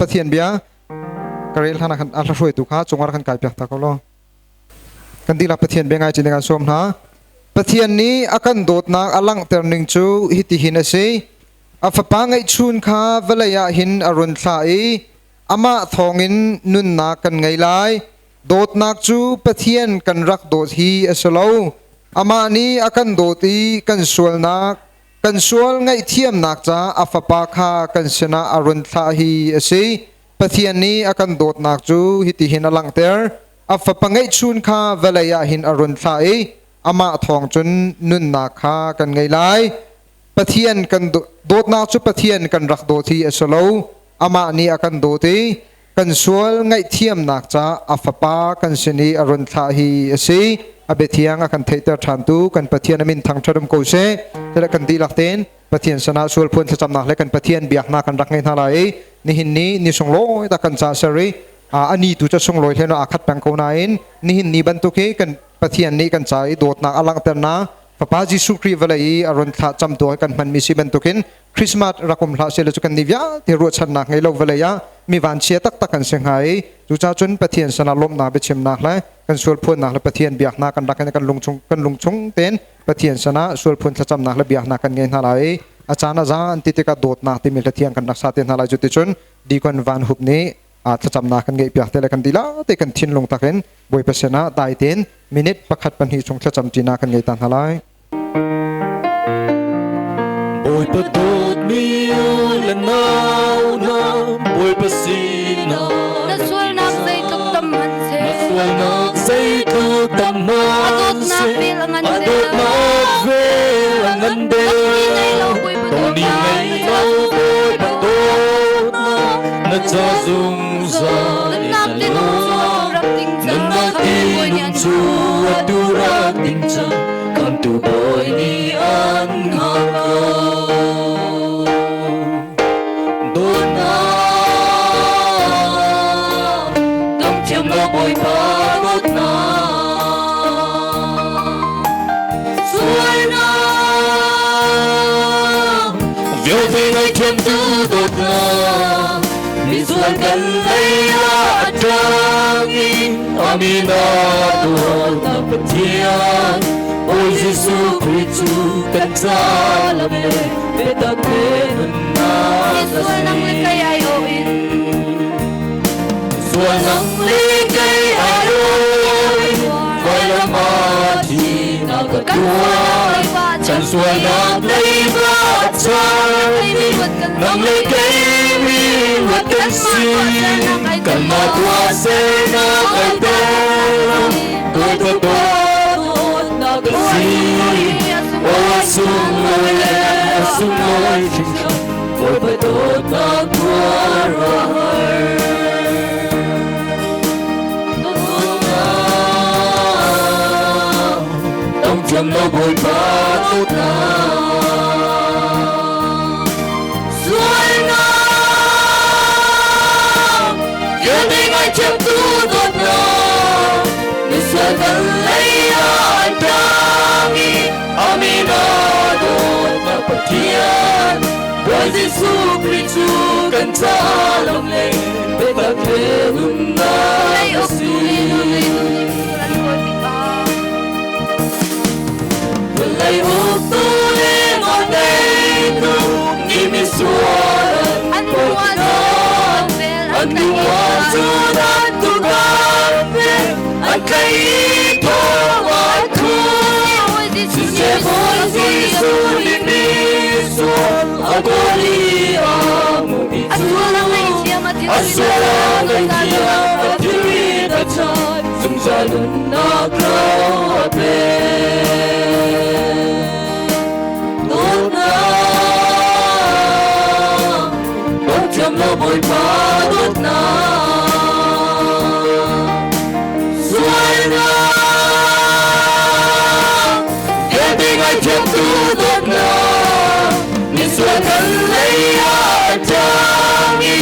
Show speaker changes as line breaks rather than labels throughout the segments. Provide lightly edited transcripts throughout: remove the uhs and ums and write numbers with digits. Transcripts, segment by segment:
Pathian bia ka rel hlan ah khan a hla hruaitu kha cungah kan kai piak ta ko law. Kan dihlak Pathian bia ngai chin kan sawm hna. Pathian nih a kan dawtnak a langhter ning cu hitihin a si. A fapa ngeihchun kha vawlei ah hin a run thlah i amah thawngin nunnak kan ngei lai. Dawtnak cu Pathian kan rak dawt hi a si lo. Amah nih a kan dawt i kan sualnak kan sual ngaihthiamnak ca a fapa kha kan sinah a run thlah hi a si. Pathian nih a kan dawtnak cu hitihin a langhter. A fapa ngeihchun kha vawlei ah hin a run thlah i amah thawng cun nunnak kha kan ngei lai. Pathian kan dawtnak cu Pathian kan rak dawt hi a si lo. Amah nih a kan dawt i kan sual ngaihthiamnak ca a fapa kan sin i a run thlah hi a si. A biathiang a kan theihter ṭhantu kan Pathian a min thangṭhat um ko seh. Tila kan dihlak tein Pathian sanah sual phuan thlacamnak le kan Pathian biaknak kan rak ngei hna lai i nihin ni ni sunglawi tak kan ca ser i a ni tu cu sunglawi hleno aa khat peng ko nain nihin ni bantuk hi kan Pathian nih kan ca i dawtnak a langhternak Fapa Jesuh Khrih vawlei i a run thlah camtu ah kan hmanmi si bantukin Christmas rak um hlah seh cu kan ni vialte ruahchannak ngei lo vawlei ah mi vanchia taktak kan si hnga i cucaah cun Pathian sinah lawmhnak biachimnak le kan sualphuannak le Pathian biaknak kan rak kan lungchung kan lungchung tein Pathian sinah sualphuan thlacamnak le biaknak kan ngei hna lai i a caan a zaan ti tikah dawtnak timi hla thiang kan rak sa te hna lai cu ti cun Deacon Van Hup nih thlacamnak kan ngeih piak te le kan dila te kan thinlung takin Bawipa sinah dai tein minute pakhat pahnih chung thlacam ṭinak kan ngei ta hna lai.
Bawipa dawtmi u le nau hna, Bawipa sinah
Na sualnak zeitluk tam hmanhseh,
Na sualnak zeitluk tam
A dawtnak
hmanhseh,
vel a ngan
A
deuh.
dawtnak vel a ngan
Tongni ngei lo
deuh.
Bawipa
Tongni
dawtnak
ngei
na
lo
ca
Bawipa dawtnak na ca zungzal in
Nunnak
a
tinung cu
lo.
atu rak ding cang,
Nunnak
Khamhtu Bawi nih
tinung
an
cu atu rak ding cang, Khamhtu Bawi nih an hngak ko. Dawtnak, dongthiam lo Bawipa dawtnak. Sualnak, vialte ngaihthiamtu dawtnak, misual kan lei ah a ṭang i a min ah dawtnak Pathian, Bawi Jesuh Khrih cu kan ca lam le biatak le nunnak a
Sual nang le
si.
kei ai awh in
Sual nang le kei ai awh in vailam ah thihnak ka
kan
tuar.
sualnak leiba
Kan sualnak leiba chan nang le kei mi ruat kan si. Kanmah tuahsernak ai tel Bawipa dawtnak a si. Aw a sunglawi le a sunglawi hringhran Bawipa dawtnak khuaruahhar. Dawtnak, dongthiam lo Bawipa dawtnak. Sualnak, vialte ngaihthiamtu dawtnak, misual kan lei ah an tang i a min ah dawtnak Pathian, Bawi Jesuh Khrih cu kan ca lam le biatak le nunnak
Lei
a
uk
si.
tu le nawl ngeitu nih hmur an kawl tikah
Vawlei uktu le nawlngeitu nih misual
an
an
hnu
kawl
ah
hna.
vel an
An
tlaih
hnu
i
ah cun an tukam ve, an tlaih i thong ah an khum.
Bawi Jesuh nih
Siseh
misual
Bawi
a kawl i a
Jesuh
hmuh
nih misual a kawl i a hmuhmi
A
cu
sual a ngaihthiam a
a
thilri
sual a
zungzal
ngaihthiam a thilri a chan zungzal nunnak ro a pek. Dawtnak, dawthiam lo Bawipa dawtnak. Sualnak, vialte ngaihthiamtu dawtnak, misual kan lei ah a ṭang i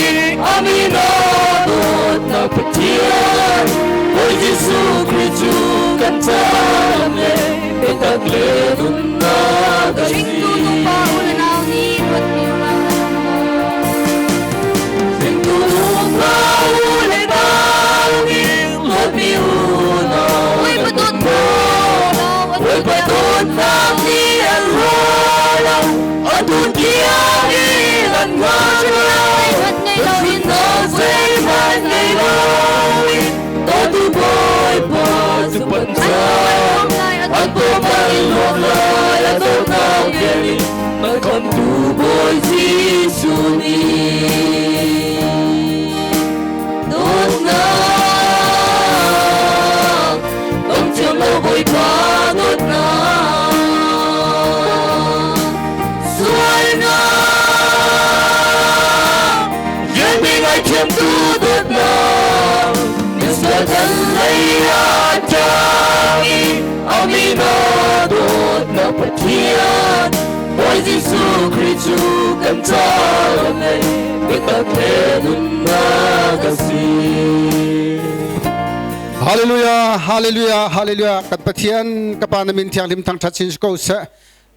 a min ah dawtnak Pathian, Bawi Jesuh Khrih cu kan ca lam le biatak le nunnak a si.
Hringtu nupa u le nau nih ruat mi ula.
Hringtu chuak lai a dawtnak vel in kan khamtu Bawi Jesuh nih. Dawtnak dong thiam lo Bawipa dawtnak Sualnak vialte ngaithiamtu dawtnak misual kan lei ah ṭang i a min a dawtnak Pathian Bawi Jesuh Khrih cu kan ca lei biatak he nunnak a si.
Hallelujah, hallelujah, hallelujah. Kan Pathian ka Pa na min thianghlim thangṭhat sin si ko seh.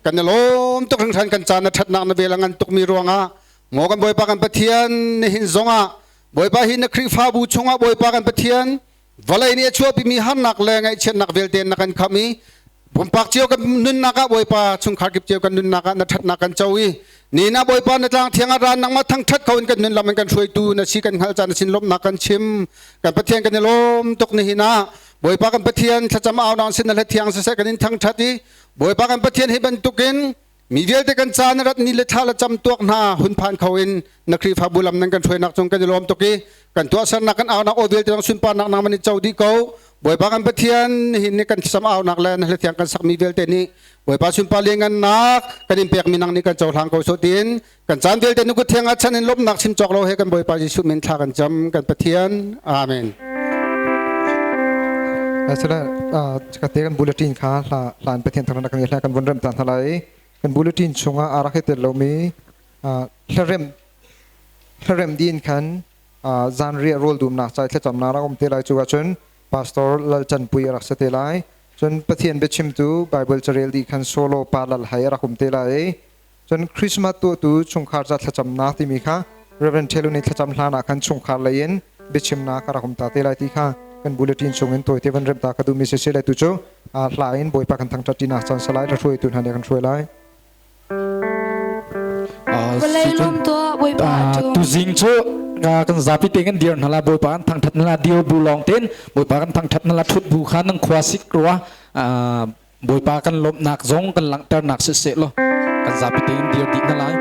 Kan i lawm tuk hringhran kan caan na ṭhatnak na vel a ngan tukmi ruangah maw kan Bawipa kan Pathian nihin zongah Bawipa hi na Khrihfabu chungah Bawipa kan Pathian vawlei nih a chuahpimi harnak le ngaihchiatnak vialte na kan khamh i pumpak cio kan nunnak ah Bawipa chungkhar kip cio kan nunnak ah na ṭhatnak kan co i ni na Bawipa na tlang thiang ah ran nangmah thangṭhat kho in kan nun lam in kan hruaitu na si kan hngalh caan na sin lawmhnak kan chim kan Pathian kan i lawm tuk nihin ah Bawipa kan Pathian thlacam au nang sin na hla thiang siseh kan in thangṭhat i Bawipa kan Pathian hi bantukin mi vialte kan ca na rat ni le thla le cam tuak hna hun phan kho in na Khrihfabu lam nan kan hruainak cung kan i lawm tuk i kan tuahsernak kan aunak aw vialte zong sunparnak nang man i co dih ko. Bawipa kan Pathian hin ni kan thlacam aunak le na hlathiang kan sakmi vialte nih Bawipa sunpar lianngannak kan in pekmi nang nih kan cohlang ko sawh tiin kan caan vialte nu kut thiang ah chan in lawmhnak chim cawk lo he kan Bawipa Jesuh min thla kan cam kan Pathian. Amen.
Asala kate kan bulletin kha hla hlan Pathian thangnak kan hla kan von rem ta hna lai. Kan bulletin chungah arak he tel lomi hlarem hlarem din khan zanriah rawl dumnak cai thlacamnak rak um te lai. Cu ahcun Pastor Lal Chan Pui rak si te lai. Cun Pathian biachimtu Bible carel dih khan solo pa Lal Hai rak um te lai. Cun Christmas tuahtu chungkhar ca thlacamnak timi kha Reverend Thelu nih thlacam hlan ah khan chungkhar lei in biachimnak a rak um ta te lai ti kha kan bulletin chung in tawite van remh ta ka duhmi si lai. Tu cu hla in Bawipa kan thangṭhat ṭinak caan salai hla hruaitu hna nih kan hruai lai.
Vawlei lawm tuah Bawipa cu.
Tuzing cu kan zapi te kan dir hna la, Bawipa kan thangṭhat hna la, dir bu lawng ten Bawipa kan thangṭhat hna la. Ṭhut bu kha nang khua sik rua Bawipa kan lawmhnak zong kan langhternak siseh law kan zapi tein dir dih hna lai.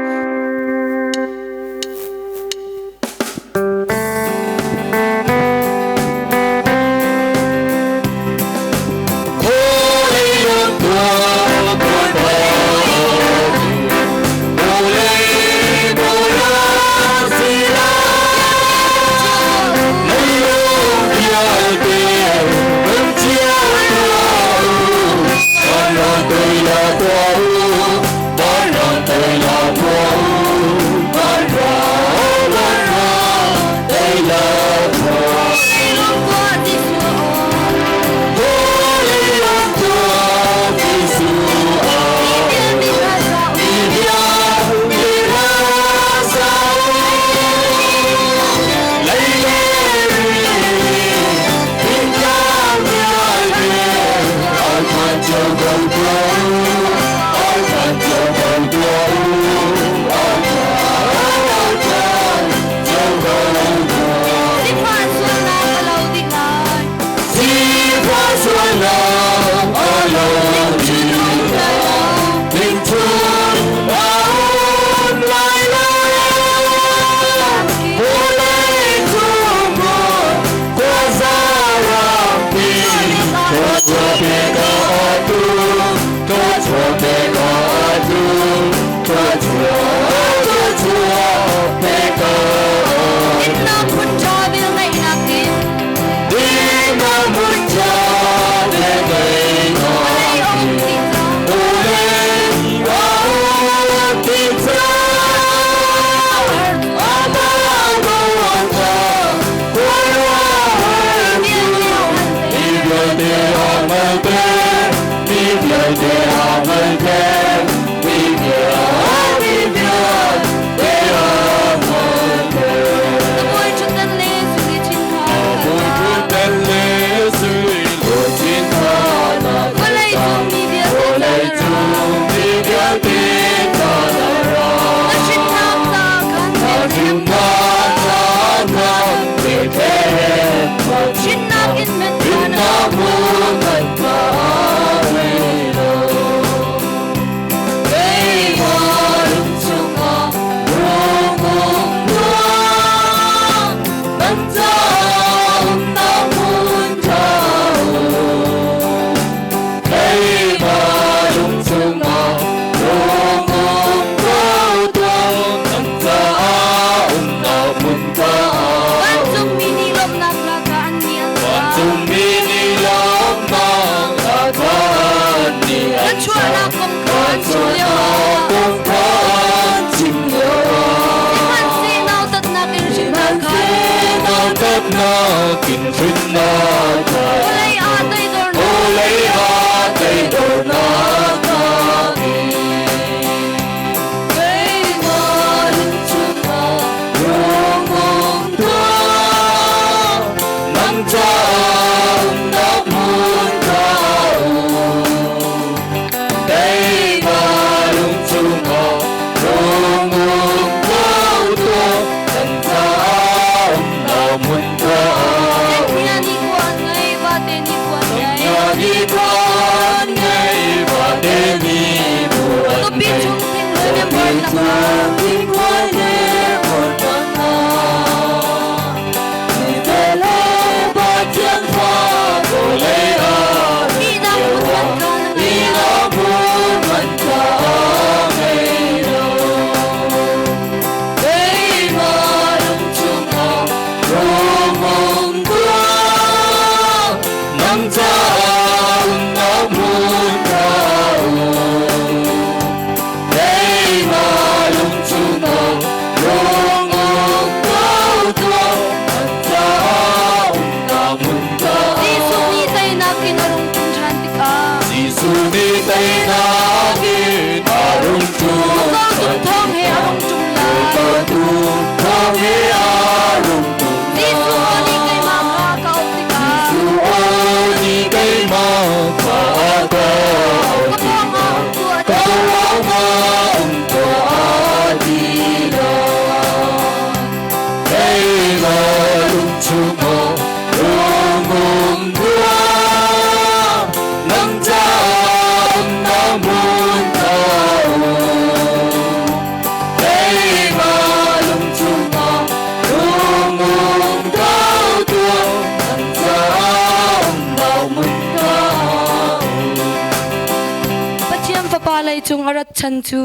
Dawtnak in hrinnak
Vawlei ah toidornak
Vawlei ah toidornak
Keimah lung chungah
rung um tuah nang caah umnak hmun ka um Keimah lung chungah rung um ko tuah nang caah umnak hmun ka um
Cenghngia nih khua an ngei, vate nih khua an ngei.
Ni kwan ngei vate nih bu an
Tupi
ngei
chung thinghmui ne mornak ah. Ihnak hmun ka na ngei lo.
Nang caah umnak hmun ka um Keimah lung chungah rung um ko tuah Nang caah umnak hmun ka um
Jesuh nih teinak in a rung ṭum ṭhan tikah
Jesuh nih teinak in a rung ṭum
Muko tum thawng he a rung ṭum lai.
Tu thawng he a rung ṭum
Jesuh aw nih keimah kha ka auh tikah
Aw nih keimah kha a ka auh
ka pawng ah um tuah
Ka
ti.
pawng ah um tuah ti lai. Keimah lung chungah rung um tuah, nang caah umnak hmun ka um. Keimah lung chungah rung um ko tuah, nang caah umnak hmun ka um.
Pathian Fapa leicung a rat chan cu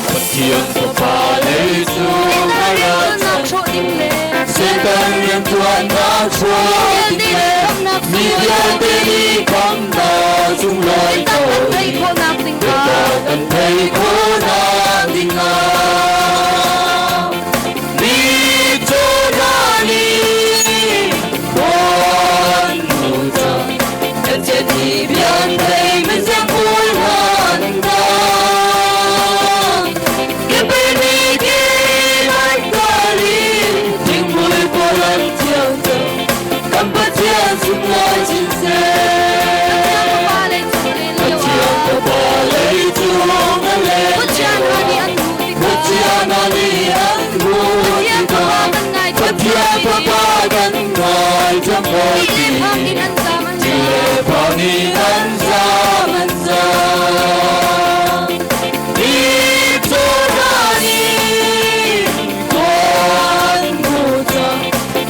Pathian Fapa leicung a rat
rianṭuannak hrawh ding le
Satan rianṭuannak hrawh
vialte
ding le
khamnak
mi vialte nih khamnak sunglawi
Biatak
ko
kan theih khawhnak ding ah
Biatak kan theih khawhnak ding ah Ni Jordan i tuan nu cang kan chet ni vialte min sang pawl han dang Ke pe ni ke lai kali thingmui pawl an thiang cang kan Pathian sunglawi chin seh
Pathian Fapa leicung len lio
Pathian
ah
Fapa leicung a len
Pathian
lio
hna nih
ah
an hmuh tikah
Pathian hna nih an hmuh
Pathian Fapa
tikah
kan ngaithiam
Pathian
hna
Fapa kan ngaithiam
Ti
ti
le phang in an zaam an
Ti le
zaam
phang in an zaam an zaam Ni Jordan i tuan mu cang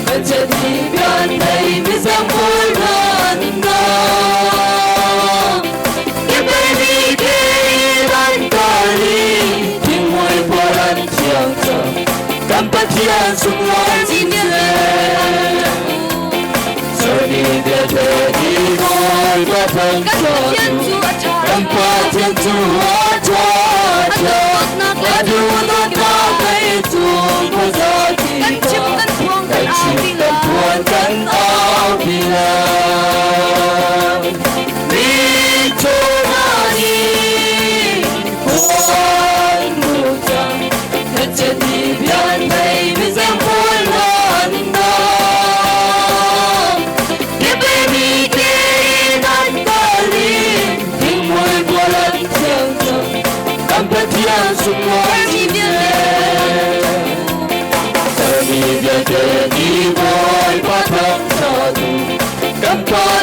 kan chet ni bian thei mi sang pawl nan dang Ke pe ni ke lan kali thingmui pawl an thiang cang kan Pathian sunglawi
Mi
chin
vialte
seh Sermi vialte nih Bawipa
Kan Pathian
thangṭhat
cu a ṭha
kan Pathian cu a ṭha
A dawtnak
A
le
duhdawtnak leicung khuaza
Kan chim kan phuang kan
Kan chim
aupi
kan
lai
phuan kan aupi lai Ni cungah ni phuan mu cang Kan chet ni vialte mizeng pawl nan dang Ke pe mi ke nan kali thingmui pawl an thiang cang kan Pathian sunglawi
Mi
chin
vialte
seh Sermi vialte nih Bawipa thangṭhat u kan Pathian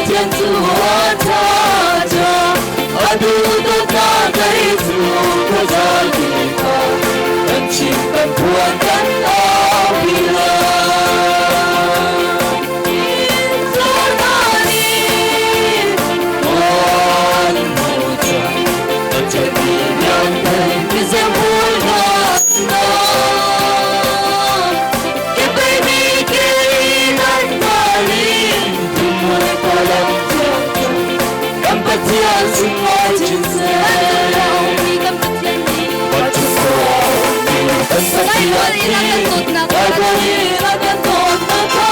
Baibal in a kan dawtnak kha
Baibal in a kan dawtnak kha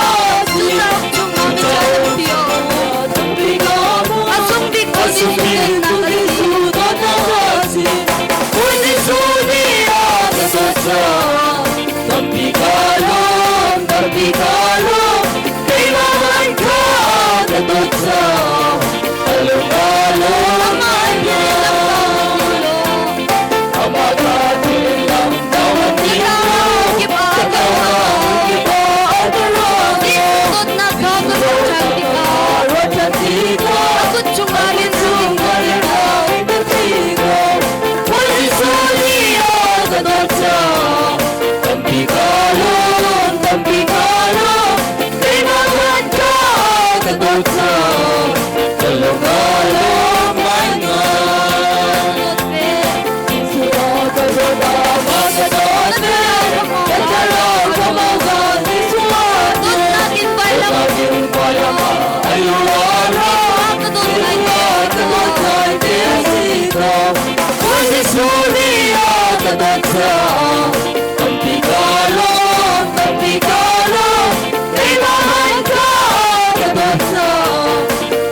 Cu cauk chungah mica tampi a um.
Tampi ka hmuh.
A sung bik cu Jesuh dawtnak a si.
Dawtnak a si. Bawi Jesuh nih a ka dawt caah tampi ka lawm, tampi ka lawm. Keimah hmanh kha a ka dawt caah ka lung aa lawm
Amah
ngai.
nih lam dang a law.
Amah kha thil lam dang a
Ka
ti
tlang kip ah ka ruah.
Kip ah ka ruah.
Jesuh dawtnak kha ka ruah ṭhan tikah
Ruah ṭhan tikah
a kut chungah rian ka ting ko.
Bawi Jesuh nih a ka dawt caah tampi ka lawm, tampi ka lawm. Keimah hmanh kha a ka dawt caah ka lung aa lawm ngaingai.
Dawt ve.
Jesuh a ka dawt, amah ka dawt ve. Ka thlarau ka mau ka Jesuh a dawt.
Dawtnak in vailam
Dawtnak in vailam ah a lu a ra.
a ka dawt ngai te.
Ka dawt ngai te a si ko. Bawi Jesuh nih a ka dawt caah tampi ka lawm, tampi ka lawm. Keimah hmanh kha a ka dawt caah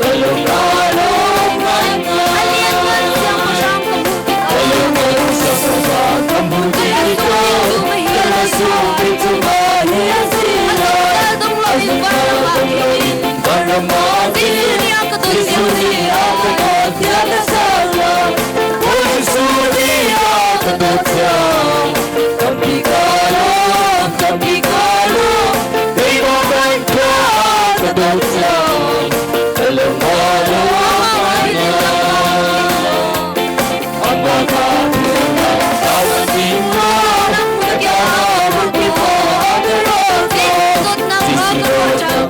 ka lung aa lawm ngaingai.
A lianngan siangpahrang ka hmuh
Ka
tikah
lianngan siangpahrang ka hmuh
ka
tikah
lasung bik cu mahi
ka
a si
lasung
lai.
bik cu mahi a si
A
lai.
zungzal dong loin vanram ah khin
Vanram ah
Jesuh
khin
nih a ka dawt
Jesuh
tiang
nih a ka
si lai.
dawt tiang ka ser lai. Bawi Jesuh nih a ka dawt caah tampi ka lawm, tampi ka lawm. Keimah hmanh kha a ka dawt caah ka lung aa lawm
Amah kha
ngaingai.
lam dang
Amah kha thil lam dang a ti lo.
Lam
Ka
kip ah
lam kip ah ka ruah
Jesuh dawtnak kha
Jesuh
ka ruah ṭhan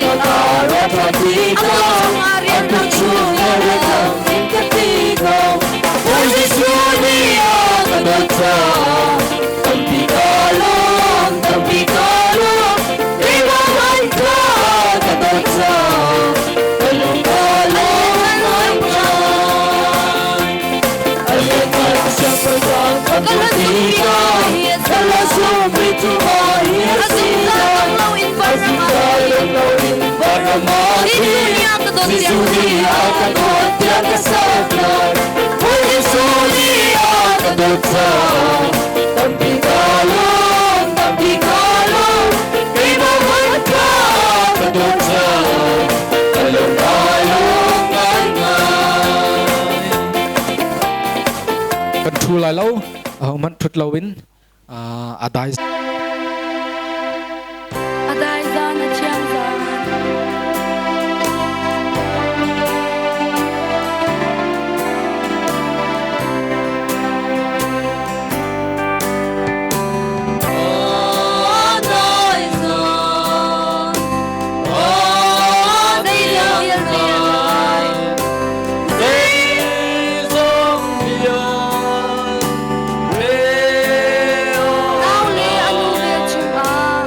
dawtnak
tikah
ka ruah ṭhan
a
tikah
kut chungah
a
rian
kut
rang in
chungah
ka
rian
ko.
rang in ka ti ko. Bawi Jesuh nih a ka dawt caah tampi ka lawm, tampi ka lawm. Keimah hmanh kha a ka dawt caah ka lung aa
A
lawm
lianngan siangpahrang
ngaingai. A lianngan siangpahrang ka
ka
hmuh
lasung bik cu
tikah
mahi a
ka
si lai.
lasung bik cu mahi a
A
si
zungzal
lai.
dong loin
A
vanram ah
zungzal
khin
dong loin vanram ah
Jesuh
khin
nih a ka dawt tiang
Jesuh
ka
nih
ser
a ka
lai.
dawt tiang ka ser lai. Bawi Jesuh nih a ka dawt caah tampi ka lawm, tampi ka lawm. Keimah hmanh kha a ka dawt caah ka lung aa lawm ngaingai.
Kan thu lai lo ahohmanh thut loin a dai
A dai zan a thiang zan. Zeizong vialte a dai. Nau le a nu vel chungah.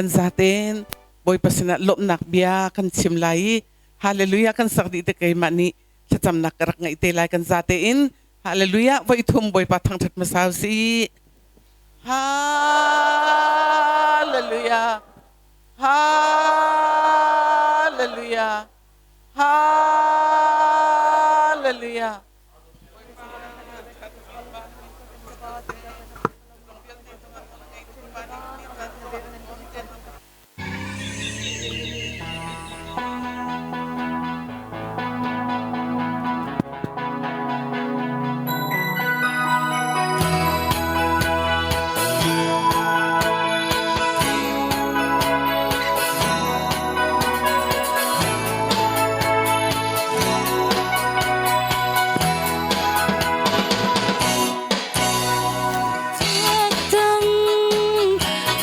Kan zaten Bawipa sinah lawmhnak bia kan chim lai i Hallelujah kan sak dih te keimah nih thlacamnak ka rak ngeih te lai. Kan zate in Hallelujah voi thum Bawipa thangṭhat hmasa usih. Hallelujah. Hallelujah. Hallelujah.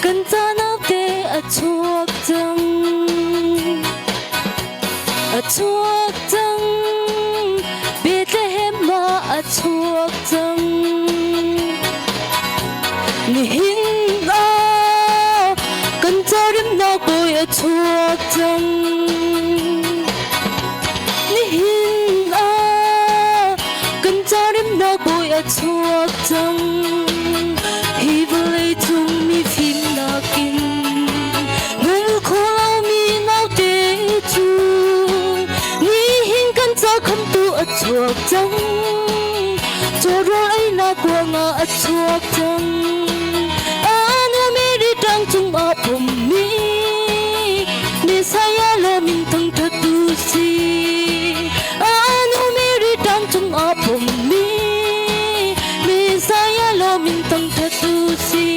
Kan caan te a chuak cang, a chuak cang, Bethlehem ah a chuak cang. Nihin ah kan carimnak bawi a chuak cang. Nihin ah kan carimnak bawi a chuak cang. Hi vawlei cung mi fimnak in ngun kho lomi naute cu nihin kan ca khamtu a chuak cang. Cawrawl einak kuangah a chuak cang. Anu Mary tang cungah pommi Messiah lo min thangṭhat tu si. Anu Mary tang cungah pommi Messiah lo min thangṭhat tu si.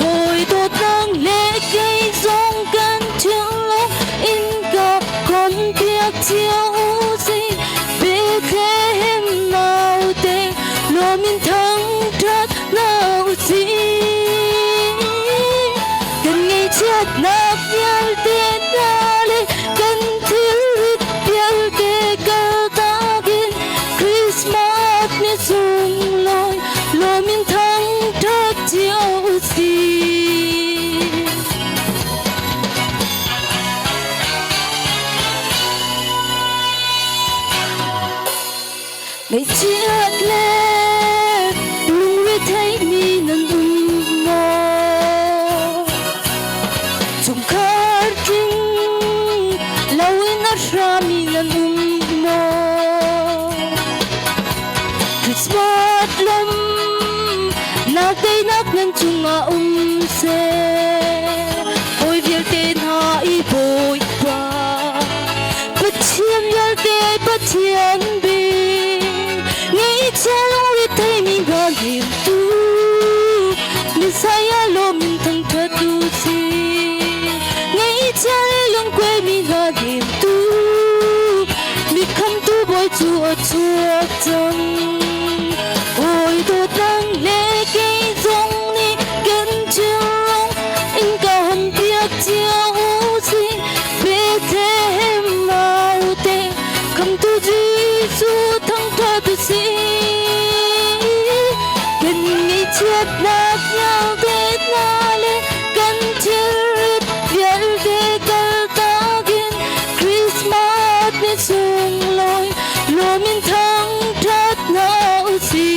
Hawi dawtnak le kei zong kan thinlung in ka khon piak cio usih. Bethlehem naute lawm in thangṭhat hna usih. Kan ngaihchiatnak vialte hna le kan thilrit vialte kaltak in Christmas ni sunglawi lawm in thangṭhat cio usih. Ngaihchiat le lungretheimi nan um maw? Chungkhar tling loin a hrami nan um maw? Christmas lawm nak teinak nan cungah um seh. Hawi vialte hna i Bawipa Pathian vialte Pathian bik Ngaihchia lungre theimi hna hnemtu Messiah lawm in thangṭhat u sih. Ngaihchia le lungkuaimi hna hnemtu Mi khamtu Bawi cu a chuak cang. Hawi dawtnak le kei zong nih kan thinlung in ka hon piak cio usih. Bethlehem naute khamtu Jesuh thangṭhat usih. Kan ngaihchiatnak vialte hna le kan thilrit vialte kaltak in Christmas ni sunglawi lawm in thangṭhat hna usih.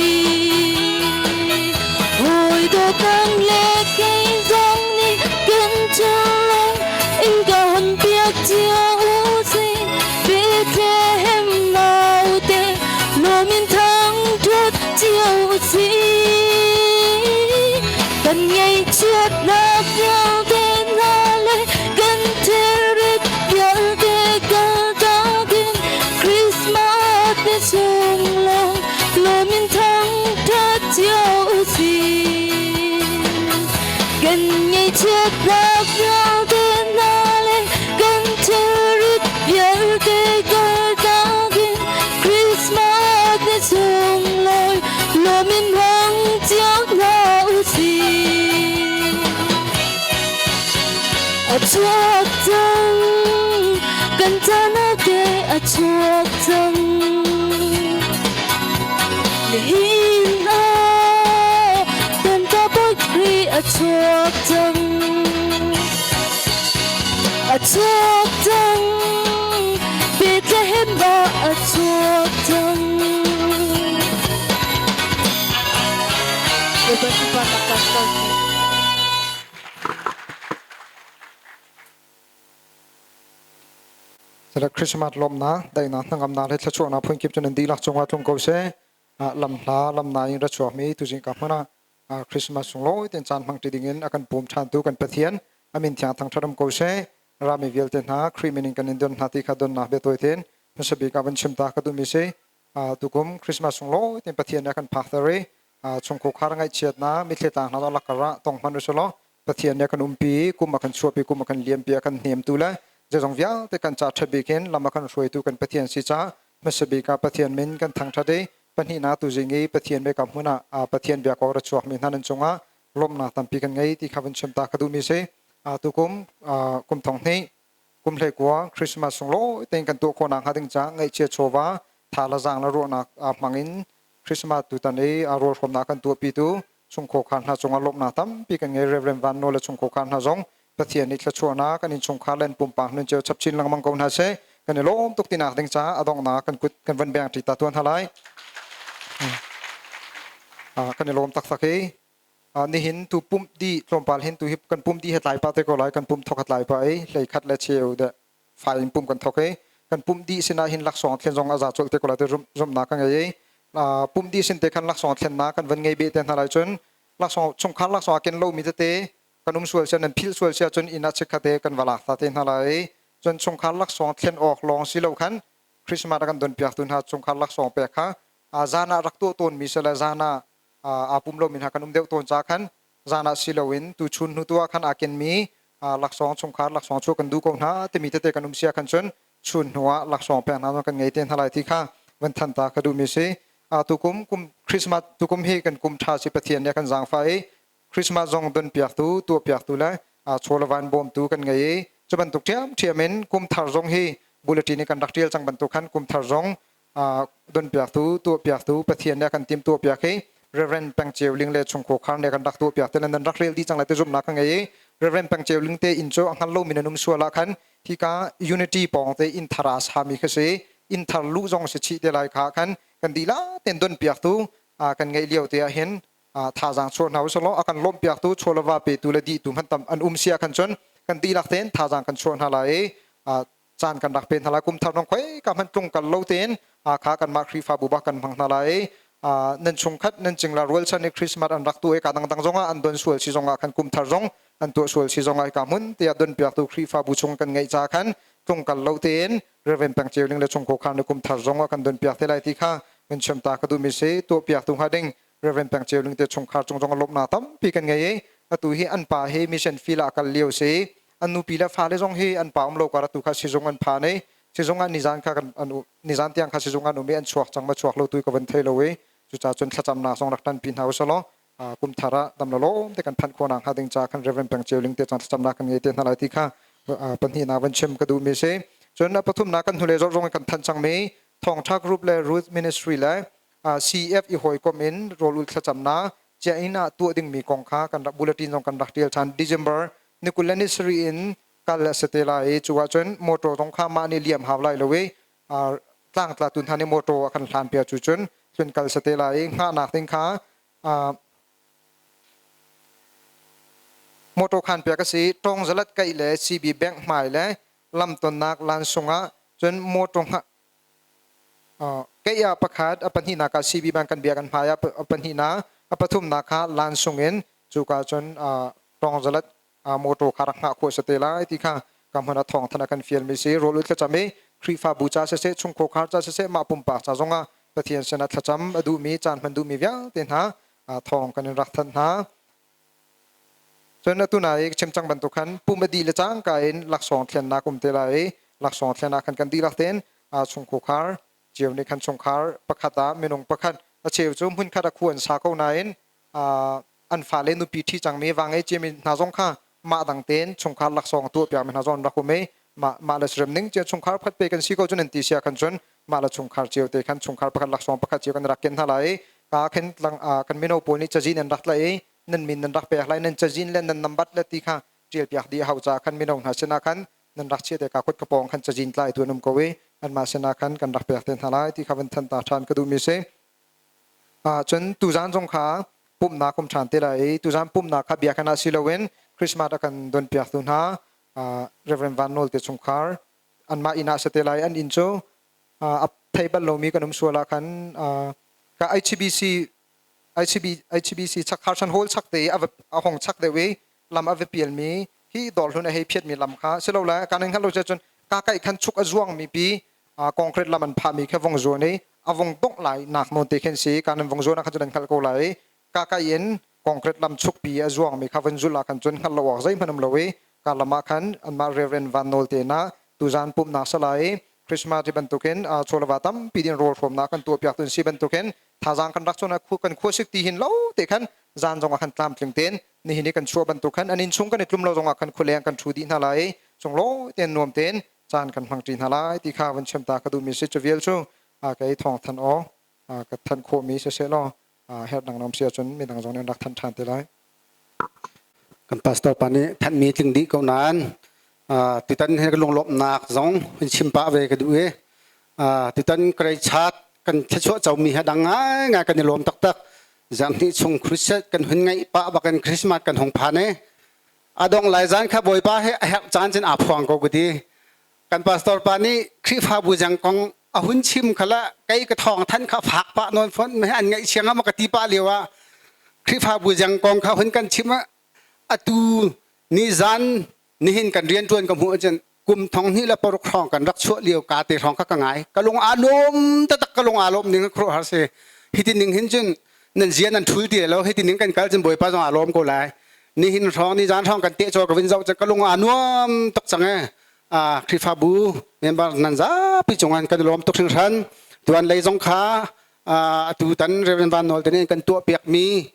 Hawi dawtnak le kei zong nih kan thinlung in ka hon piak cio usih. Bethlehem naute lawm in thangṭhat cio usih. Kan ngaihchiatnak vialte hna le kan thilrit vialte kaltak in Christmas ni sunglawi lawm in thangṭhat cio usih. Kan ngaihchiatnak vialte hna le kan thilrit vialte kaltak in Christmas ni sunglawi lawm in hmang cio hna usih. A chuak cang, kan canak te a chuak cang. Nihin ah kan ka Bawi Khrih a chuak cang. chuak cang Bethlehem ah a chuak cang Bawipa sunparnak kan ko seh.
Sala Christmas lawmnak, daihnak, hnangamnak le thluachuahnak phunkip cu nan dihlak cungah tlung ko seh. Lamhla lamna in ra chuakmi tuzing ka hmun ah Christmas sunglawi tein caan hmangṭi dingin a kan pum ṭhantu kan Pathian a min thiang thangṭhat um ko seh. Rami vialte hna Khrih min in kan in don hna ti kha donnak bia tawi tein hmasa bik ah van chim ta ka duhmi si. Tukum Christmas sunglawi tein Pathian nih a kan phakter i chungkhar ngaihchiatnak mitthli tlang hna lakar ah tong hmanh usulaw Pathian nih a kan umpi i kum a kan chuahpi kum a kan liampi a kan hnemtu le zeizong vialte kan ca ṭha bik in lam a kan hruaitu kan Pathian si caah hmasa bik ah Pathian min kan thangṭhat i pahnihnak tuzing i Pathian biakam hmun ah Pathian bia kong ra chuakmi hna nan cungah lawmhnak tampi kan ngei ti kha vun chim ta ka duhmi si. Tukum kum thong hnih kum 19 Christmas sunglawi tein kan tuah khawh nakhnga ding caah ngaihchia chawva tha le zaang le ruahnak hmang in Christmas tutan i rawl hrawmnak kan tuahpitu chungkhar hna cungah lawmhnak tampi kan ngei. Reverend Van Nawl le chungkhar hna zong Pathian nih thluachuahnak kan innchungkhar le an pumpak nun cio chap chin lengmang ko hna seh. Kan i lawm tuk tinak ding caah a donghnak kan kut kan van beng ṭi ta tuan hna lai. Kan i lawm taktak i nihin tu pumh di tlawmpal hin tu hi kan pumh di he tlai pah te ko lai. Kan pumh thok a tlai pah i hlei khat le cheu deh fai in pumh kan thok i kan pumh dih sinah hin laksawng thlen zong a za colh te ko lai ti zumhnak ka ngei i pumh dih sin te khan laksawng thlennak kan van ngei beh te hna lai. Cun laksawng chungkhar laksawng a ken lomi tete kan um sual sia, nan philh sual sia cun inn ah chikkhat te kan va lak ta te hna lai. Cun chungkhar laksawng thlen awk lawng si lo khan Christmas a kan don piak tu hna chungkhar laksawng pek kha zan ah rak tuah tawn mi sile zan ah aa pum lomi hna kan um deuh tawn ca khan zan ah si loin tu chun hnu tu ah khan aa kenmi laksawng chungkhar laksawng cu kan duh ko hna timi tete kan um sia khan cun chun hnu ah laksawng pek hna kan ngei te hna lai ti kha van than ta ka duhmi si. Tukum kum Christmas tukum hi kan kum tha si. Pathian nih a kan zaangfah i Christmas zong don piaktu tuah piaktu le chawlevan bawmtu kan ngei i cu bantuk ṭhiamṭhiam in kum thar zong hi bulletin i kan rak ṭial cang bantuk khan kum thar zong don piaktu tuah piaktu Pathian nih a kan tim tuah piak i Reverend Peng Ceu Ling le chungkhar khar nih kan rak tuah piak te nan rak rel dih cang lai ti zumhnak ka ngei i Reverend Peng Ceu Ling te inn cu a hngal lomi nan um sual ah khan hika Unity pawng te inn thar ah sami kha si. Inn thar luh zong si chih te lai kha khan kan dihla ten don piaktu kan ngeih lio te ah hin thazaang chuah hna usalaw a kan lawmh piaktu chawlava petu le dihtu hmanh tam an um sia khan cun kan dihlak tein thazaang kan chuah hna lai i caan kan rak pe hna lai. Kum thar nong khoi ka hmanh tlung kal lo tein kha kanmah Khrihfabu bak kan hmang hna lai. Nan chungkhat nan cingla rualchan i Christmas an rak tu i ka dangdang zongah an don sual si zongah khan kum thar zong an tuah sual si zongah ka hmun tiah don piaktu Khrihfabu chung kan ngeih ca khan tlung kal lo tein Reverend Peng Ceu Ling le chungkhar khan kum thar zong ah kan don piak te lai ti kha kan chim ta ka duhmi si. Tuah piak tu hnga ding Reverend Peng Ceu Ling te chungkhar cung zong lawmhnak tampi kan ngei i atu hi an pa hi mission field ah kal lio si. An nupi le fale zong hi an pa um lo kar atu kha sizung an phan i sizung ah nizan kha kan an nizan tiang kha sizung an um i an chuak cang ma chuak lo tu ka van thei lo i cucaah cun thlacamnak zong rak ṭanpi hna usalaw kum thar ah dam lawm te kan phanh khawh nakhnga ding ca khan Reverend Peng Ceu Ling te cang thlacamnak kan ngei te hna lai ti kha pahnihnak van chim ka duhmi si. Cun pathumnak, kan hnulei zorh zong kan thanh cangmi Thawngṭha Group le Ruth Ministry le CF i hawikom in rawl ul thlacamnak cia-inn ah tuah dingmi kong kha kan rak bulletin zong kan rak ṭial ṭhan. December ni 27 in kal a si te lai i cu ahcun motor zong kha mah nih liam hau lai lo i tlangtla tu hna nih motor a kan hlan piak. Cu cun tlun kal si te lai i hngahnak ding kha motor khan piak a si. Tawng zalat kaih le CB bank hmai le lamtonnak lansung ah cun motor hngah keih ah pakhat, a pahnihnak ah CB bank kan bia kan hmai ah a pahnihnak, a pathumnak kha lansung in cuka cun tawng zalat motor kha rak hngah khawh si te lai ti kha ka hmun ah thawng than a kan fialmi si. Rawl ul thlacam i Khrihfabu ca siseh, chungkhar khar ca siseh, mah pumpak ca zongah Pathian sinah thlacam a duhmi, caan hman duhmi vialte hna thawng kan in rak thanh hna. Cun atu na i chim cang bantuk khan pum a dih le cangka in laksawng thlennak um te lai i laksawng thlen ah khan kan dihlak tein chungkhar cio nih khan chungkhar pakhat ah minung pakhat, a cheu cu hmunkhat a khu an sa ko nain an fale nupi ṭhi cangmi, va ngei ciami hna zong kha mah dang tein chungkhar laksawng tuah piakmi hna zong an rak um i mah mah le rem ning cio chungkhar pakhat pe kan si ko cu nan ti sia khan cun mah le chungkhar cio te khan chungkhar pakhat laksawng pakhat cio kan rak ken hna lai i ka khen tlang kan mino pawl nih cazin an rak tlaih i nan min nan rak pek lai, nan cazin le nan nambat le ti kha ṭial piak dih hau ca khan mino hna sinah khan. Nan rak chia te ka kut ka pawng khan cazin tlai tu an um ko i anmah sinah khan kan rak pek te hna lai ti kha van than ta ṭhan ka duhmi si. Cun tuzan zong kha pumhnak um ṭhan te lai i tuzan pumhnak kha biakinn ah si loin Christmas a kan donpiaktu hna Reverend Van Nawl te chungkhar anmah inn ah si te lai. An inn cu a thei bal lomi kan um sual ah khan ka HBC ICB ICBC chakkhar san hall chak te i a hong chak deuh i lam a va pialmi hi dawrhlun a hei phiatmi lam kha silole kan in hngalh lo cun ka kaih khan chuk a zuangmi pi concrete lam an phahmi kha vong zuan i a vong dongh lai nak nawn te khin si kan in vong zuan ah khan cun an hngalh ko lai i ka kaih in concrete lam chukpi a zuangmi kha von zulh ah khan cun hngalh lo awk zeihmanh um lo i ka lam ah khan anmah Reverend Van Nawl te na tuzan pumhnak salai i Christmas ti bantukin chawlava tampi din rawl hrawmnak kan tuahpiak tun si bantukin thazaang kan rak cawn kan khuasik ti hin lo te khan zan zong ah khan tlamtling tein nihin i kan chuah bantuk khan an inn chung kan i tlum lo zong ah khan khualeng kan ṭhu dih hna lai i sunglawi tein nuam tein caan kan hmang ṭi hna lai ti kha vun chim ta ka duhmi si. Cu vial cu kei thawng than aw ka thanh khawhmi siseh law herh dang nom si ahcun midang zong nih an rak thanh ṭhan te lai.
Kan pastor pa nih thanhmi tling dih ko nain tutan hi ka lunglawmhnak zong hun chim pah ve ka duh i tutan Great kan thluachuah comi hi dang ngaingai kan i lawm taktak. Zarhhnih chung crusade kan hun ngeih pah bakin Christmas kan hung phan i a dong lai zan kha Bawipa he a herh caan cun aa phuang ko ka ti. Kan pastor pa nih Khrihfabu zeng kong a hun chim khala kei ka thawng than kha fak pah nawn fon an ngaih chiang ma ka ti pah lio ah Khrihfabu zeng kong kha hun kan chim atu ni zan nihin kan rian tuan ka hmuh ahcun kum thong hnih le paruk hrawng kan rak chuah lio ka te hrawng kha ka ngai, ka lung aa lawm taktak, ka lung aa lawm ning ka khuaruahhar si. Hiti ning hin cun nan zia nan thul ti lo, hiti ning kan kal cun Bawipa zong aa lawm ko lai. Nihin hrawng, ni zan hrawng kan teh caw ka vin zoh cun ka lung aa nuam tuk cang e. Khrihfabu member nan zapi cungah kan lawm tuk hringhran. Tuan lei zong kha atu tan Reverend Van Nawl te nih kan tuah piak mi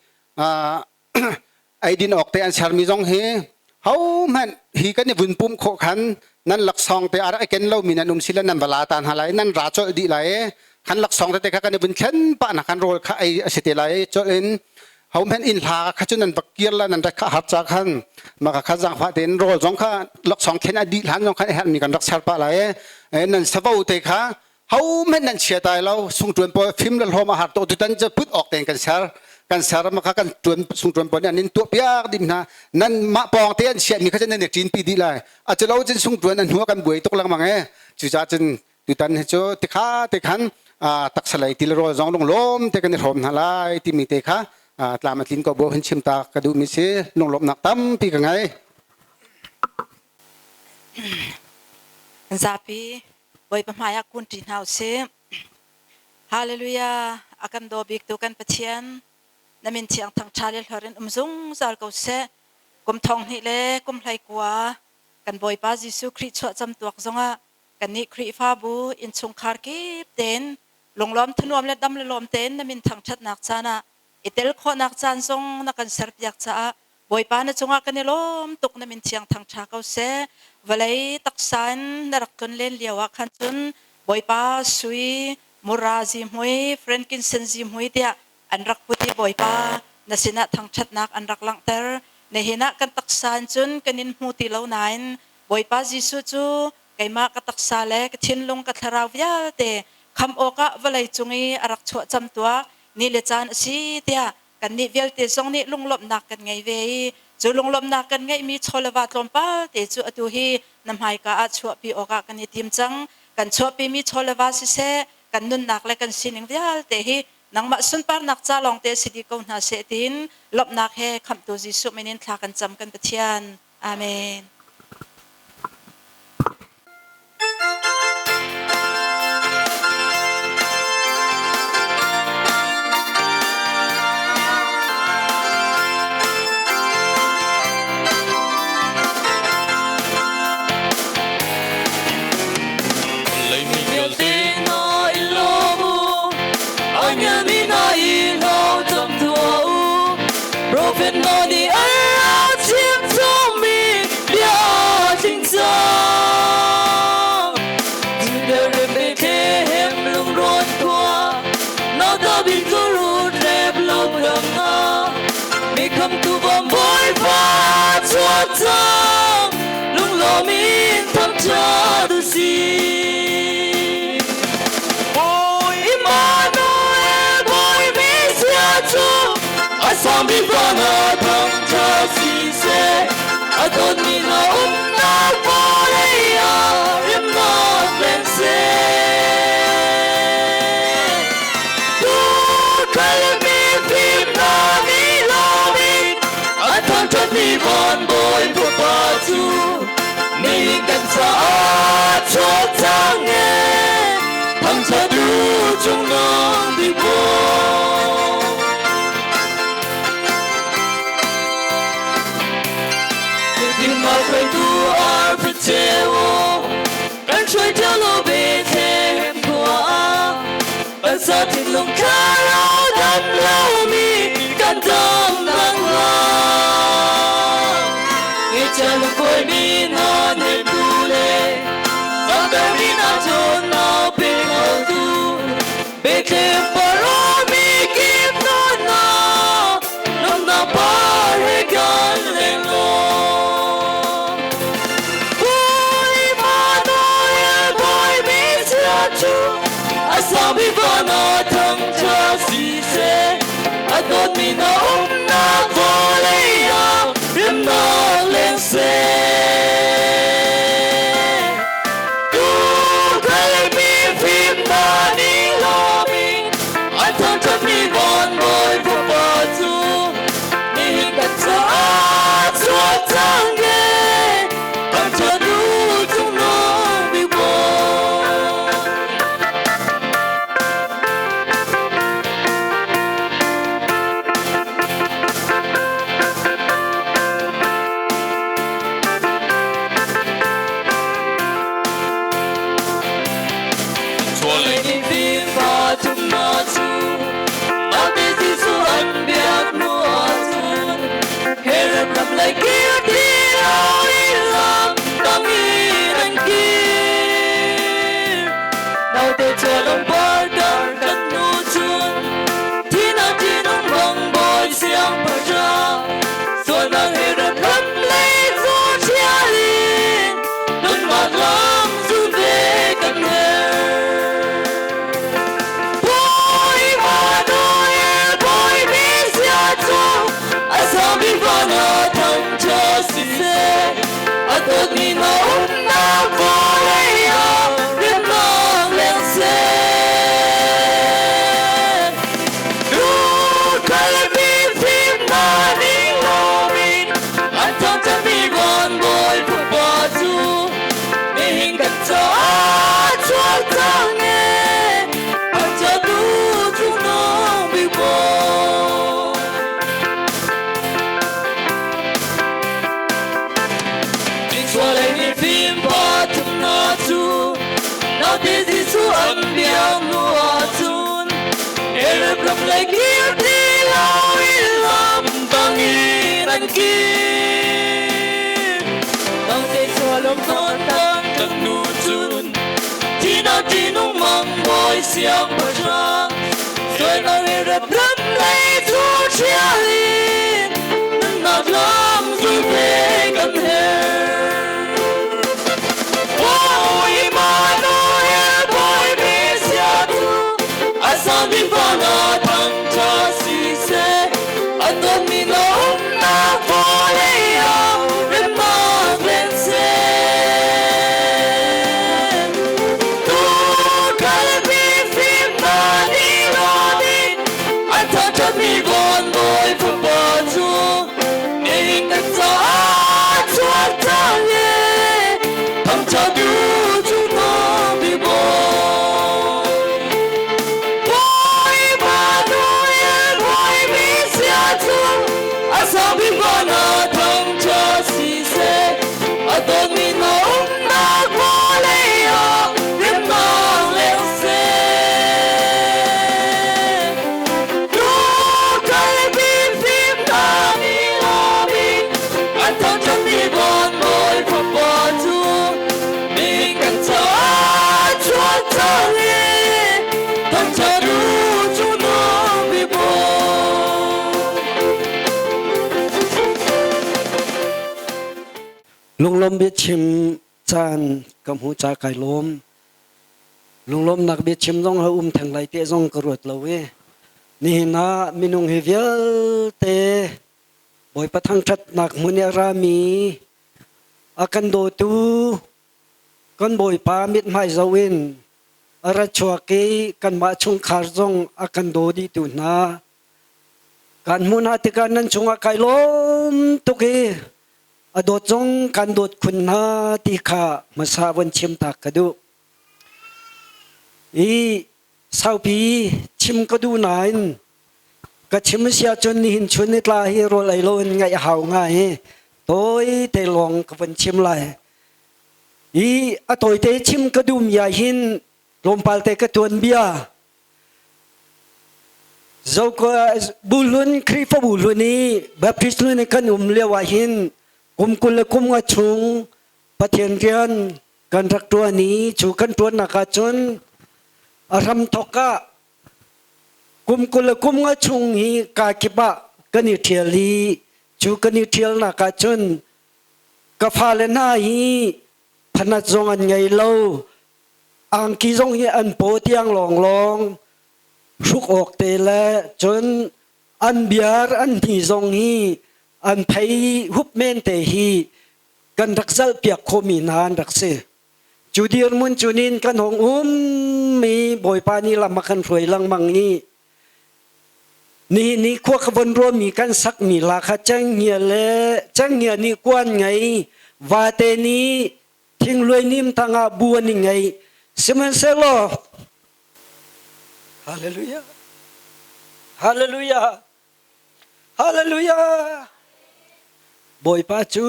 eidin awk te an sermi zong hi hohmanh hi kan i vun pum khawh khan nan laksawng te a rak i ken lomi nan um sile nan va la ta hna lai, nan ra colh dih lai i khan laksawng tete kha kan i vun thlen pah na khan rawl kha ei a si te lai colh in. Hohmanh inn hla kha cu nan va kir la nan rat kha har ca khan maka kha zaangfah tein rawl zong kha laksawng thlen a dih hlan zong khan a herhmi kan rak ser pah lai i nan savo te kha hohmanh nan chia tai lo. Sungṭuan pawl fim le hlawm a har tuk tutan cu put awk tein kan ser kan ser ma kha kan ṭuan sungṭuan pawl nih an in tuah piak dih hna. Nan mah pawng te an chiahmi kha cun nan i ṭinpi dih lai a cu lo cun sungṭuan an hnu ah kan buai tuk lengmang e. Cucaah cun tutan hi cu tikha te khan taksa lei til rawl zong lunglawm te kan i hrawm hna lai timi te kha tlam a tlin ko bu hin chim ta ka duhmi si. Lunglawmhnak tampi ka ngei.
Zapi Bawipa hmaiah kun ṭi hna usih. Hallelujah! A kan daw bik tu kan Pathian, na min thiang thangṭha le hlor in um zungzal ko seh. Kum thong hnih le kum hlei kua kan Bawipa Jesuh Khrih chuah camtuak zongah kannih Khrihfabu innchungkhar kip tein lunglawm thanuam le dam le lawm tein na min thangṭhatnak caan ah i tel khawhnak caan zong na kan serpiak caah Bawipa na cungah kan i lawm tuk. Na min thiang thangṭha ko seh. Vawlei taksa in na rak tlun len lio ah khan cun Bawipa sui, mura zihmui, frankincense zihmui tiah an rak put i Bawipa na sinah thangṭhatnak an rak langhter. Nihin ah kan taksa in cun kan in hmu ti lo nain Bawipa Jesuh cu keimah ka taksa le ka thinlung ka thlarau vialte khamh awkah vawlei cung i a rak chuah camtuak ni le caan a si tiah kannih vialte zong nih lunglawmhnak kan ngei ve i cu lunglawmhnak kan ngeihmi chawleva tlawmpal te cu atu hi na hmaika ah chuahpi awkah kan i tim cang. Kan chuahpimi chawleva siseh, kan nunnak le kan sining vialte hi nangmah sunparnak ca lawngte si dih ko hna seh tiin lawmhnak he Khamhtu Jesuh min in thla kan cam, kan Pathian. Amen.
Leimi vialte na i lawm u, a na i hlau cang tuah u. Profet hna nih an rak chim chungmi bia aa tling cang. Judah Bethlehem lungrawn khua, nauta bik cu rut rep lo dang nga. Mi khamtu bawm Bawipa chuak cang, lunglawm in thangṭhat. thangṭhat u si. Bawi Immanuel, Bawi Messiah cu a sangmi van ah thangṭhat siseh, a dawtmi hna umnak vawlei ah remnak leng seh. Tuukhal mi fimnak i lawm in a thangṭhatmi van bawi Fapa cu nihin kan caah chuak cang e, thangṭhat u cungnung bik Bawi. Dinnak hruaitu arfi ceu kan hruai ṭheo lo Bethlehem khua ah kan sa thinlung thlarau dam lomi kan dam nakhnga. Ngeicia lungkuaimi hna hnemtu le zamtermi hna cawnnak pe khotu Bethlehem parami kip hna lawmhnak par he kan leng law. Bawi Immanuel, Bawi Messiah cu a sangmi van ah thangṭhat siseh, a dawtmi na umnak vawlei ah remnak leng seh. Tuukhal mi fimnak nih lawm in a thangṭhatmi van bawi Fapa cu nihin kan caah chuak cang e, thangṭhat u cungnung bik Bawi. Chualei nih fimfa thumnak cu naute Jesuh an biak hnu ahcun Herod ram lei kir ti loin lam dang in an kir. Naute chualam partar kan hnu cun thihnak ṭihnung bang bawi siangpahrang sualnak Herod ram lei cu ṭhial in nunnak lam zul ve kan herh. Bawi Immanuel, Bawi Messiah cu a sangmi van ah thangṭhat siseh, a dawtmi hna umnak vawlei ah remnak leng seh. Tuukhal mi fimnak nih lawm in an thangṭhatmi van bawi Fapa cu nihin kan caah chuak cang e, thangṭhat u cungnung bik Bawi. Nichuahlei nih fimpa thumnak cu naute Jesuh an biak hnu ahcun Arab ram lei kir ti loin lam dang in an kir. Naute chualam nawn tan kan nu cun thihnak ṭihnung mang bawi siangpahrang sualnak Arab ram lei cu ṭhial in nunnak lam zul ve kan herh. Bawi Immanuel, Bawi Messiah cu a sangmi van ah thangṭhat siseh, a dawtmi na umnak vawlei ah remnak len seh. Tuukhal mi fimnak nih rawn in a thangṭhatmi van bawi Fapa cu nihin kan caah chuak cang e, thangṭhat u cungnung bik Bawi. Bawi Immanuel, Bawi Messiah cu a sangmi van ah thangṭhat siseh, a dawtmi na umnak vawlei ah remnak leng seh. Tuukhal mi fimnak nih lawm in an thangṭhatmi van bawi Fapa cu nihin kan caah chuak cang e, thangṭhat u cungnung bik Bawi.
Lunglawm biachim caan ka ka hmuh ca kai lawm. Lunglawmnak biachim zong ha um theng lai te zong ka ruat lo i nihin ah minung hi vialte Bawipa thangṭhatnak hmun i a rami a kan dawtu kan Bawipa mithmai zoh in a ra chuak i kanmah chungkhar zong a kan daw dihtu hna kan hmuh hna tikah nan chungah kai lawm tuk i a dawt zong kan dawt khun hna ti kha hmasa von chim tak ka duh. I saupi chim ka duh nain ka chim si ahcun nihin chun ni tla hi rawl ei lo in ngaih a hau ngai i tawi te lawng ka von chim lai. I a tawite chim ka duh mi ah hin tlawmpal te ka tuan bia Bulun Khrihfabu hlun i Baptist hlun i kan um lio ah hin kum 20 le kum nga chung Pathian rian kan rak ṭuan i cu kan ṭuannak ah cun a hramthawk ah kum 20 le kum nga chung hi kaa kip ah kan i ṭhial i cu kan i ṭhialnak ah cun ka fale hna hi phanat zong an ngei lo angki zong hi an paw tiang lawnglawng hruk awk te le cun an biar an hni zong hi an phei hup men te hi kan rak zalh piak khawhmi hna an rak si. Cu dirhmun cunin kan hong um i Bawipa nih lam a kan hruai lengmang i nihin ni khua ka von ruami kan sakmi la kha cenghngia le cenghngia nih kuan ngei vate nih thingluai nim tangah bu an i ngei sihmanhsehlaw Hallelujah Hallelujah Hallelujah! Bawipa cu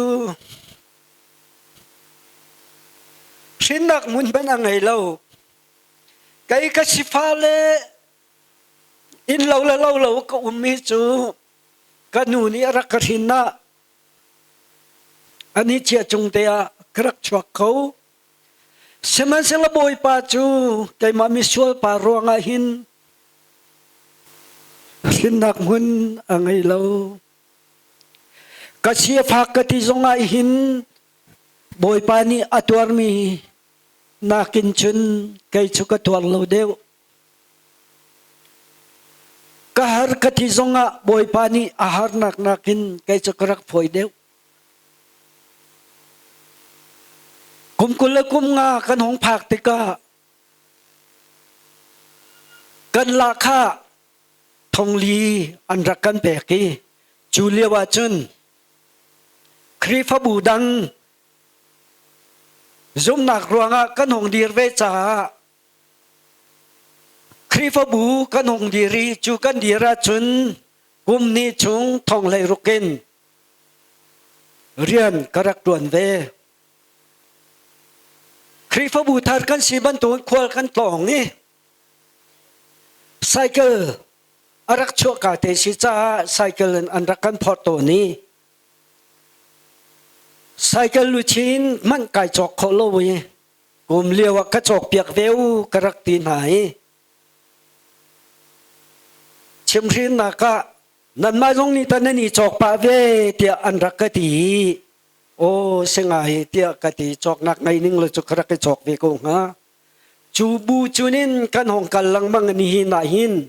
hrinnak hmun hmanh a ngei lo. Kei ka sifa le inn lo le lo lo ka ummi cu ka nu nih a rak ka hrin ah ani chia cung te ah ka rak chuak kho. Sihmanhsehlaw Bawipa cu keimah misual pa ruangah hin Hrinnak hmun a ngei lo. Ka sifak ka ti zongah hin Bawipa nih a tuarmi nakin cun kei cu ka tuar lo deuh. Ka har ka ti zongah Bawipa nih a harnak nakin kei cu ka rak fawi deuh. Kum 20 le kum nga kan hung phak tikah Kan lahkhah thongli an rak kan pek i cu lio ahcun Khrihfabu dang zumhnak ruangah kan hung dir ve caah Khrihfabu kan hung dir i cu kan dir ahcun kum hnih chung thong 16 in rian ka rak ṭuan ve. Khrihfabu thar kan si bantukin khual kan tlawng i cycle a rak chuahka te si caah cycle in an rak kan phorh tawn i cycle luchin hmanh kai cawk khawh lo i kum lio ah ka cawk piak ve u ka rak ti hna i chimhrinnak ah nanmah zong nih tan nan i cawk pah ve tiah an rak ka ti i Aw singai tiah ka ti cawknak ngei ning lo cu ka rak i cawk ve ko hnga. Cu bu cunin kan hong kal lengmang ni hi na hin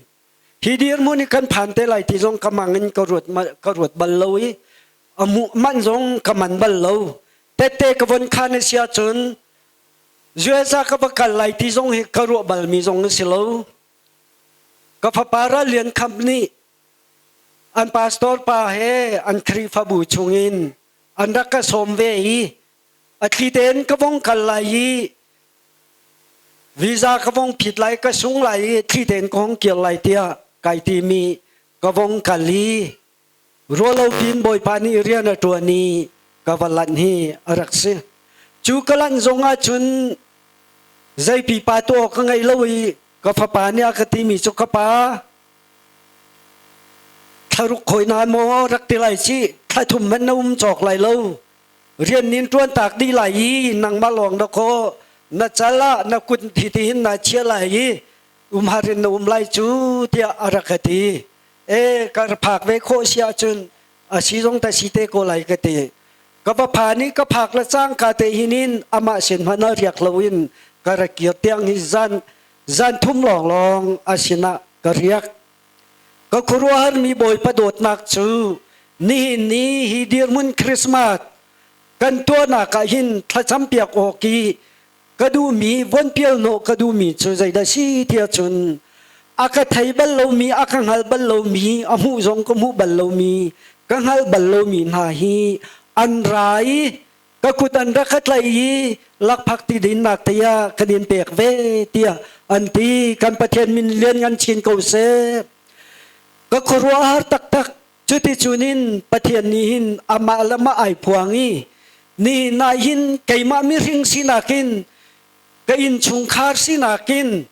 hi dirhmun i kan phan te lai ti zong ka mang in ka ruat ka ruat bal lo i a mu man zong ka man bal lo. Tette ka von khan a si ahcun USA ka va kal lai ti zong hi ka ruah bal mi zong a si lo. Ka fapa Ral Lian Khamh nih an pastor pa he an Khrihfabu chungin an rak ka sawm ve i a thli tein ka vong kal lai i visa ka vong phit lai ka sung lai i thli tein ka hong kir lai tiah kai timi ka vong kal i rualo pin Bawipa nih rian a ṭuan i ka va lanh hi a rak si. Cu ka lanh zong ah cun zei pipa tuah ka ngei lo i ka fapa nih a ka timi cu ka pa Thlaruk khoi na maw rak ti lai ci thla thum hmanh na um cawk lai lo rian nin ṭuan tak dih lai i nangmah lawng na khaw na cal ah na kut hi ti hin na chia lai i umhar in na um lai cu tiah a rak ka ti e ka phak ve khawh si ahcun a si zong ta si te ko lai ka ti. Ka va phan i ka phak le cangka te hin in amah sin hmanh ah riak loin ka ra kir tiang hi zan zan thum lawnglawng a sinah ka riak. Ka khuaruahharmi Bawipa dawtnak cu nihin ni hi dirhmun Christmas kan tuahnak ah hin thlacam piak awk i ka duhmi von pial hnawh ka duhmi cu zeidah si tiah cun a ka thei bal lomi a ka hngal bal lomi a hmuh zong ka hmuh bal lomi ka hngal bal lomi hna hi an ra i ka kut an rak ka tlaih i lakphak ti dinnak te ah kan in pek ve tiah an ti. Kan Pathian min lianngan chin ko seh. Ka khuaruahhar taktak. Cuticun in Pathian nih hin amah le amah ai phuang i nihin ah hin keimah mihring sinak in ka innchungkhar sinak in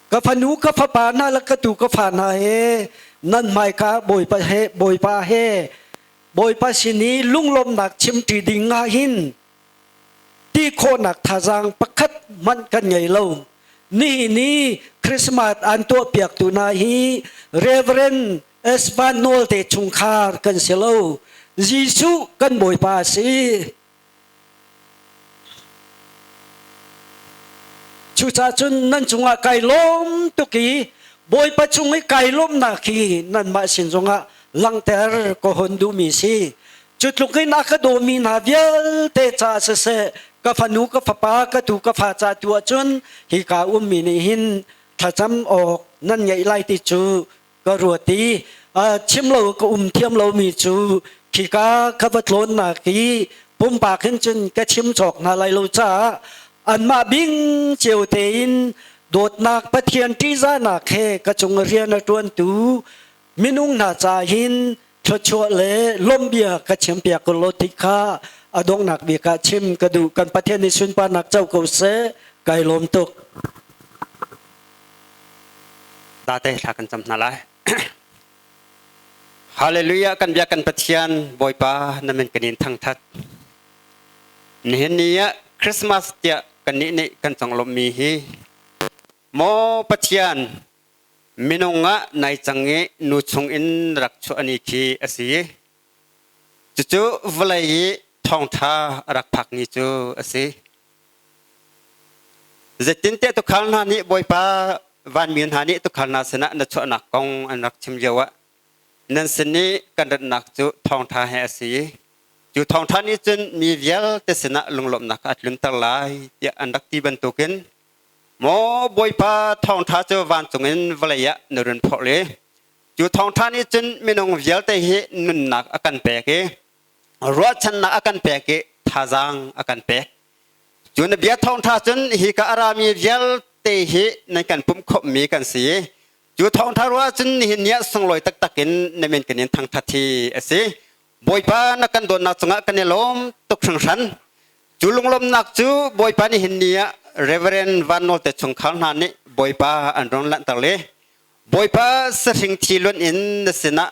ka fanu ka fapa hna le ka tu ka fa hna he nan hmaika Bawipa he Bawipa he Bawipa sin i lunglawmhnak chimṭi ding ah hin ti khawhnak thazaang pakhat hmanh kan ngei lo. Nihin i Christmas an tuahpiaktu hna hi Reverend S. Van Nawl te chungkhar kan si lo. Jesuh kan Bawipa a si. Cucaah cun nan cungah kai lawm tuk i Bawipa cung i kai lawmhnak hi nanmah sin zongah langhter ka hun duhmi si. Cu tluk in a ka dawmi hna vialte caah siseh, ka fanu ka fapa ka tu ka fa ca tu ahcun hika ummi nih hin thlacam awk nan ngeih lai ti cu ka ruat i chim lo ka um thiam lomi cu khika ka va tlawnnak i pumpak hin cun ka chim cawk hna lai lo caah anmah bing cio tein dawtnak Pathian ṭihzahnak he ka cung rian a ṭuantu minung hna ca hin thluachuah le lawmhbia ka chimpiak ko law ti kha a donghnak bik ah chim ka duh. Kan Pathian nih sunparnak co ko seh. Kai lawm tuk.
Tate thla kan cam hna lai. Hallelujah. Kan bia kan Pathian Bawipa na min kan in thangthat. Nihin ni ah Christmas tiah kan nih nih kan conglawmhmi hi maw Pathian minung ah nai cang i nu chung in rak chuah ni khi a si. Cucu vawlei i thawngṭha a rak phak ni cu a si. Zeitintiah tuukhal hna nih Bawipa vanmi hna nih tuukhal hna sinah na chuahnak kong an rak chim lioah nan sin i kan ratnak cu thawngṭha he a si i cu thawngṭha nih cun mi vialte sinah lunglawmhnak a tlunter lai tiah an rak ti bantukin Maw Bawipa, thawngṭha cu vancung in vawlei ah na run phorh i cu thawngṭha nih cun minung vialte hi nunnak a kan pek i ruahchannak a kan pek i thazaang a kan pek. Cu na bia thawngṭha cun hika a rami vialte hi nan kan pumh khawmhmi kan si i cu thawngṭha ruah cun nihin ni ah sunglawi taktak in na min kan in thangṭhat hi a si. Bawipa na kan dawtnak cungah kan i lawm tuk hringhran. Cu lunglawmhnak cu Bawipa nihin ni ah Reverend Van Nawl te chungkhar hna nih Bawipa an run lanhter le Bawipa sahring thi luan in na sinah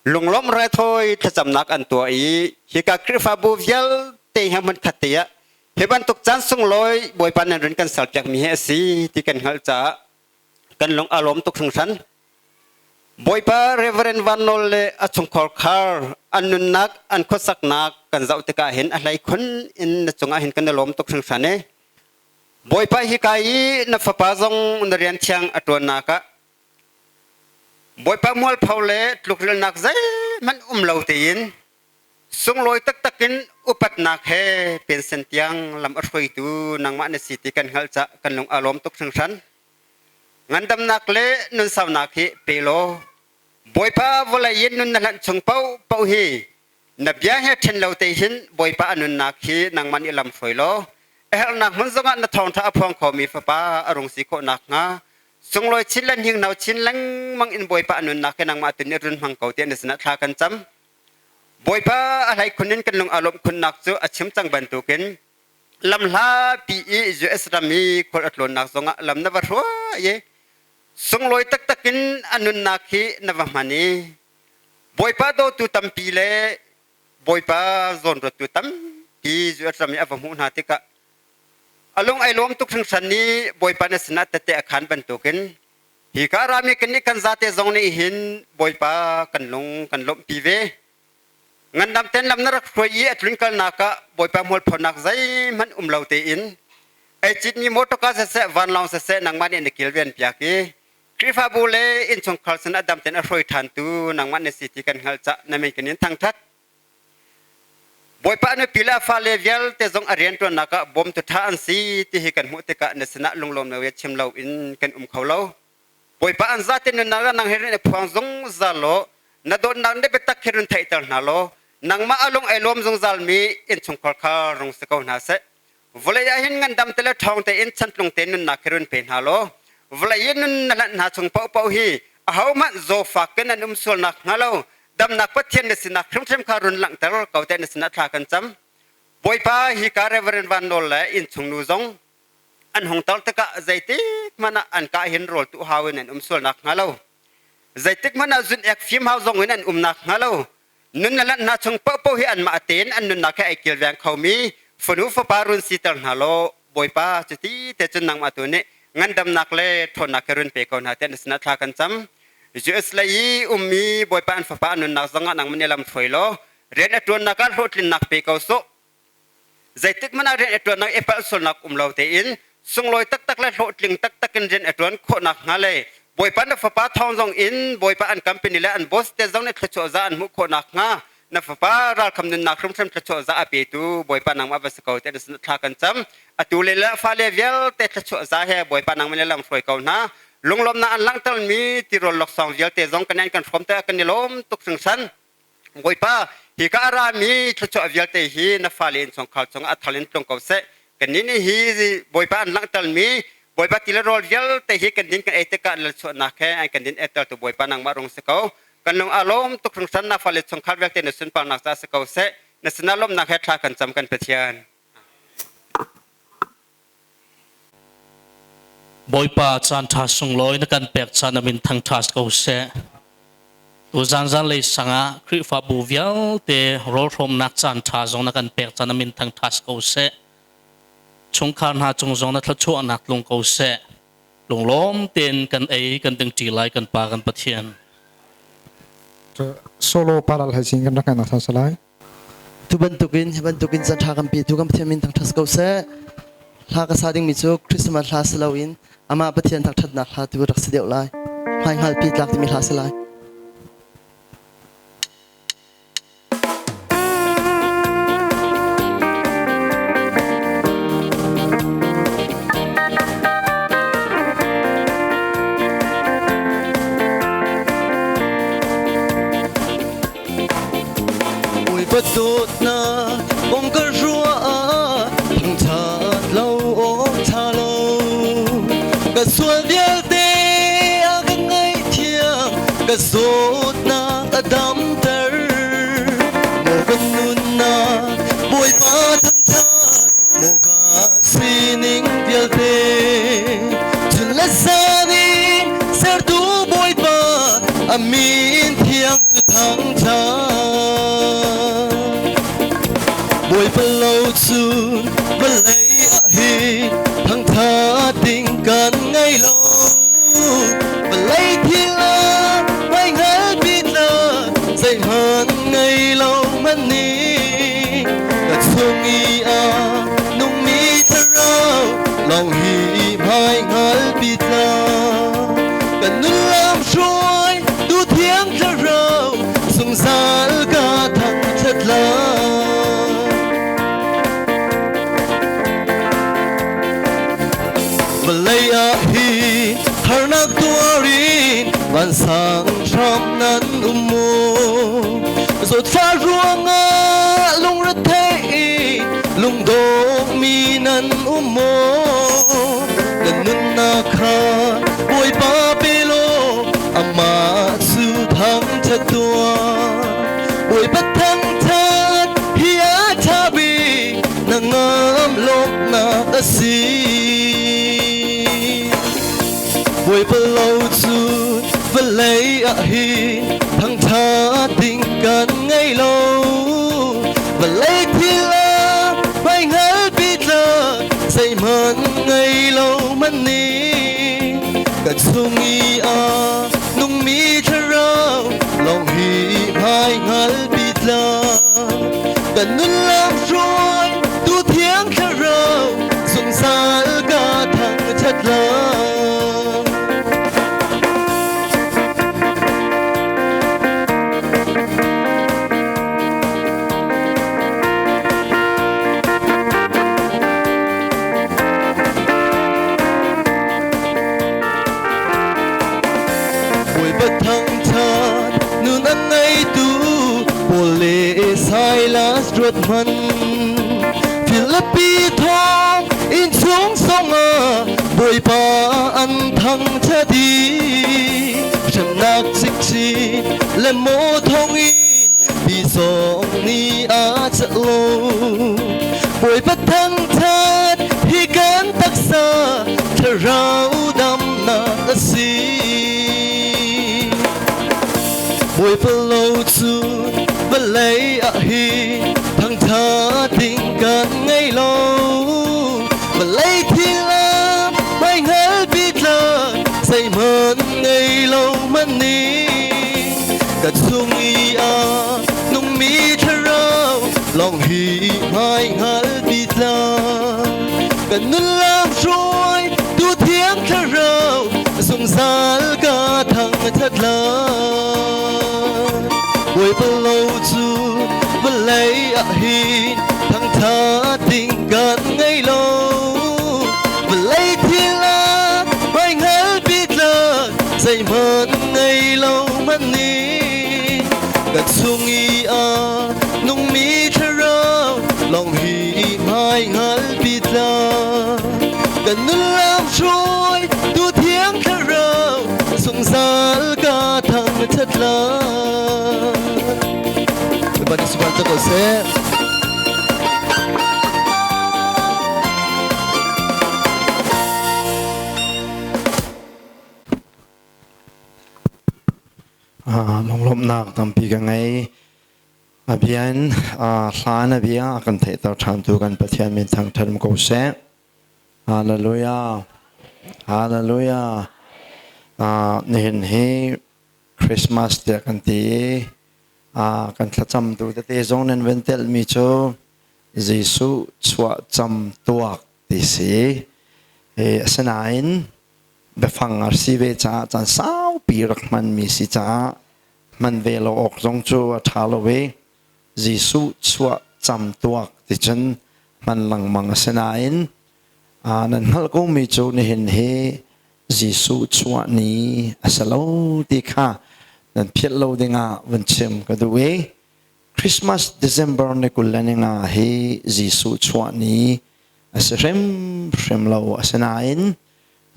lunglawmh raithawi thlacamnak an tuah i hika Khrihfabu vialte he hmunkhat te ah hi bantuk caan sunglawi Bawipa nan run kan serpiakmi hi a si ti kan hngalh caah kan lung a lawm tuk hringhran. Bawipa Reverend Van Nawl le a chungkhar khar an nunnak an khuasaknak kan zoh tikah hin a hlei khun in na cungah hin kan i lawm tuk hringhran e. Bawipa hika i na fapa zong na rian thiang a ṭuannak ah Bawipa mualpho le tlukrilnak zeihmanh um lo tein sunglawi taktak in upatnak he pension tiang lam a hruaitu nangmah na si ti kan hngalh cah kan lung a lawm tuk hringhran. Ngandamnak le nunsaunak hi pe law Bawipa vawlei in nun na hlanh chung paohpaoh hi na bia he ṭhen lo te hin Bawipa a nunnak hi nangmah nih lam hruai law a herhnak hmun zongah na thawngṭha a phuang khomi fapa a rung si khawh nakhnga sunglawi chin le hninghno chin lengmang in Bawipa a nunnak hi nangmah tu nih run hmang ko tiah na sinah thla kan cam. Bawipa a hleikhun in kan lung aa lawmh khunnak cu a chim cang bantukin lamhlapi i US ram i khual a tlawnnak zongah lam na va hruai i sunglawi taktak in a nunnak hi na va hman i Bawipa dawtu tampi le Bawipa zawnruattu tampi US ram i a va hmuh hna tikah a lung ai lawm tuk hringhran i Bawipa na sinah tette a khan bantukin hi ka rami kan nih kan zate zong nih hin Bawipa kan lung kan lawmhpi ve. Ngandam ten lam na rak hruai i a tlun kalnak ah Bawipa hmualphonak zeihmanh um lo tein ei citmi motorka siseh vanlawng siseh nangmah nih na kilven piak i Khrihfabu le innchungkhar sin a dam ten a hruai ṭhantu nangmah na si ti kan hngalh cah na min kan in thangṭhat. Bawipa nupi le a fale vialte zong a rianṭuannak ah bawmtu ṭha an si ti hi kan hmuh tikah na sinah lunglawm lo chim lo in kan um kho lo. Bawipa an zate nunnak ah nang he rian i phuang zungzal law na dawtnak na biatak he run theihter hna law nangmah a lung ai lawm zungzalmi innchungkhar kha rung si ko hna seh. Vawlei ah hin ngandam te le ṭhawng tein chantlung te nunnak hi run pe hna law vawlei i nun na hlanh hna chung paohpaoh hi ahohmanh zawfak in an um sualnak hnga lo damnak Pathian na sinak hrimhrim kha run langhter ko te na sinah thla kan cam. Bawipa hika Reverend Van Nawl le innchung nu zong an hung tar tikah zeitik hmanh ah an ka hin rawl tuh hau in an um sualnak hnga lo zeitik hmanh ah zun ek fim hau zong in an umnak hnga lo nun le lanhnak chung paohpaoh hi anmah tein an nunnak he ai kilveng khomi fanu fapa run siter hna law Bawipa cuti te cun nangmah tu nih ngandamnak le ṭhawnnak he run pe ko hna tiah na sinah thla kan cam. US lei i ummi Bawipa an fapa an nunnak zongah nangmah nih lam hruai law rian a ṭuannak ah hlawhtlinnak pe ko sawh. Zeitik hmanh ah rian a ṭuannak i palh sualnak um lo tein sunglawi taktak le hlawhtling taktak in rian a ṭuan khawhnak hnga le Bawipa na fapa thawng zong in Bawipa an company le an boss te zong nih thluachuah za an hmuh khawhnak hnga na fapa ralkham nunnak hrimhrim thluachuah za a petu Bawipa nangmah va si ko tiah na sin thla kan cam. Atu le le fale vialte thluachuah za he Bawipa nangmah nih lam hruai ko hna. Lunglawmnak an langhtermi tirawl laksawng vialte zong kan an kan hrawm te kan i lawm tuk hringhran. Bawipa, hika a rami thluachuah vialte hi na fale innchungkhar cungah a thal in tlung ko seh. Kannih nih hi Bawipa an langhtermi Bawipa ti le rawl vialte hi kan din kan ei tikah lalchuahnak he an kan din etertu Bawipa nangmah rung si ko. Kan lung aa lawm tuk hringhran na fale chungkhar vialte na sunparnak caah si ko seh. Na sinah lawmhnak he thla kan cam kan Pathian.
Bawipa caan ṭha sunglawi na kan pek caan amin thangṭha ko seh. Tuzan zanlei sangah Khrihfabu vialte rawlhrawmnak caan ṭha zong na kan pek caan amin thangṭha ko seh. Chungkhar hna cung zong na thluachuahnak tlung ko seh. Lunglawm tein kan ei kan dingṭi lai kan Pa kan Pathian.
Solo paral hai sin kan rak ngai nak salai.
Tu bantukin hi bantukin caan ṭha kan petu kan Pathian min thangṭhat ko seh. Hla ka sa dingmi cu Christmas hla si loin amah Pathian thangṭhatnak hla tu rak si deuh lai. Hmaihngalpi tlak timi hla si lai. Bawipa dawtnak kong ka ruah ah thangṭhat lo awk ṭha lo. Ka sual vialte a ka ngaihthiam, ka zawtnak a damter. Maw ka nunnak Bawipa thangṭhat, maw ka sining vialte. Chun le zan in sertu Bawipa, a min thiang cu thangṭhat. Bawipa lo cun vawlei ah hin thangṭhat ding kan ngei lo. Vawlei thil ah hmaihngal bik zeihmanh ngei lo hmanh nih ka chung i a nungmi thlarau lawng hi hmaihngal pitla. Kan nun lam hruai tu thiang thlarau zungzal ka thangṭhat lai. Vawlei ah hi harnak tuarin vansang hram nan um mu. Zawtfah ruangah lungrethei lungdongmi nan um maw? Nan nunnak kha Bawipa pe law amah cu thangṭhat tuah. Bawipa thangṭhat hi a ṭha bik, na ngam lawmhnak a si. Bawipa lo cu vawlei ah hin thangṭhat ding kan ngei lo. Vawlei thil ah hmaihngal pitla zeihmanh ngei lo hmanh nih kan chung i a nungmi thlarau lawng hi hmaihngal pitla.
Kan nun lam hruai tu thiang thlarau zungzal ka thangṭhat lai. Bawipa thangṭhat nun a ngeitu Paul le Silas ruat hmanh. Philippi thong inn chung zongah Bawipa an thangṭhat i hremnak cikcin le maw thongin mi zong nih a celh lo. Bawipa thangṭhat hi kan taksa thlarau damnak a si. Bawipa lo cu vawlei ah hi thangṭhat ding kan ngei lo. Vawlei thil ah hmaihngal pitlak zeihmanh ngei lo man nih ka chung i a nungmi thlarau lawng hi hmaihngal pitlak. Kan nun lam hruai tu thiang thlarau zungzal ka thangṭhat lai. Bawipa lo cu vawlei ah hin thangṭhat ding kan ngei lo. Vawlei thil ah hmaihngal pitlak zeihmanh ngei lo hmanh nih kan chung i a nungmi thlarau lawng hi hmaihngal pitlak. Kan nun lam hruai tu thiang thlarau zungzal ka thangṭhat lai. Bawipa nih sual ko seh.
Lunglawmhnak tampi ka ngei. A bia in hla na bia a kan theihter ṭhantu kan Pathian min thangṭhat ko seh. Hallelujah. Hallelujah. Nihin hi Christmas tiah kan ti i kan thlacamtu tete zong nan van telhmi cu Jesuh chuahcam tuak ti si. Asinain biafang a si ve caah caan saupi rak hmanmi si caah hman ve lo awk zong cu a ṭha lo i Jesuh chuah cam tuak ti cun hman lengmang a si nain nan hngalh komi cu nihin hi Jesuh chuah ni a si lo ti kha nan philh lo dingah vun chim ka duh i Christmas December ni 25 hi Jesuh chuah ni a si hrimhrim lo. Asinain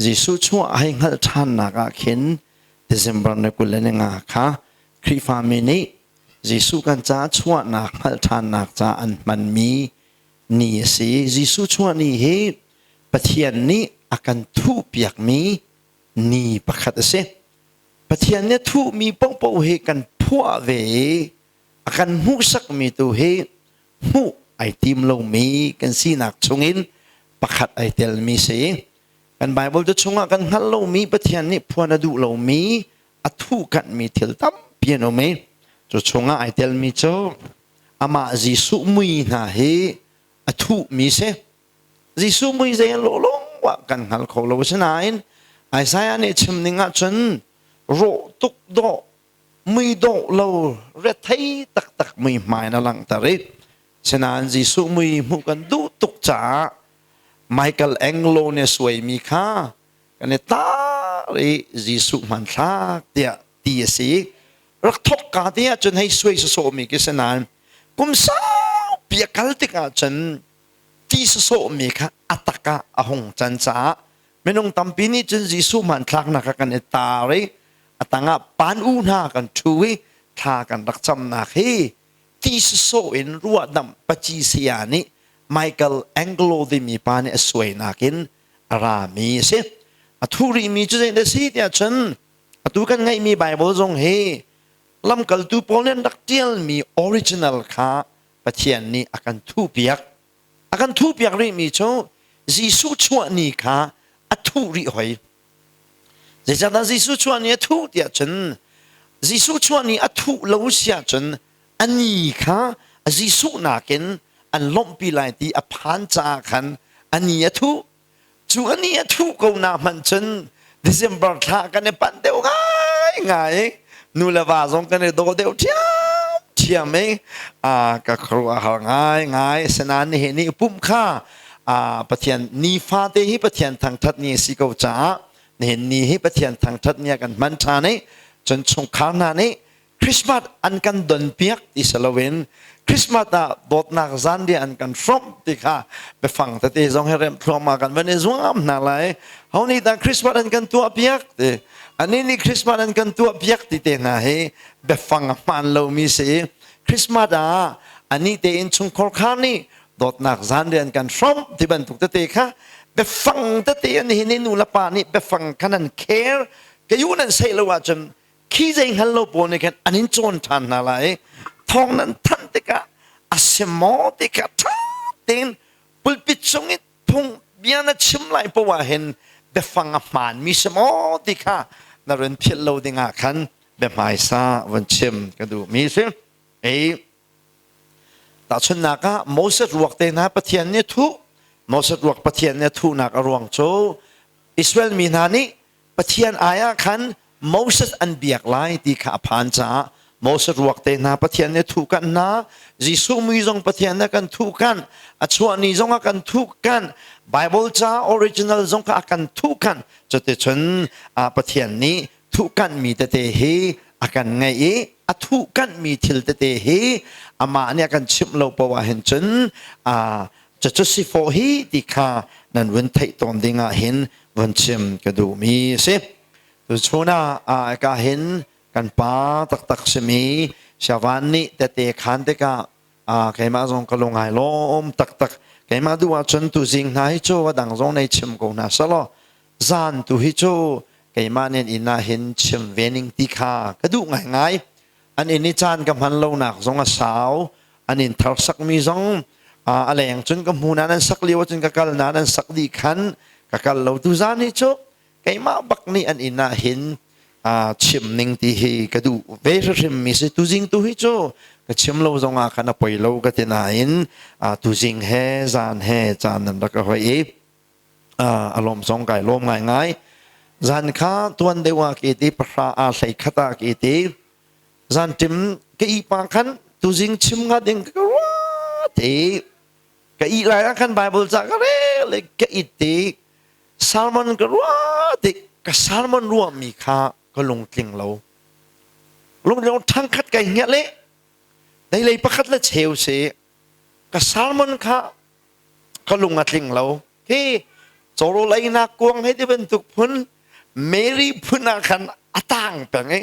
Jesuh chuah hei hngalh ṭhannak ah khin December ni 25 kha Khrihfami nih Jesuh kan ca chuahnak hngalh ṭhannak ca an hmanmi ni a si. Jesuh chuah ni hi Pathian nih a kan thuhpiakmi ni pakhat a si. Pathian nih a thuhmi paohpaoh hi kan phuah ve i a kan hmuhsakmi tu hi hmuh ai tim lomi kan sinak chungin pakhat ai telmi si. Kan Bible te chungah kan hngalh lomi Pathian nih phuan a duh lomi a thuhkanhmi thil tampi an um i cu chungah ai telmi cu amah Jesuh mui hna hi a thuhmi si. Jesuh mui zei an lawh lawng kan hngal kho lo. Asinain Isaiah nih chim ning ahcun rawh tuk dawh mui dawh lo rethei taktak mui hmai na langhter i sinain Jesuh mui hmuh kan duh tuk caah Michael Anglo nih a suaimi kha kan i tar i Jesuh hmanthlak tiah ti a si. Rak thok ka te ahcun hei suai sawsawhmi khi si nain kum saupi a kal tikah cun ti sawsawhmi kha a tak ah a hung can caah minung tampi nih cun Jesuh hmanthlaknak ah kan i tar i a tangah pan u hna kan ṭhu i thla kan rak camnak hi ti sawsawh in ruahdamh paci saya nih Michael Angelo timi pa nih a suainak in a rami a si. A thu rihmi cu zeidah a si tiah cun atu kan ngeihmi Bible zong hi lamkaltu pawl nih an rak ṭialmi original kha Pathian nih a kan thuhpiak. A kan thuhpiak rihmi cu Jesuh chuah ni kha a thuh rih hoi. Zeicahtiah Jesuh chuah ni a thuh tiah cun Jesuh chuah ni a thuh lo si ahcun a ni kha
Jesuh nakin an lawmhpi lai ti a phan caah khan a ni a thuh. Cu a ni a thuh ko na hmanh cun December thla kan i panh deuh ngaingai. Nu le va zong kan i daw deuh ṭhiamṭhiam i ka khuaruah a har ngaingai. Asinain nihin ni pumh kha Pathian nifate hi Pathian thangṭhat ni a si ko caah nihin ni hi Pathian thangṭhat ni ah kan hman ṭhan i cun chungkhar hna nih Christmas an kan donpiak ti si loin Christmas ah dawtnak zanriah an kan hrawmh ti kha biafang tete zong hi remh thluahmah kan van i zuam hna lai. Ho nih dah Christmas an kan tuahpiak ti? Anih nih Christmas an kan tuahpiak ti te hna hi biafang a hmaan lomi si. Christmas ah anih tein chungkhar khar nih dawtnak zanriah an kan hrawmh ti bantuk tete kha biafang tete an hin i nu le pa nih biafang khan an care. Kayu nan sei lo ahcun khi zei hngal lo pawl nih khan an in cawn ṭhan hna lai. Thawng nan thanh tikah a si maw ti kha ṭha tein pulpit cung i phung bia na chim lai poah ah hin biafang a hmaanmi si maw ti kha na run philh lo dingah khan biahmaisa vun chim ka duhmi si. Ei tahchunhnak ah Moses ruak te hna Pathian nih thuh. Moses ruak Pathian nih a thuhnak a ruang cu Israel mi hna nih Pathian ai ah khan Moses an biak lai ti kha a phan caah Moses ruak te hna Pathian nih thuh kanh hna. Jesuh mui zong Pathian nih a kan thuh kanh, a chuah ni zong a kan thuh kanh, Bible ca original zong kha a kan thuh kanh. Cuticun Pathian nih thuh kanhmi tete hi a kan ngeih i a thuh kanhmi thil tete hi amah nih a kan chimh lo poah hin cun cucu si fawh hi ti kha nan vun theih tawn ding ah hin vun chim ka duhmi a si. Tuchun ah ka hin kan pa taktak simi Siavan nih tete khan tikah keimah zong ka lung ai lawm taktak. Keimah duh ahcun tuzing hna hi cu a dang zong nei chim ko hna selaw zan tu hi cu keimah nih inn ah hin chim ve ning ti kha ka duh ngaingai. An inn i caan ka hman lonak zong a sau. An inn thar sakmi zong a leng cun ka hmu nain an sak lio ahcun ka kal nain an sak dih khan ka kal lo. Tuzan hi cu keimah bak nih an inn ah hin chim ning ti hi ka duh ve hrimhrim mi si. Tuzing tu hi cu ka chim lo zong ah khan a poi lo ka ti nain tuzing he zan he caan nan rak ka hoi i a lawm zong kai lawm ngaingai. Zan kha tuan deuh ah ke ti pahra a hlei khat ah ke ti zan tim ka i pa khan tuzing chim nga ding ka ruat i ka i lai ah khan Bible ca ka rel i ka it ti sermon ka ruat i ka sermon ruah mi kha ka lungtling lo. Lungtling thang khat kai ngiah le dei lei pakhat le cheu si ka sermon kha ka lung a tling lo. Hi cawrawl einak kuang hei ti bantuk phun Mary phun ah khan a tang peng i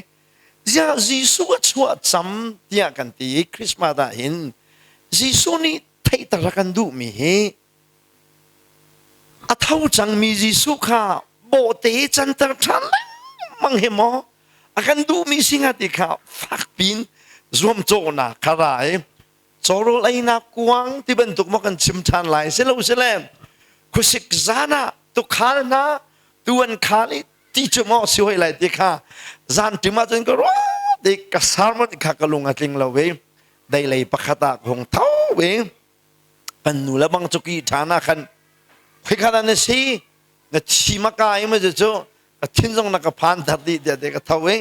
ziah Jesuh a chuah cam tiah kan ti i Christmas ah hin Jesuh nih theihter a kan duhmi hi a tho cangmi Jesuh kha bawhte canter ṭhan lengmang hi maw a kan duhmi si hnga ti kha fakpiin zuamcawhnak kha ra i cawrawl einak kuang ti bantuk maw kan chim ṭhan lai si lo si le khuasik zan ah tukhal hna tu an khal i ti cu maw si hoi lai ti kha zan ṭim ahcun ka ruah ti ka sermon kha ka lung a tling lo i dei lei pakhat ah ka hung tho i kan nu le bang cu ki ṭhan ah khan khoikhat ah na si na thi ma ka i ma cu ka thin zong na ka phan thar dih tiah te ka tho i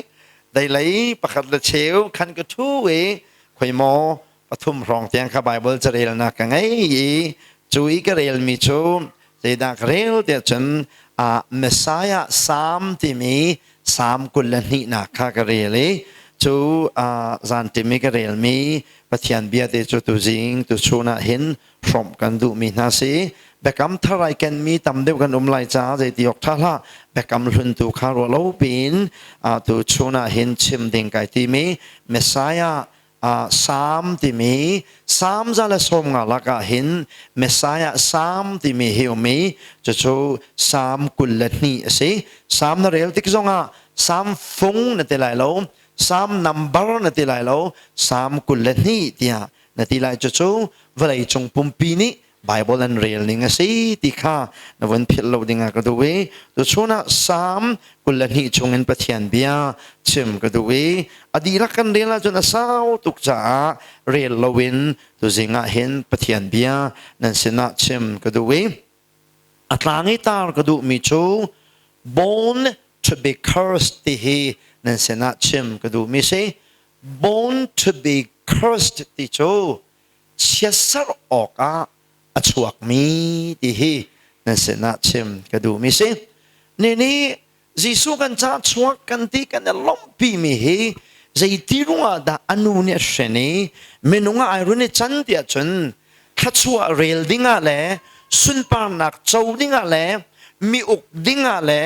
dei lei pakhat le cheu khan ka ṭhu i khoi maw pathum hrawng tiang kha Bible carelnak ka ngei i cu i ka relmi cu zeidah ka rel tiah cun Messiah Psalm timi Psalm 22nak kha ka rel i cu zan tim i ka relmi Pathian bia te cu tuzing tuchun ah hin hrawmh kan duhmi hna si. Biakam thar ai kenmi tam deuh kan um lai caah zeiti awk ṭha hlah. Biakam hlun tu kha ruah lo piin tu chun ah hin chim ding kai timi Messiah Psalm timi Psalm 150 lakah hin Messiah Psalm timi hi um i cucu Psalm 22 a si. Psalm na rel tik zongah Psalm fung na ti lai lo, Psalm number na ti lai lo, Psalm 22 tiah na ti lai. Cucu vawleicung pumpi nih Bible an rel ning a si ti kha na vun philh lo ding ah ka duh i tuchun ah Psalm 22 chung in Pathian bia chim ka duh i a dihlak kan rel ahcun a sau tuk caah rel loin tuzing ah hin Pathian bia nan sinah chim ka duh i a tlang i tar ka duhmi cu born to be cursed ti hi nan sinah chim ka duhmi si. Born to be cursed ti cu chiatserh awkah a chuakmi ti hi nan sinah chim ka duhmi si. Ni nih Jesuh kan ca chuak kan ti kan i lawmhpimi hi zeiti ruangah dah a nu nih a hren i minung ah ai run i can tiah cun thluachuah rel dingah le sunparnak co dingah le mi uk dingah le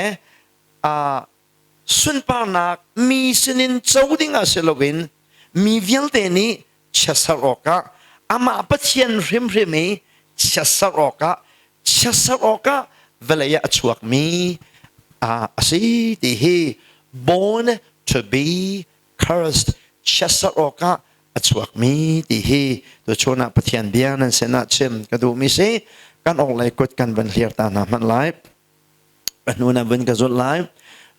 sunparnak mi sinin co dingah si loin mi vialte nih chiatserh awkah amah Pathian hrimhrim i chiatserh awkah chiatserh awkah vawlei ah a chuakmi a si ti hi born to be cursed chiatserh awkah a chuakmi ti hi tuchun ah Pathian bia nan sinah chim ka duhmi si. Kan orhlei kut kan van hlir ta hna hmanh lai, a hnu na vun ka zulh lai.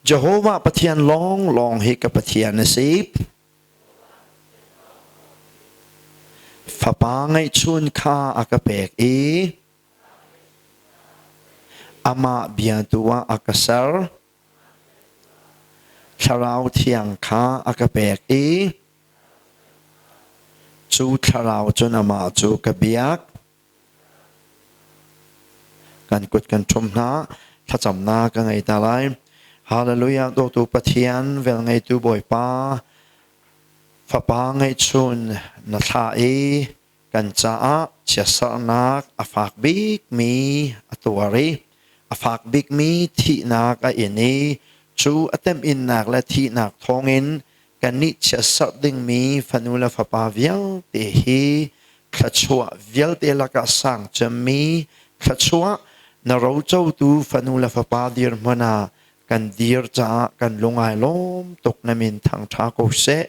Jehovah Pathian lawng lawng hi ka Pathian a si. Fapa ngeihchun kha a ka pek i amah bia tu ah a ka ser. Thlarau thiang kha a ka pek i cu thlarau cun amah cu ka biak. Kan kut kan ṭhum hna, thlacamnak ka ngei ta lai. Hallelujah, dawtu Pathian, velngeitu Bawipa, Fapa ngeihchun na thlah i kan caah chiatserhnak a fak bikmi a tuar i a fak bikmi thihnak a in i cu a temhinnak le thihnak thawngin kannih chiatserh dingmi fanu le fapa vialte hi thluachuah vialte lakah sang cemmi thluachuah na rocotu fanu le fapa dirhmun ah kan dir caah kan lung ai lawm tuk. Na min thangṭha ko seh.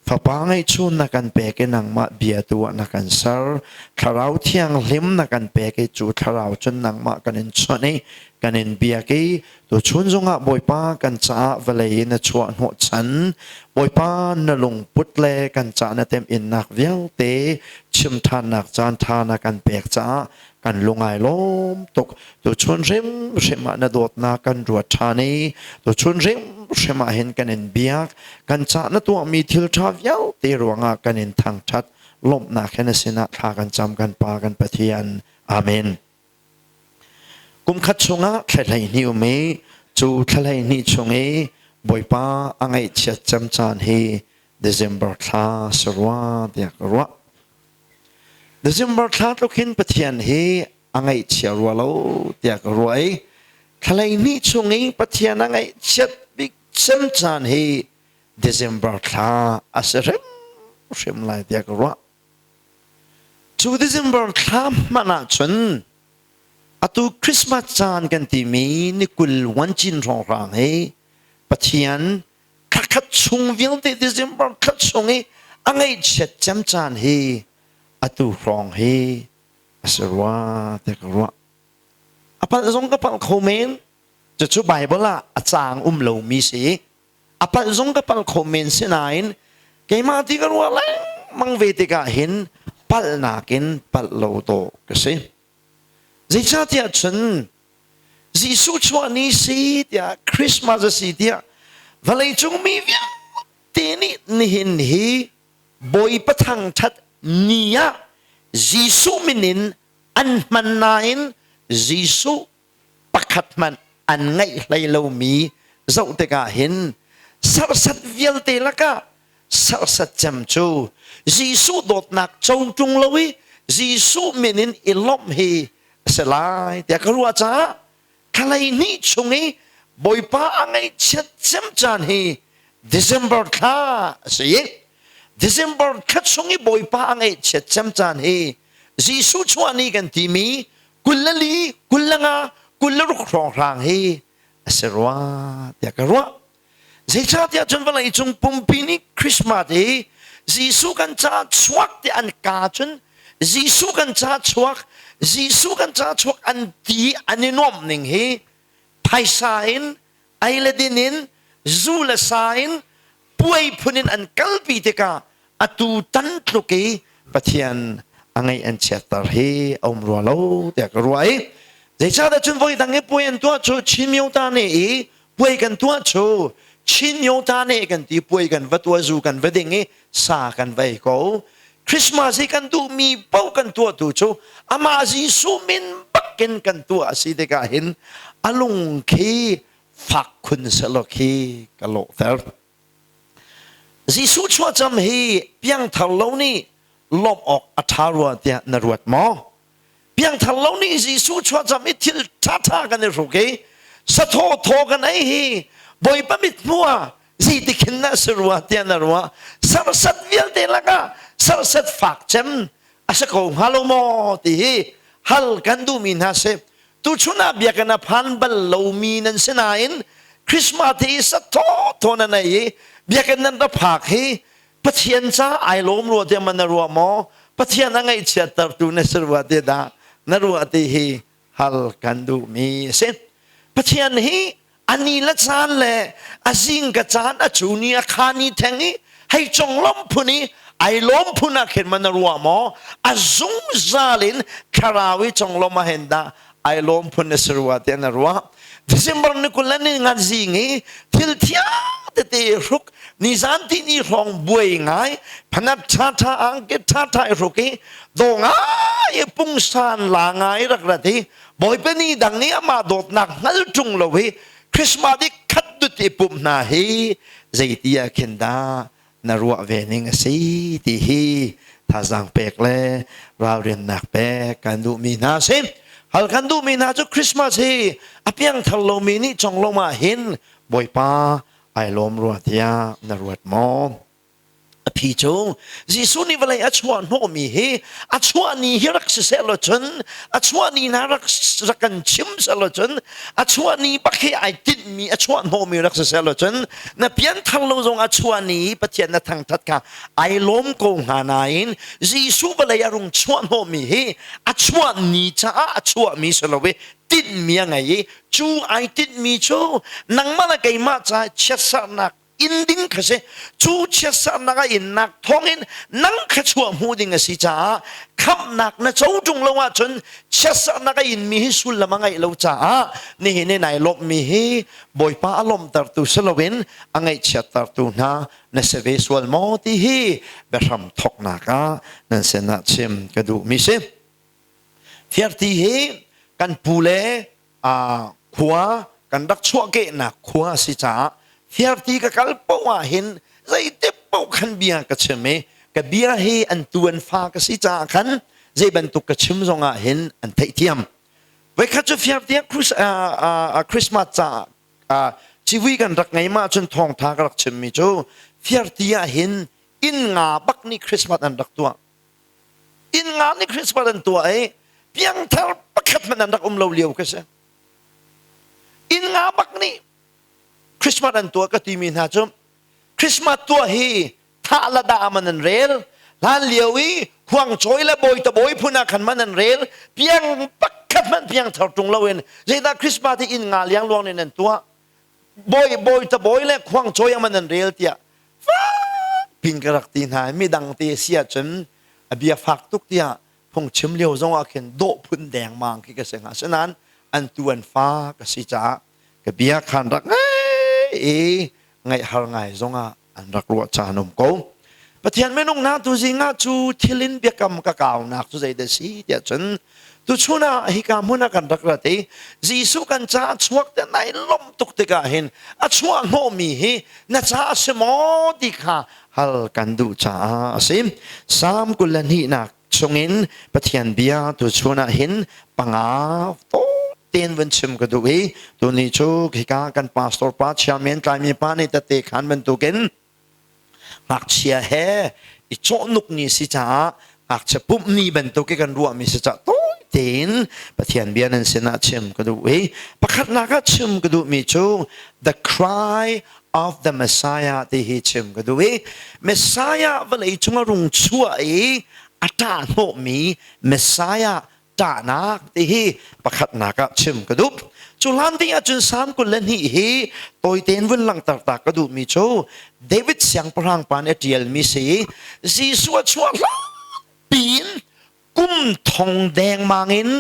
Fapa ngeihchun na kan pek i nangmah bia tu ah na kan ser. Thlarau Thianghlim na kan pek i cu thlarau cun nangmah kan in chawnh i kan in biak i tuchun zongah Bawipa kan caah vawlei in a chuah hnawhchan Bawipa na lungput le kan ca na temhinnak vialte chim ṭhannak caan ṭha na kan pek caah kan lungai lawm tuk. Tuchun hrimhrim ah na dawtnak kan ruat ṭhan i tuchun hrimhrim ah hin kan in biak. Kan ca na tuahmi thil ṭha vialte ruangah kan in thangṭhat. Lawmhnak he na sinah thla kan cam, kan Pa kan Pathian. Amen. Kum khat chungah thla 12 um i cu thla 12 chung i Bawipa a ngaihchiat cem caan hi December thla si rua tiah ka ruah. December thla tluk hin Pathian hi a ngaihchia rua lo tiah ka ruah i thla 12 chung i Pathian a ngaihchiat bik cem caan hi December thla a si hrimhrim lai tiah ka ruah. Cu December thla hmanh ahcun atu Christmas caan kan timi ni 20 wancin hrawnghrang hi Pathian thlakhat chung vialte December thla chung i a ngaihchiat cem caan hi atu hrawng hi a si rua tiah ka ruah. A palh zong ka palh kho men. Cucu Bible ah a caang um lomi si. A palh zong ka palh kho men si nain keimah ti ka ruah lengmang ve tikah hin palhnak in palh lo dawh ka si. Zeicahtiah cun Jesuh chuah ni si tiah Christmas a si tiah vawleicung mi vialte nih nihin hi Bawipa thangṭhat ni ah Jesuh min in an hman nain Jesuh pakhat hmanh an ngeih hlei lomi zoh tikah hin serhsat vialte lakah serhsat cem cu Jesuh dawtnak co ṭung lo i Jesuh min in i lawmh hi a si lai tiah ka ruah caah thla 12 chung i Bawipa a ngaihchiat cem caan hi December thla a si i December thla chung i Bawipa a ngaihchiat cem caan hi Jesuh chuah ni kan timi 24, 25, 26 hrawnghrang hi a si rua tiah ka ruah. Zeicahtiah cun vawlei cung pumpi nih Christmas hi Jesuh kan caah chuak ti an ka cun Jesuh kan caah chuak. Jesuh kan ca chuak an ti an i nuamh ning hi phaisa in ei le din in zu le sa in puai phun in an kalpi tikah atu tan tluk i Pathian a ngaih an chiatter hi a um rua lo tiah ka ruah i zeicahtiah cun voi dang i puai an tuah cu Chin Myota nih i puai kan tuah cu Chin Myota nih kan ti puai kan va tuah zu kan va ding i sa kan va ei ko. Christmas hi kan duhmi paoh kan tuahtu cu amah Jesuh min bakin kan tuah a si tikah hin a lung khi fak khun selaw khi ka lawhter. Jesuh chuahcam hi piangthar lo nih lawmh awk a ṭha rua tiah na ruat maw? Piangthar lo nih Jesuh chuahcam i thil ṭhaṭha kan i hruk i sathaw thaw kan ei hi Bawipa mithmuh ah zeitikhin dah si rua tiah na ruah? Sarsat vialte lakah sarsat fak cem a si ko hnga lo maw ti hi hal kan duhmi hna si. Tuchun ah biakinn a phan bal lomi nan si nain Christmas hi sathaw thaw nan ei i biakinn nan ra phak hi Pathian ca ai lawm rua tiah man na ruah maw? Pathian a ngaihchiattertu na si rua ti dah na ruah ti hi hal kan duhmi a si. Pathian hi a ni le caan le a zing ka caan a cu ni a kha ni theng i hei conglawmh phun i ai lawm phun ah khin man na ruah maw? A zungzal in thlarau i conglawmh ah hin dah ai lawm phun na si rua tiah na ruah. December ni 20 le ni ngan zing i thil thiang tete hruk nizan ti ni hrawng buai ngai phanat tha tha angke tha tha i hruk i do ngai i pungsan la ngai rak rat i bawipa ni dang i amah dawtnak hngal ṭung lo hi Christmas i khat dut i pumh hna hi zeiti ah khin dah na ruah ve ning a si ti hi thazaang pek le ralrinnak pek kan duhmi hna si. Hal kan duhmi hna cu Christmas hi a piangthar lomi nih conglawmh ah hin Bawipa ai lawm rua tiah na ruat maw? A phi cu Jesuh nih vawlei a chuah hnawhmi hi a chuah ni hi rak siseh law cun a chuah ni hna rak rak kan chim seh law cun a chuah ni bak hi ai tinhmi a chuah hnawhmi rak siseh law cun na pianthar lo zong a chuah ni Pathian na thangthat kha ai lawm ko hnga nain Jesuh vawlei a rung chuah hnawhmi hi a chuah ni caah a chuahmi si lo i tinhmi a ngei i cu ai tinhmi cu nangmah le keimah ca chiatserhnak inn ding kha si. Cu chiatserhnak a innak thawngin nang kha chuah hmuh ding a si caah khamhnak na co ṭung lo ahcun chiatserhnak a inmi hi sullam a ngeih lo caah nihin i nai lawmhmi hi Bawipa a lawmhtertu si loin a ngaihchiattertu hna na si ve sual maw ti hi biahram thawknak ah nan sinah chim ka duhmi si. Fiarti hi kan pu le khua kan rak chuahkehnak khua a si caah Fiarti ka kal paoh ah hin zeiti paoh khan bia ka chim i ka bia hi an tu an fa ka si caah khan zei bantuk ka chim zongah hin an theihthiam. Voikhat cu Fiarti ah Christmas caah civui kan rak ngei ma cun thawngtha ka rak chimmi cu Fiarti ah hin inn nga bak nih Christmas an rak tuah. Inn nga nih Christmas an tuah i piangthar pakhat hmanh an rak um lo lio ka si. Inn nga bak nih Christmas an tuah ka timi hna cu Christmas tuah hi thah la dah man an rel hlan lio i khuangcawi le bawi ta bawi phun ah khan man an rel piang pakhat hmanh piang thar tung loin zeidah Christmas hi inn nga liang luang in an tuah bawi bawi ta bawi le khuangcawi ah man an rel tiah fak pin ka rak ti hna midang te si ahcun a bia fak tuk tiah phungchim lio zong ah khin dawh phun dengmang khi ka si hnga asinain an tu an fa ka si caah ka bia khan rak ngai i ngaih har ngai zong ah an rak ruah caan um ko. Pathian minung hna tu zing ah cu thil in biakam ka kaunak cu zeidah si tiah cun tuchun ah hika hmun ah kan rak rat i Jesuh kan caah chuak te nai lawmh tuk tikah hin a chuah hnawhmi hi na caah a si maw ti kha hal kan duh caah a si. Salm 22nak chungin Pathian bia tuchun ah hin panga tein vun chim ka duh i tuni cu hika kan pastor pa chairman tlaimi pa nih tette khan bantukin ngakchia he i cawhnuk ni si caah ngakchia pumh ni bantuk i kan ruahmi si caah tawi tein Pathian bia nan sinah chim ka duh i pakhatnak ah chim ka duhmi cu the cry of the Messiah ti hi chim ka duh i Messiah vawlei cung a rung chuah i a ṭah hnawhmi Messiah. ṭahnak ti hi pakhatnak ah chim ka duh. Cu hlan ding ahcun Salm 22 hi tawitein vun langhter ta ka duhmi cu David siangpahrang pa nih a ṭialmi si i Jesuh a chuah hlan piin kum thong dengmang in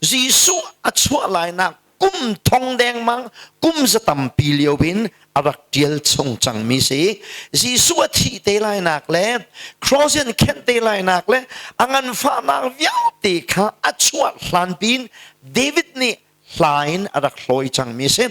Jesuh a chuah lainak kum thong dengmang kum za tampi lio in a rak ṭial chung cangmi si. Jesuh a thih te lainak le cross in khenh te lainak le a nganfahnak vialte kha a chuah hlan piin David nih hla in a rak hlawi cangmi si.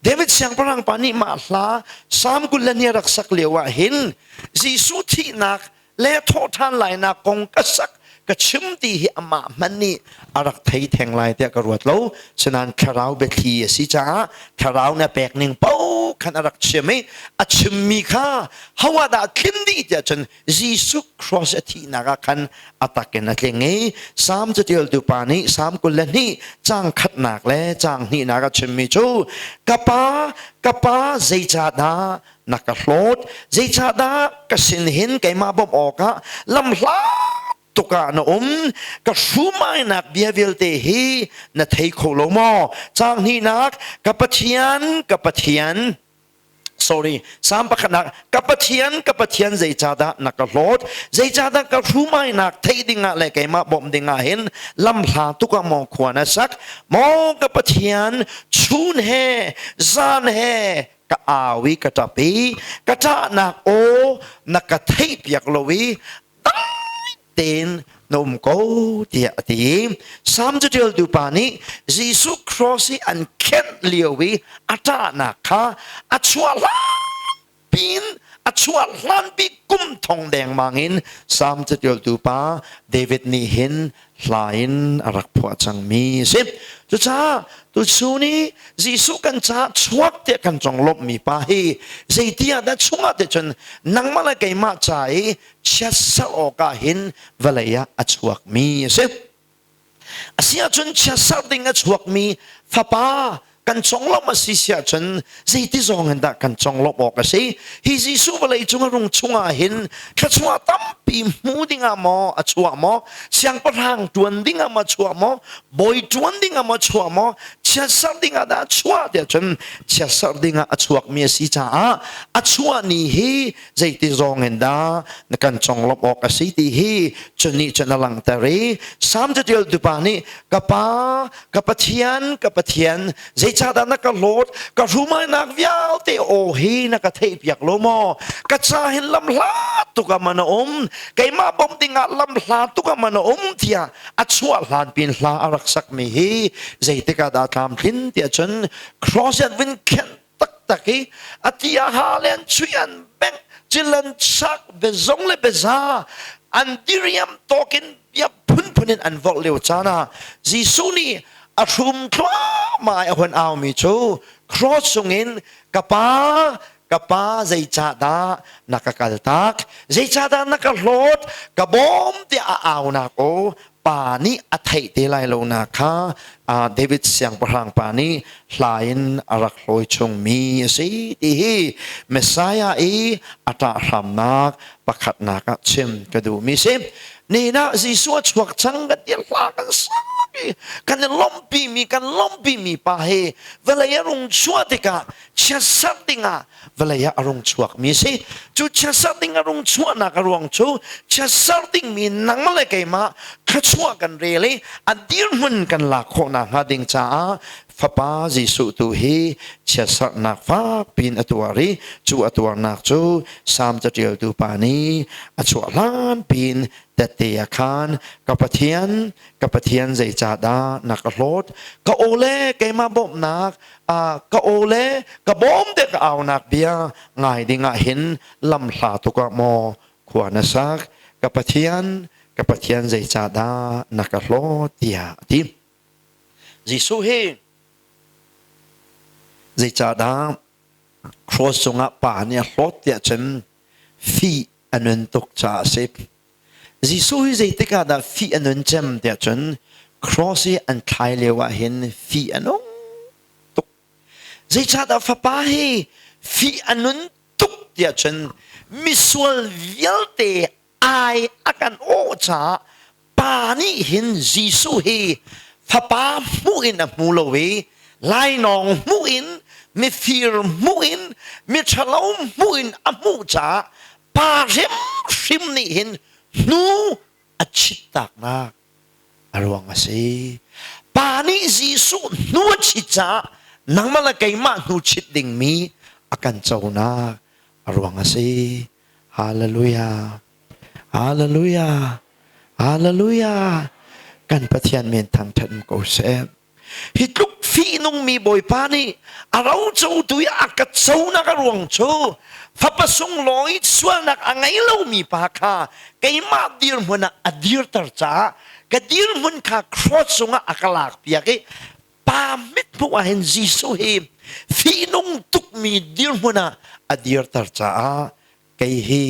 David siangpahrang pa nih mah hla Salm 22 a rak sak lio ah hin Jesuh thihnak le thawhṭhan lainak kong ka sak ka chim ti hi amah hmanh nih a rak thei theng lai tiah ka ruat lo. Sinain thlarau biathli a si caah thlarau na pek ning paoh khan a rak chim i a chimmi kha ho ah dah tlin dih tiah cun Jesuh cross a thihnak ah khan a tak in a tling i Salm catialtu pa nih Salm 22 caang khatnak le caang hnihnak a chimmi cu ka pa ka pa zeicahdah na ka hlawt? Zeicahdah ka sin hin keimah bawmh awkah lamhla tuk ah na um? Ka hrumainak bia vialte hi na thei kho lo maw? Caang hnihnak, ka Pathian, ka Pathian, sorry, Salm pakhatnak, ka Pathian, ka Pathian, zeicahdah na ka hlawt? Zeicahdah ka hrumainak theih dingah le keimah bawmh dingah hin lamhla tuk ah maw khua na sak? Maw ka Pathian, chun he zan he ka au i ka ṭap i ka ṭahnak aw na ka theihpiak lo i dai tein na um ko tiah a ti. Salm caṭialtu pa nih Jesuh cross i an khenh lio i a ṭahnak kha a chuah hlan pin a chuah hlan pi kum thong dengmang in Salm caṭialtu pa David nih hin hla in a rak phuah cangmi a si. Cucaah tuchun i Jesuh kan caah chuak tiah kan conglawmhmi pa hi zeiti ah dah chungah te cun nangmah le keimah ca i chiatserh awkah hin vawlei ah a chuakmi a si. A si ahcun chiatserh ding a chuakmi fapa kan conglawmh a si si ahcun zeiti zong in dah kan conglawmh awk a si? Hi Jesuh vawlei cung a rung chungah hin thluachuah tampi hmu dingah maw a chuah maw? Siangpahrang ṭuan dingah maw a chuah maw? Bawi ṭuan dingah maw a chuah maw? Chiatserh dingah dah a chuah tiah cun chiatserh dingah a chuakmi a si caah a chuah ni hi zeiti zong in dah na kan conglawmh awk a si ti hi cu nih cun a langhter i Salm catialtu pa nih ka pa ka Pathian, ka Pathian, zeicahdah na ka hlawt? Ka hrumainak vialte aw hi na ka theihpiak lo maw? Ka ca hin lamhla tuk ah man a um, keimah bawmh dingah lamhla tuk ah man a um tiah a chuah hlan pin hla a rak sakmi hi zeitik ah dah tlamtlin tiah cun cross an vun khenh taktak i a ti a ha le an chui an bengh cil an chak biazong le biaza an diriam tawkin bia phunphun in an vorh lio caan ah Jesuh nih a hrum thluahmah i a hun aumi cu cross chungin ka pa ka pa, zeicahdah na ka kaltak? Zeicahdah na ka hlawt? Ka bawm tiah a aunak aw pa nih a theih te lai lo na kha David siangpahrang pa nih hla in a rak hlawi chungmi a si ti hi Messiah i a ṭah hramnak pakhatnak ah chim ka duhmi si. Nihin ah Jesuh a chuak cang kan ti hla kan sak i kan i lawmhpimi kan lawmhpimi pa hi vawlei a rung chuah tikah chiatserh dingah vawlei ah a rung chuakmi a si. Cu chiatserh ding a rung chuahnak a ruang cu chiatserh dingmi nangmah le keimah thluachuah kan rel i a dirhmun kan lak khawh nakhnga ding caah Fapa Jesuh tu hi chiatserhnak fak piin a tuar i cu a tuarnak cu Salm caṭialtu pa nih a chuah hlan piin tette a khan. Ka Pathian, ka Pathian, zeicahdah na ka hlawt? Ka aw le keimah bawmhnak, ka aw le ka bawm tiah ka aunak bia ngai ding ah hin lamhla tuk ah maw khua na sak? Ka Pathian, ka Pathian, zeicahdah na ka hlawt? tiah a ti. Jesuh hi zeicahdah cross cungah pa nih a hlawt tiah cun fih a nun tuk caah a si. Jesuh hi zeitik ah dah fih a nun cem tiah cun cross i an thlai lio ah hin fih a nung tuk. Zeicahdah fapa hi fih a nun tuk tiah cun misual vialte ai a kan awh caah. Pa nih hin Jesuh hi fapa hmuh in a hmu lo i lainawng hmuh in mifir hmuh in miṭhalo hmuh in a hmuh caah pa hrimhrim nih hin hnu a chittaknak a ruang a si. Pa nih Jesuh hnu a chit caah nangmah le keimah hnu chit dingmi a kan conak a ruang a si. Hallelujah. Hallelujah. Hallelujah. Kan Pathian men thangthat ko seh. Hi tluk fihnungmi Bawipa nih a rocotu i a ka conak a ruang cu fapa sunglawi sualnak a ngei lomi pa kha keimah dirhmun ah a dirter caah ka dirhmun kha cross cungah a ka lakpiak i pa mithmuh ah hin Jesuh hi fihnung tukmi dirhmun ah a dirter caah kei hi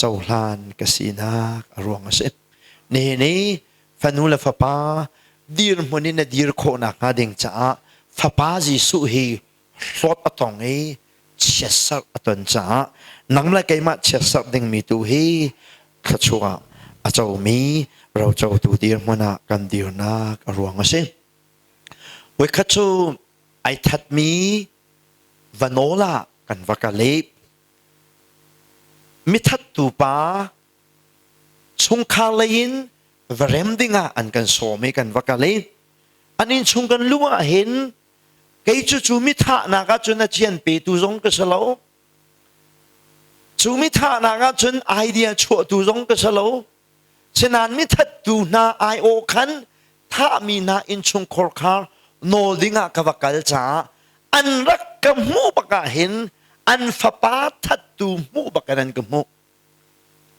cohlan ka sinak a ruang a si. Nihin i fanu le fapa dirhmun in na dir khawhnak hnga ding caah fapa Jesuh hi hlawt a tong i chiatserh a ton caah nang le keimah chiatserh dingmi tu hi thluachuah a comi rocotu dirhmun ah kan dirnak a ruang a si. Voikhat cu ai thatmi va nawl ah kan va kal i Mithattu pa chungkhar lei in va rem dingah an kan sawm i kan va kal i an innchung kan luh ah hin kei cu cu mithahnak ah cun a cian petu zong ka si lo cu mithahnak ah cun idea chuahtu zong ka si lo Sinain mithattu hna aiawh khan thahmi hna innchungkhar kha nawl dingah ka va kal caah an rak ka hmuh bak ah hin an fapa thattu hmuh bak in an ka hmuh.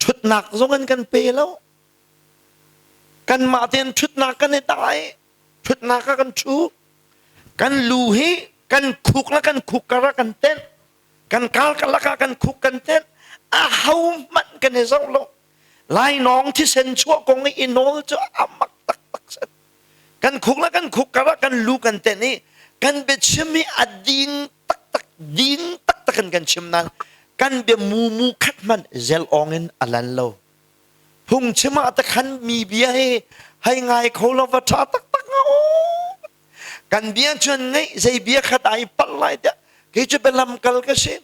Ṭhutnak zong an kan pe lo. Kanmah tein ṭhutnak kan i dai. Ṭhutnak ah kan ṭhu. Kan lu hi kan khuk le kan khuk kar ah kan tenh. Kan karkalak ah kan khuk kan tenh. Ahohmanh kan i zoh lo. Lainawng thisen chuah kong i i nawl cu a mak taktak si. Kan khuk le kan khuk karah kan lu kan tenh i kan biachim hi a ding taktak ding taktak in kan chim nain kan bia mumu khat hmanh zel awng in a lan lo. Phungchim ah takhan mi bia hi hei ngai kho lo va ṭha taktak nga Kan bia cun ngeih zei bia khat ai palh lai tiah kei cu bialam kal ka si.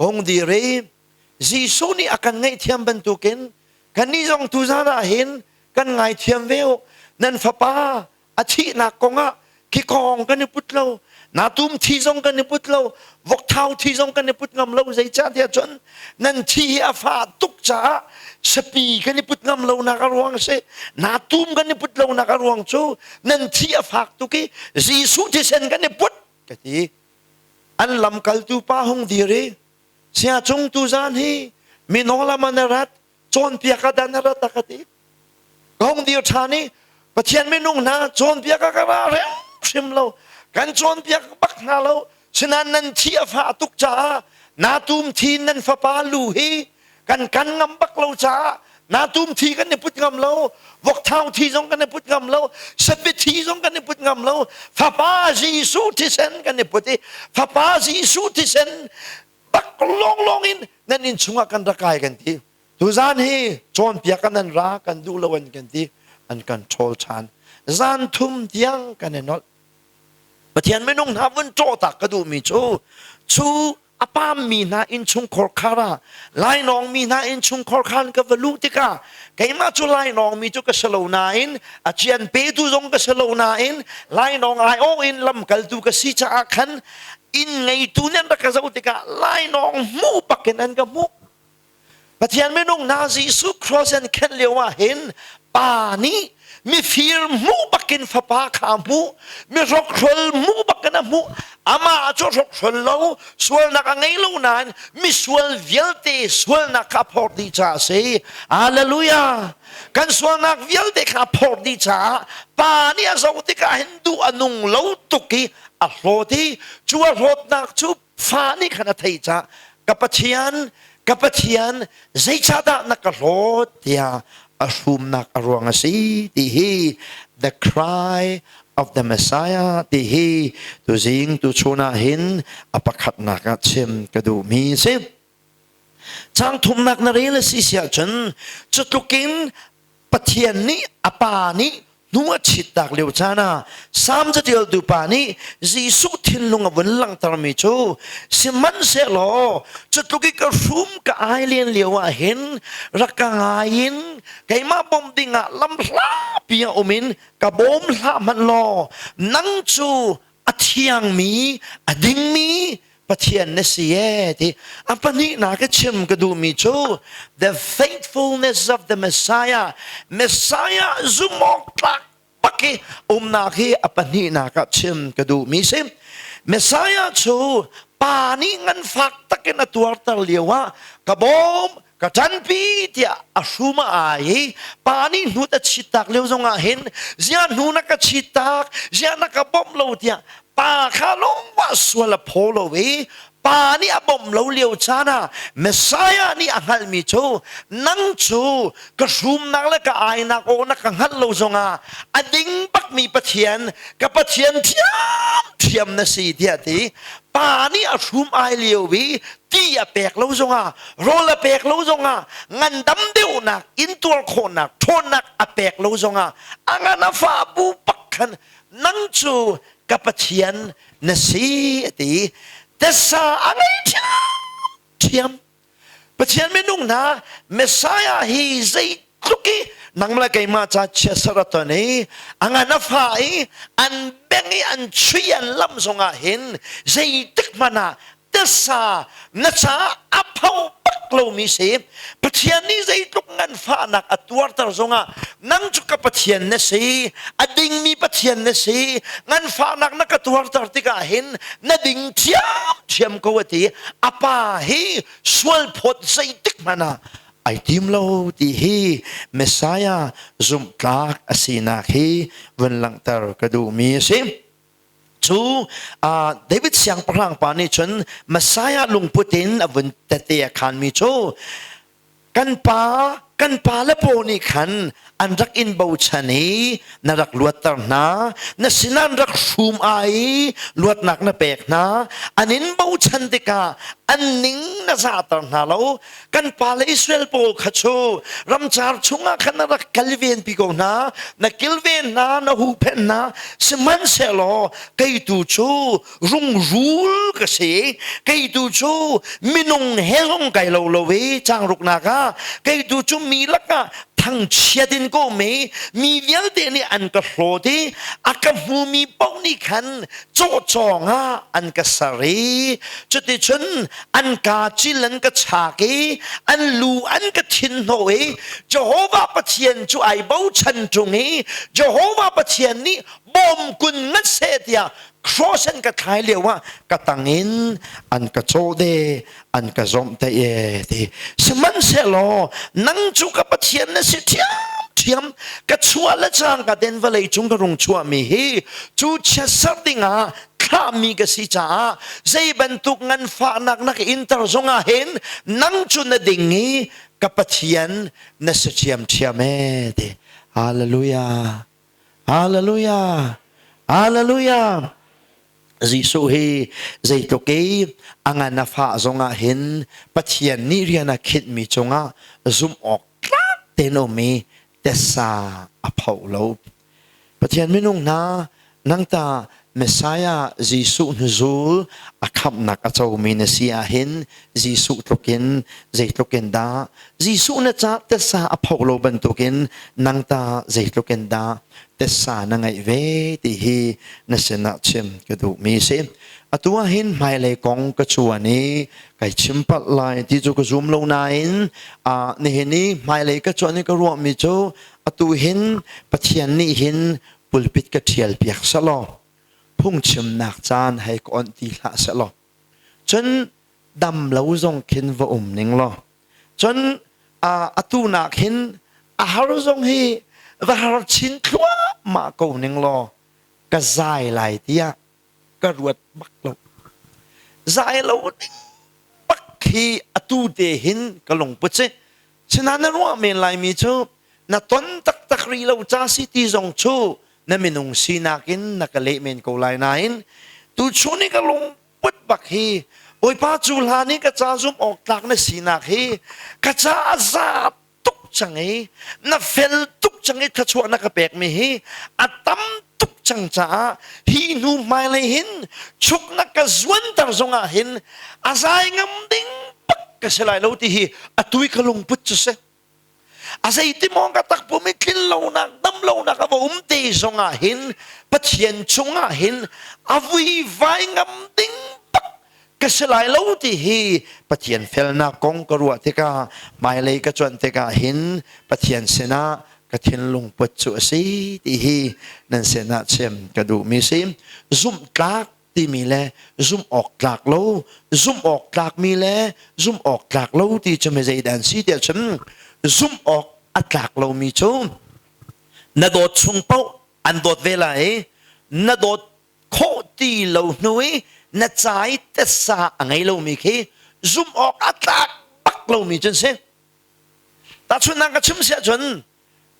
Hung dir i Jesuh nih a kan ngaihthiam bantukin kannih zong tuzan ah hin kan ngaithiam ve u. Nan fapa a thihnak kongah kikawng kan i put lo, natum thi zong kan i put lo, vokthau thi zong kan i put ngam lo zeicahtiah cun nan thi hi a fah tuk caah sapi kan i put ngam lonak a ruang a si. Natum kan i put lonak a ruang cu nan thi a fak tuk i Jesuh thisen kan i put ka ti. An lamkaltu pa hung dir i Sia cung tuzan hi mino lam an rat cawnpiak ah dan a rat a ka ti. Ka hung dir ṭhan i Pathian minung hna cawnpiak ah ka ra hrimhrim lo. Kan cawnpiak bak hna lo. Sinain nan thi a fah tuk caah natum thi nan fapa lu hi kan kan ngam bak lo caah natum thi kan i put ngam lo vokthau thi zong kan i put ngam lo sapi thi zong kan i put ngam lo fapa Jesuh thisen kan i put i fapa Jesuh thisen bak lawnglawng in nan inn chungah kan rak kai kan ti tuzan hi cawnpiak kan an ra kan duh lo an kan ti an kan ṭhawl ṭhan zan thum tiang kan i nolh Pathian minung hna vun ṭawh tak ka duhmi cu cu a pammi hna innchungkhar khar ah lainawngmi hna innchungkhar khan ka va luh tikah keimah cu lainawngmi cu ka si lo nain a cian petu zong ka si lo nain lainawng aiawh in lamkaltu ka si caah khan inn ngeitu nih an rak ka zoh tikah lainawng hmuh bakin an ka hmuh Pathian minung hna Jesuh cross an khenh lio ah hin pa nih mifir hmuh bakin fapa kha a hmuh mi hrokhrol hmuh bakin a hmuh amah cu hrokhrol lo sualnak a ngei lo nain misual vialte sualnak kha a phor dih caah a si hallelujah kan sualnak vialte kha a phor dih caah pa nih a zoh tikah hin duh a nung lo tuk i a hlawt i cu a hlawtnak cu fa nih khan a theih caah ka Pathian ka Pathian zeicahdah na ka hlawt tiah a hrumnak a ruang a si ti hi the cry of the Messiah ti hi tuzing tuchun ah hin a pakhatnak ah chim ka duhmi si chang thumnak na rel a si si ahcun cu tlukin. Pathian nih a pa nih hnu a chittak lio caan ah Salm catialtu pa nih Jesuh thinlung a vun langhtermi cu sihmanhsehlaw cu tluk i ka hrum ka ai len lio ah hin rak ka ngai in keimah bawmh dingah lam hlapi ah um in ka bawm hlah hmanh law nang cu a thiangmi a dingmi Pathian na si ee ti. A pahnihnak ka chim ka duhmi cu the faithfulness of the Messiah. Messiah zumh tlak bak i umnak hi a pahnihnak ah chim ka duhmi si. Messiah cu pa nih nganfak takin a tuarter lio ah ka bawm ka ṭanpi tiah a hrum a ai i pa nih hnut a chittak lio zongah hin ziah hnu na ka chittak, ziah na ka bawmh lo tiah pa kha lungvah sual a phaw lo i pa nih a bawmh lo lio caan ah Messiah nih a hngalhmi cu nang cu ka hrumnak le ka ainak aw na ka hngalh lo zongah a ding bakmi Pathian, ka Pathian thiamthiam na si tiah ti. Pa nih a hrum ai lio i ti a pek lo zongah, rawl a pek lo zongah, ngandam deuhnak, intuar khawhnak, ṭhawnnak a pek lo zongah a ngan a fah bu pak khan nang cu ka Pathian na si a ti. Tesa a ngei ṭhiamṭhiam. Pathian minung hna, Messiah hi zeitluk i nang le keimah ca chiatserh a ton i a ngan a fa i an beng i an chui an lam zongah hin zeitik hmanh ah tasa na caah a pho bak lomi si. Pathian nih zeitluk nganfahnak a tuarter zongah nang cu ka Pathian na si, a dingmi Pathian na si, nganfahnak na ka tuarter tikah hin na ding thiamthiam ko a ti. A pa hi sual phawt zeitik hmanh ah ai tim lo ti hi Messiah zumhtlak a sinak hi vun langhter ka duhmi a si. Cu David siangpahrang pa nih cun Messiah lungput in a vun tete a khanmi cu kan pa kan pa le paw nih khan an rak in bochan i na rak luatter hna, na sinah an rak hrum ai i luatnak na pek hna, an in bochan tikah an ning na zahter hna lo. Kan pa le Israel pawl kha cu ramcar chungah khan na rak kalven pi ko hna, na kilven hna, na huhphenh hna, sihmanhsehlaw kei tu cu rungrul ka si, kei tu cu minung he zong kai lo lo i changruknak ah kei tu cu mi lakah thangchiat in ka um i mi vialte nih an ka hlawt i a ka hmumi paoh nih khan cawhcawng ah an ka ser i cuticun an kaa cil an ka chak i an lu an ka thinhnawh i Jehovah Pathian cu ai bochan ṭung i Jehovah Pathian nih bawm kun ngat seh tiah cross an ka thlai lio ah ka tang in an ka cawh de, an ka zomh te e ti. Sihmanhsehlaw nang cu ka Pathian na si ṭhiamṭhiam, ka chuah le cangka ten vawlei cung ka rung chuahmi hi cu chiatser dingah thlahmi ka si caah zei bantuk nganfahnak na ka inter zongah hin nang cu na ding i ka Pathian na si ṭhiamṭhiam e ti. Hallelujah. Hallelujah. Hallelujah. Jesuh hi zeitluk i a ngan a fah zongah hin Pathian nih rian a khinhmi cungah zumh awk tlak tein a um i tessa a pho lo. Pathian minung hna, nang ta Messiah Jesuh hnuzul a khamhnak a comi na si ahhin Jesuh tlukin zeitluk in dah Jesuh na ca tessa a pho lo bantukin nang ta zeitluk in dah tessa na ngeih ve ti hi na sinah chim ka duhmi si. Atu ah hin hmailei kong ka cuan i kai chim palh lai ti cu ka zum lo nain nihin i hmailei ka cuan i ka ruahmi cu atu hin Pathian nih hin pulpit ka ṭhial piak selaw phungchimnak caan hei ka onh ti hlah selaw cun dam lo zong khin va um ning law cun atu nak hin a har zong hi va har chin thluahmah ko ning law ka zai lai tiah ka ruat bak lo. Zai lo ding bak hi atu te hin ka lungput si. Sinain na ruah men laimi cu na ton taktak rih lo ca si ti zong cu na minung sinak in na ka leh men ko lai nain tuchun i ka lungput bak hi Bawipa cu hlan i ka ca zumh awk tlak na sinak hi ka ca a za tuk. cang i na fel tuk cang i thluachuah na ka pekmi hi a tam tuk cang caah hi hnu hmailei hin chuk na ka zuanter zongah hin a zai ngam ding bak ka si lai lo ti hi atu i ka lungput cu si. A zeiti maw ka takpum i tlin lonak dam lonak a va um te zongah hin Pathian cungah hin a vuivai ngam ding bak ka si lai lo ti hi Pathian felnak kong ka ruah tikah hmailei ka cuanh tikah hin Pathian sinah ka thinlung put cu a si ti hi nan sinah chim ka duhmi si. Zumhtlak timi le zumh awk tlak lo, zumh awk tlakmi le zumh awk tlak lo ti cu mi zeidah an si tiah cun zumh awk a tlak lomi cu na dawt chung paoh an dawt ve lai i na dawt khawh ti lo hnu i na ca i tessa a ngei lomi khi zumh awk a tlak bak lomi cu an si. Tahchunhnak ka chim si ahcun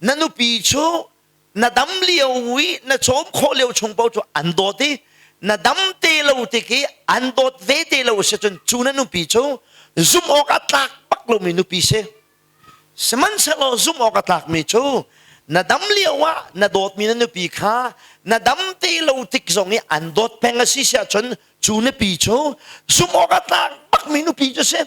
na nupi cu na dam lio i na cawm khawh lio chung paoh cu an dawt i na dam te lo tik i an dawt ve te lo si cun cu na nupi cu zumh awk a tlak bak lomi nupi si. Sihmanhsehlaw zumh awk a tlakmi cu na dam lio ah na dawtmi na nupi kha na dam te lo tik zong i an dawt peng a si si ahcun cu nupi cu zumh awk a tlak bakmi nupi cu si.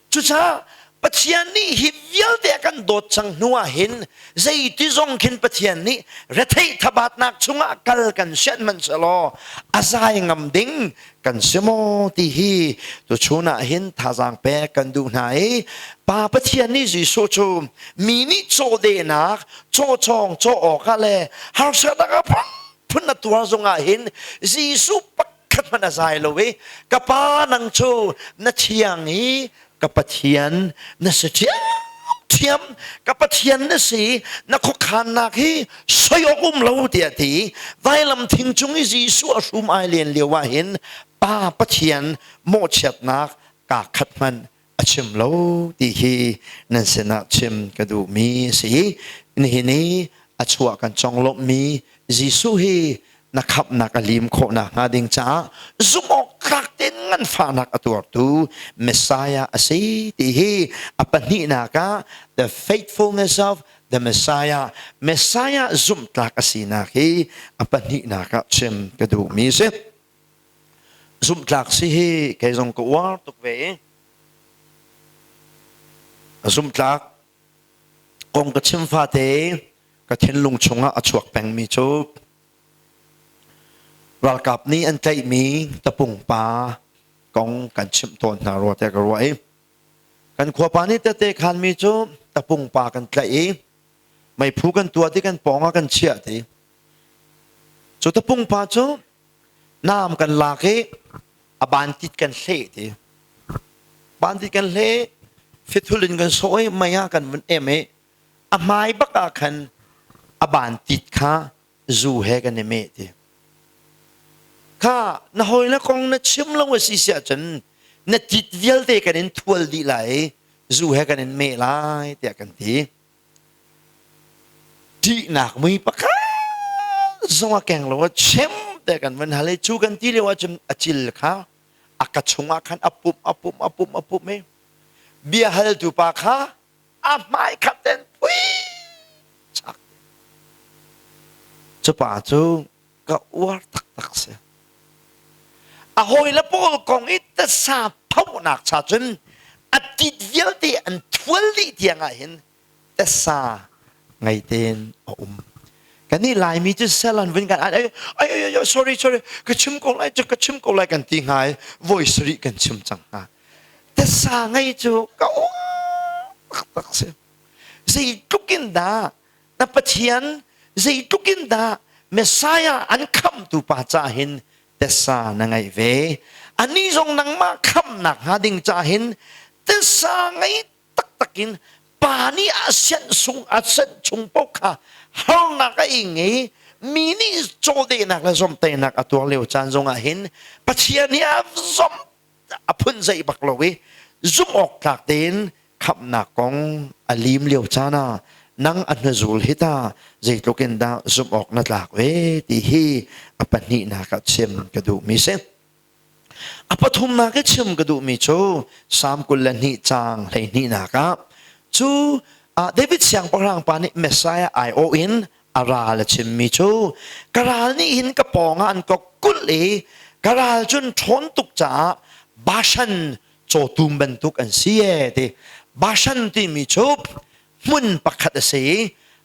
Cucaah Pathian nih hi vialte a kan dawt cang hnu ah hin zeiti zong khin Pathian nih retheih thabatnak chungah kal kan sianh hmanhsehlaw a zai ngam ding kan si maw ti hi tuchun ah hin thazaang pek kan duh hna i Pa Pathian nih Jesuh cu mi nih cawdenak cawcawng caw awk ah le harsatnak a phun a tuar zongah hin Jesuh khat hmanh a zai lo i ka pa nang cu na thiang i ka Pathian na si ṭhiamṭhiam, ka Pathian na si, na khuakhannak hi soi awk um lo tiah ti. Vailam thing cung i Jesuh a hrum ai len lio ah hin Pa Pathian mawhchiatnak kaa khat hmanh a chim lo ti hi nan sinah chim ka duhmi a si. Nihin i a chuah kan conglawmhmi Jesuh hi na khamhnak a lim khawh nakhnga ding caah zumh awk tlak tein nganfahnak a tuartu Messiah a si ti hi a pahnihnak ah the faithfulness of the Messiah, Messiah zumhtlak a sinak hi a pahnihnak ah chim ka duhmi a si. Zumhtlak si hi kei zong ka uar tuk ve i zumhtlak kong ka chim fate ka thinlung chungah a chuak pengmi cu ralkap nih an tlaihmi tapung pa kong kan chimh tawn hna rua tiah ka ruah i kan khuapa nih tete khanmi cu tapung pa kan tlaih i meiphu kan tuah ti kan pawng ah kan chiah ti. Cu tapung pa cu Naam kan lak i a bantit kan hleh ti. Bantit kan hleh, fithul in kan sawh i mei ah kan vun em i a hmai bak ah khan a bantit kha zu he kan i meh ti. Kha na hawi le kong na chim lo a si si ahcun na tit vialte kan in thual dih lai i zu he kan in meh lai tiah kan ti. Ṭihnak mui pakhat zong a keng lo a chem te kan van hal i cu kan ti lio ahcun a cil kha a ka chungah khan a pumh a pumh a pumh a pumh i bia haltu pa kha a hmai khat ten pui chak. Cu pa cu ka uar taktak si. A hawile pawl kong i tasa phohnak cha cun a tit vialte an thual dih tiang ah hin tasa ngei tein a um. Kan nih Laimi cu sel an vun kan ai ai ai ai sorry, sorry, ka chim ko lai, ka chim ko lai kan ti hnga i voi sarih kan chim cang hnga. Tasa ngei cu ka uar taktak si. Zeitluk in dah na Pathian, zeitluk in dah Messiah an khamhtu pa ca hin tesa na ngeih ve? Anih zong nangmah khamhnak hnga ding ca hin tesa ngei taktak in pa nih a sianh sung a sianh chung paoh kha harnak a ing i mi nih cawdehnak le zomhtaihnak a tuar lio caan zongah hin Pathian nih a zomh a phun zeih bak lo i zumh awk tlak tein khamhnak kong a lim lio caan ah nang a hnuzul hi ta zeitluk in dah zumh awk na tlak ve ti hi a pahnihnak ah chim ka duhmi si. A pathumnak i chim ka duhmi cu Salm 22 caang 12 nak ah cu. David siangpahrang pa nih Messiah aiawh in a ral a chimmi cu ka ral nih hin ka pawngah an ka kulh i ka ral cun ṭhawn tuk caah Bashan cawtum bantuk an si ee ti. Bashan timi cu hmun pakhat a si i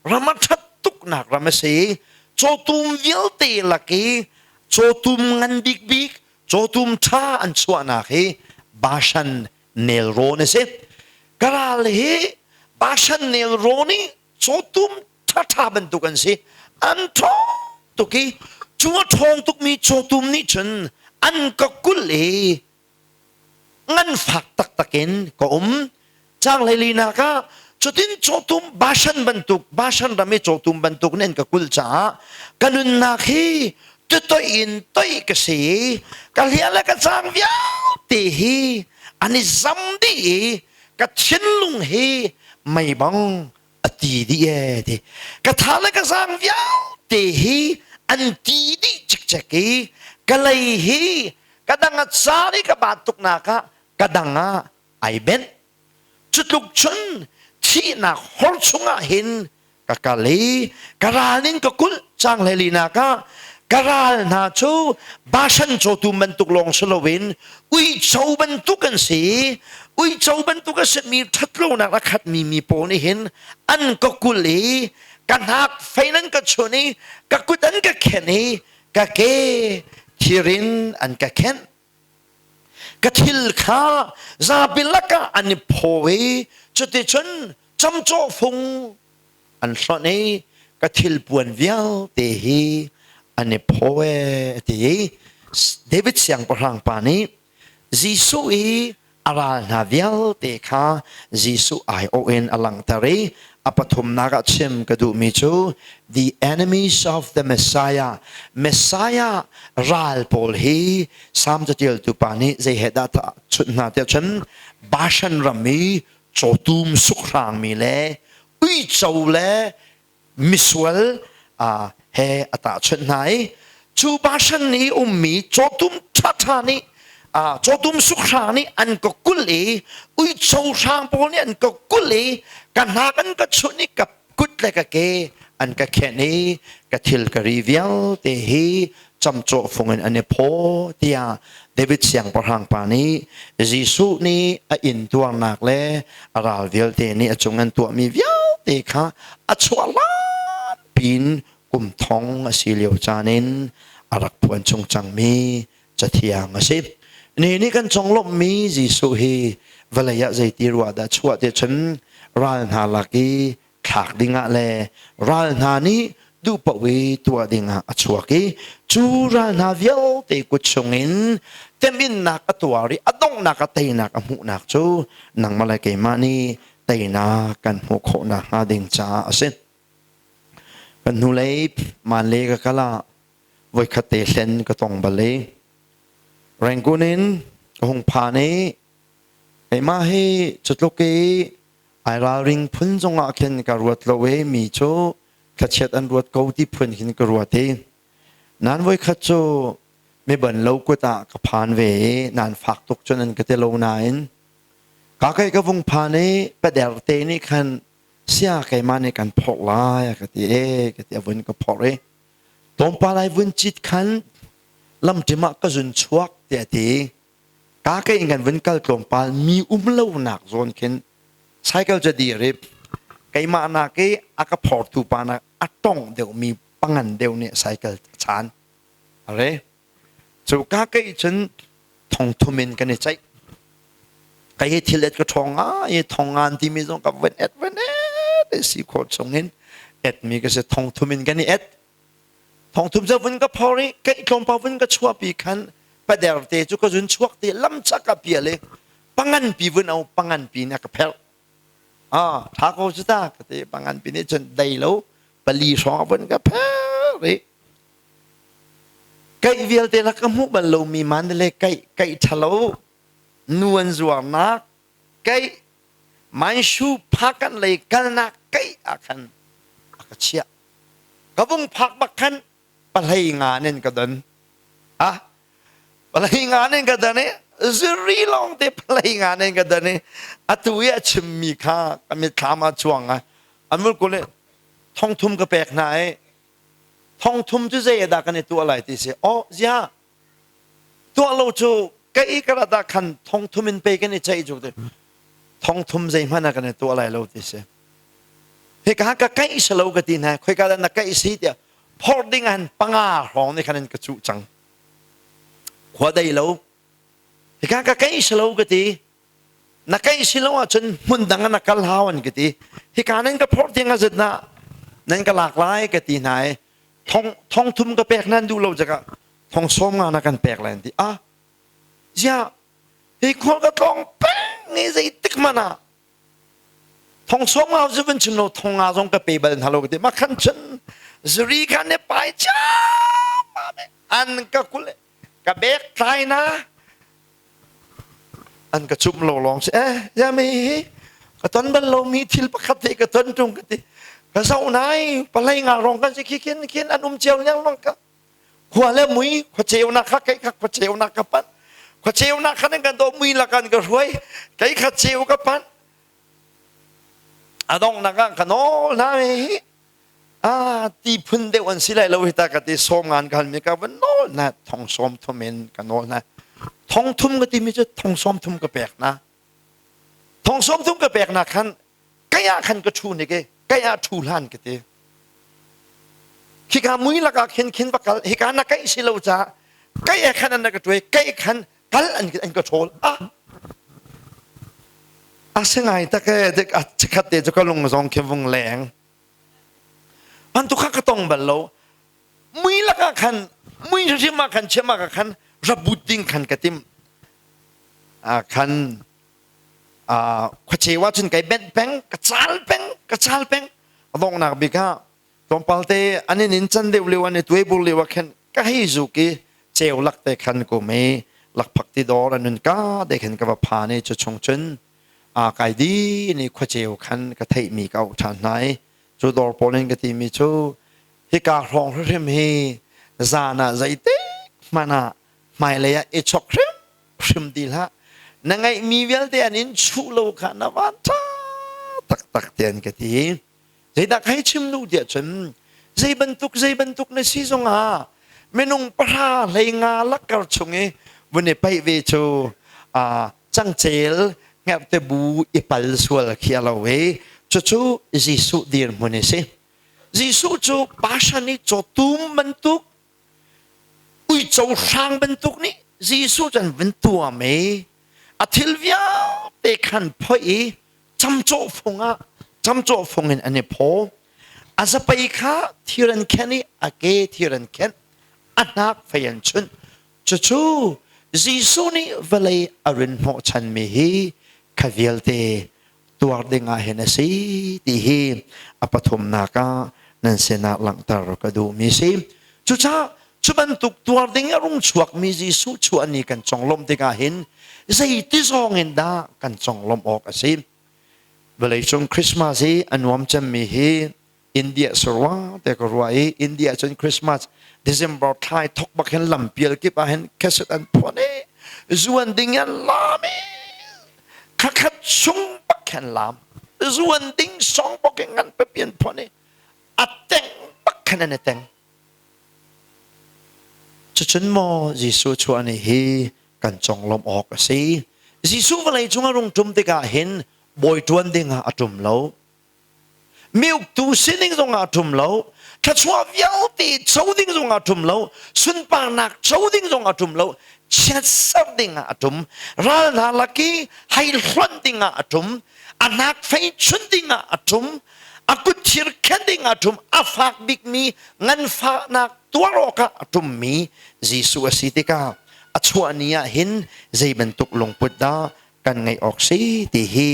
ram a ṭhat tuknak ram a si i cawtum vialte lak i cawtum ngan bikbik cawtum ṭha an chuahnak hi Bashan nelrawn a si. Ka ral hi Bashan nelrawn i cawtum ṭhaṭha bantuk an si. An ṭhawng tuk i cu a ṭhawng tukmi cawtum nih cun an ka kulh i nganfak taktak in ka um. Caang 14nak ah cutin cawtum Bashan bantuk Bashan ram i cawtum bantuk nih an ka kulh caah ka nunnak hi tutoih in toih ka si i ka hlia le ka caang vialte hi an i zam dih i ka thinlung hi mei bang a ti dih ee ti. Ka tha le ka zaang vialte hi an ti dih cikcek i ka lei hi ka dang a caan i ka baat tuknak ah ka dang ah ai benh. Cutluk cun thihnak hor chungah hin ka kal i ka ral ning ka kulh. Caang 14nak ah ka ral hna cu Bashan cawtum bantuk lawng si loin uico bantuk an si. Uico bantuk a simi ṭhatlonak a khatmi mi pawl nih hin an ka kulh i ka hnak fein an ka chun i ka kut an ka khen i ka ke thirin an ka khenh. Ka thil kha zapi lakah an i phaw i cuticun camcawh fung an hlonh i ka thilpuan vialte hi an i phaw ee a ti i David siangpahrang pa nih Jesuh i a ral hna vialte kha Jesuh aiawh in a langhter i a pathumnak ah chim ka duhmi cu the enemies of the Messiah, Messiah ral pawl hi Salm catialtu pa nih zei he dah chunh hna tiah cun Bashan ram i cawtum sukhrangmi le uico le misual he a tahchunh hna i cu Bashan i ummi cawtum ṭhaṭha nih, cawtum sukhrang nih an ka kulh i uico hrang pawl nih an ka kulh i ka hnak an ka chunh i ka kut le ka ke an ka khenh i ka thil ka ri vialte hi camcawh fung in an i phaw tiah David siangpahrang pa nih Jesuh nih a intuarnak le a ral vialte nih a cung an tuahmi vialte kha a chuah lan pin kum thong a si lio caan in a rak phuan chung cangmi cathiang a si. Ni nih kan conglawmhmi Jesuh hi vawlei ah zeiti ruah dah chuah ti cun ral hna lak i thlak dingah le ral hna nih duh paoh i tuah dingah a chuak i cu ral hna vialte kut chungin teminnak a tuar i a donghnak a teinak a hmuhnak cu nangmah le keimah nih teinak kan hmuh khawh nakhnga ding caah a si. Kan hnulei Manle ka kal ah voikhat te hlen ka tong bal i Rangoon in ka hung phan i keimah hi cutluk i ai ralring phun zongah khin ka ruat lo i mi cu thlachiat an ruat ko ti phun khin ka ruat i nan voikhat cu mi ban lo kut ah ka phan ve i nan fak tuk cun an ka ti lo nain ka kai ka vung phan i pader te nih khan sia keimah nih kan phorh lai a ka ti e ka ti a vun ka phorh i tlawmpal ai vun cit khan lamṭim ah ka zun chuak tiah a ti. Ka ke in kan vun kal tlawmpal mi um lonak zawn khin cycle cu dir i keimah nak i a ka phortu pa nak a tong deuhmi pangan deuh nih cycle a chan. Are cu ka ke cun thong thum in kan i ceih. Kai hi thil et ka ṭhawng ngai i thong ngan timi zong ka van et van et si khawh chung in et mi ka si. Thong thum in kan i et. Thong thum cu vun ka phor i keih tlawmpal vun ka chuahpi khan pader te cu ka zun chuak te lam chak a pial i pangan pi vun au pangan pi nih a ka pherh. Ah, ṭha ko cu ta ka ti. Pangan pi nih cun dei lo pali hrawng a vun ka pherh i keih vialte la ka hmuh bal lomi Mandalay keih keih ṭhalo nu an zuarnak keih Manshu phakan lei kalnak keih ah khan a ka chiah. Ka vung phak bak khan pahlei nga nin ka don. Ah, pahlei nga nin ka don i. Zuri lawng te palei nga nen ka dan i atu i a chimmi kha ka mitthlam ah chuang ai. An vun kul i thongthum ka pek hna i thongthum cu zei dah kan i tuah lai ti si. Oh zia tuah lo cu ka i ka rat ah khan thongthum in pe kan i ceih cu ti. Thongthum zeihmanh ah kan i tuah lai lo ti si. Hika ka kaih si lo ka ti hna. Khoika dah na kaih si tiah phorh ding ah panga hrawng nih khan in ka cuh cang. Khua dei lo. Hika ka kaih si lo ka ti. Na kaih si lo ahcun hmun dang ah na kal hau an ka ti. Hika nan ka phorh tiang a zat na nan ka lak lai ka ti hna i thong thong thum ka pek nan duh lo cakah thong sawm nga na kan pek lai an ti. Ah ziah hi khual ka tlawng peng i zeitik hmanh ah thong sawm nga zu van chim lo thong nga zong ka pe bal hna lo ka ti ma khan cun zuri kha ne pai cham an ka kul ka bek tlai na an ka chum lo lawng si eh ya mi hi ka ton bal lo mi thil pakhat te ka ton tung ka ti ka zau nai palai nga rong kan si khi khin khin an um chiao liang long ka khua le mui khua cheu na kha kai kha khua cheu na ka pan khua cheu na kha kan do mui la kan ka hruai kai kha cheu ka pan adong na ka ka nol na hi a ti phun deuh an si lai lo hi ta ka ti som ngan kan mi ka van nol na thong som thum in ka nol na thong thum ka ti mi cu thong som thum ka pek na thong som thum ka pek na khan kai ah khan ka thu ni ke kai ah thu hlan ka ti khika mui laka khin khin va kal hika na kai si lo cha kai e khan an ka tuai kai khan kal an an ka ṭhawl a a si ngai tak e dek a chikhat te chu ka lung zong khi vung leng an tu kha ka tong bal lo mui laka khan mui hrim ah khan chiam ah khan rabut ding khan ka tim a khan khuachewa cun kai benh peng ka cal peng ka cal peng a donghnak bik ah tlawmpal te an in in can deuh lio an i tuai bur lio ah khan ka hei zuk i ceu lak te khan kum i lakphak ti dawr an nun ka te khan ka va phan i cu chung cun a kai di ni khuaceu khan ka theih mi ka auh ṭhan hna i cu dawr pawl in ka ti mi cu hika hrawng hrim hi zan ah zeitik hmanh ah hmailei ah i chok hrim hrim ti hlah na ngeihmi vialte an in chuh lo kha na van ṭha taktak tian ka ti zeidah kai chim duh tiah cun zei bantuk zei bantuk na si zongah minung pahra hlei nga lakkar chung i vun i paih ve cu cangcel hngerhte bu i pal sual khi a lo i cucu Jesuh dirhmun i si Jesuh cu Pashan i cawtum bantuk uico hrang bantuk nih Jesuh cu an vun tuam i a thil vialte khan phoih i camcawh fung ah camcawh fung in an i phaw a zapei kha thir an khenh i a ke thir an khenh a hnak fei an chunh cucu Jesuh nih vawlei a rin hnawhchanmi hi kha vialte tuar ding ah hin a si ti hi a pathumnak ah nan sinah langhter ka duhmi si. Cucaah cu bantuk tuar ding a rung chuakmi Jesuh chuah ni kan conglawmh tikah hin zeiti zawng in dah kan conglawmh awk a si. Vawleicung Christmas hi a nuam cemmi hi India sarwa te ka ruah i India cun Christmas December thlai thok bak hin lampial kip ah hin cassette an phuan i zuan ding an lam i khakhat sung bak khan lam zuan ding song bak in ngan papi an phuan i a teng bak khan an i teng cucun maw Jesuh chuah ni hi kan conglawmh awk a si Jesuh vawlei cung a rung ṭum tikah hin bawi ṭuan ding ah a ṭum lo Mi uktu sining zong ah ṭum lo, thluachuah vialte co ding zong ah ṭum lo, sunparnak co ding zong ah ṭum lo, chiatserh ding ah a ṭum, ral hna lak i hei hlonh ding ah a ṭum, a hnak fei chun ding ah a ṭum, a kut thir khen ding ah a ṭum, a fak bikmi nganfahnak tuar awkah a ṭummi Jesuh a si tikah a chuah ni ah hin zei bantuk lungput dah kan ngeih awk si ti hi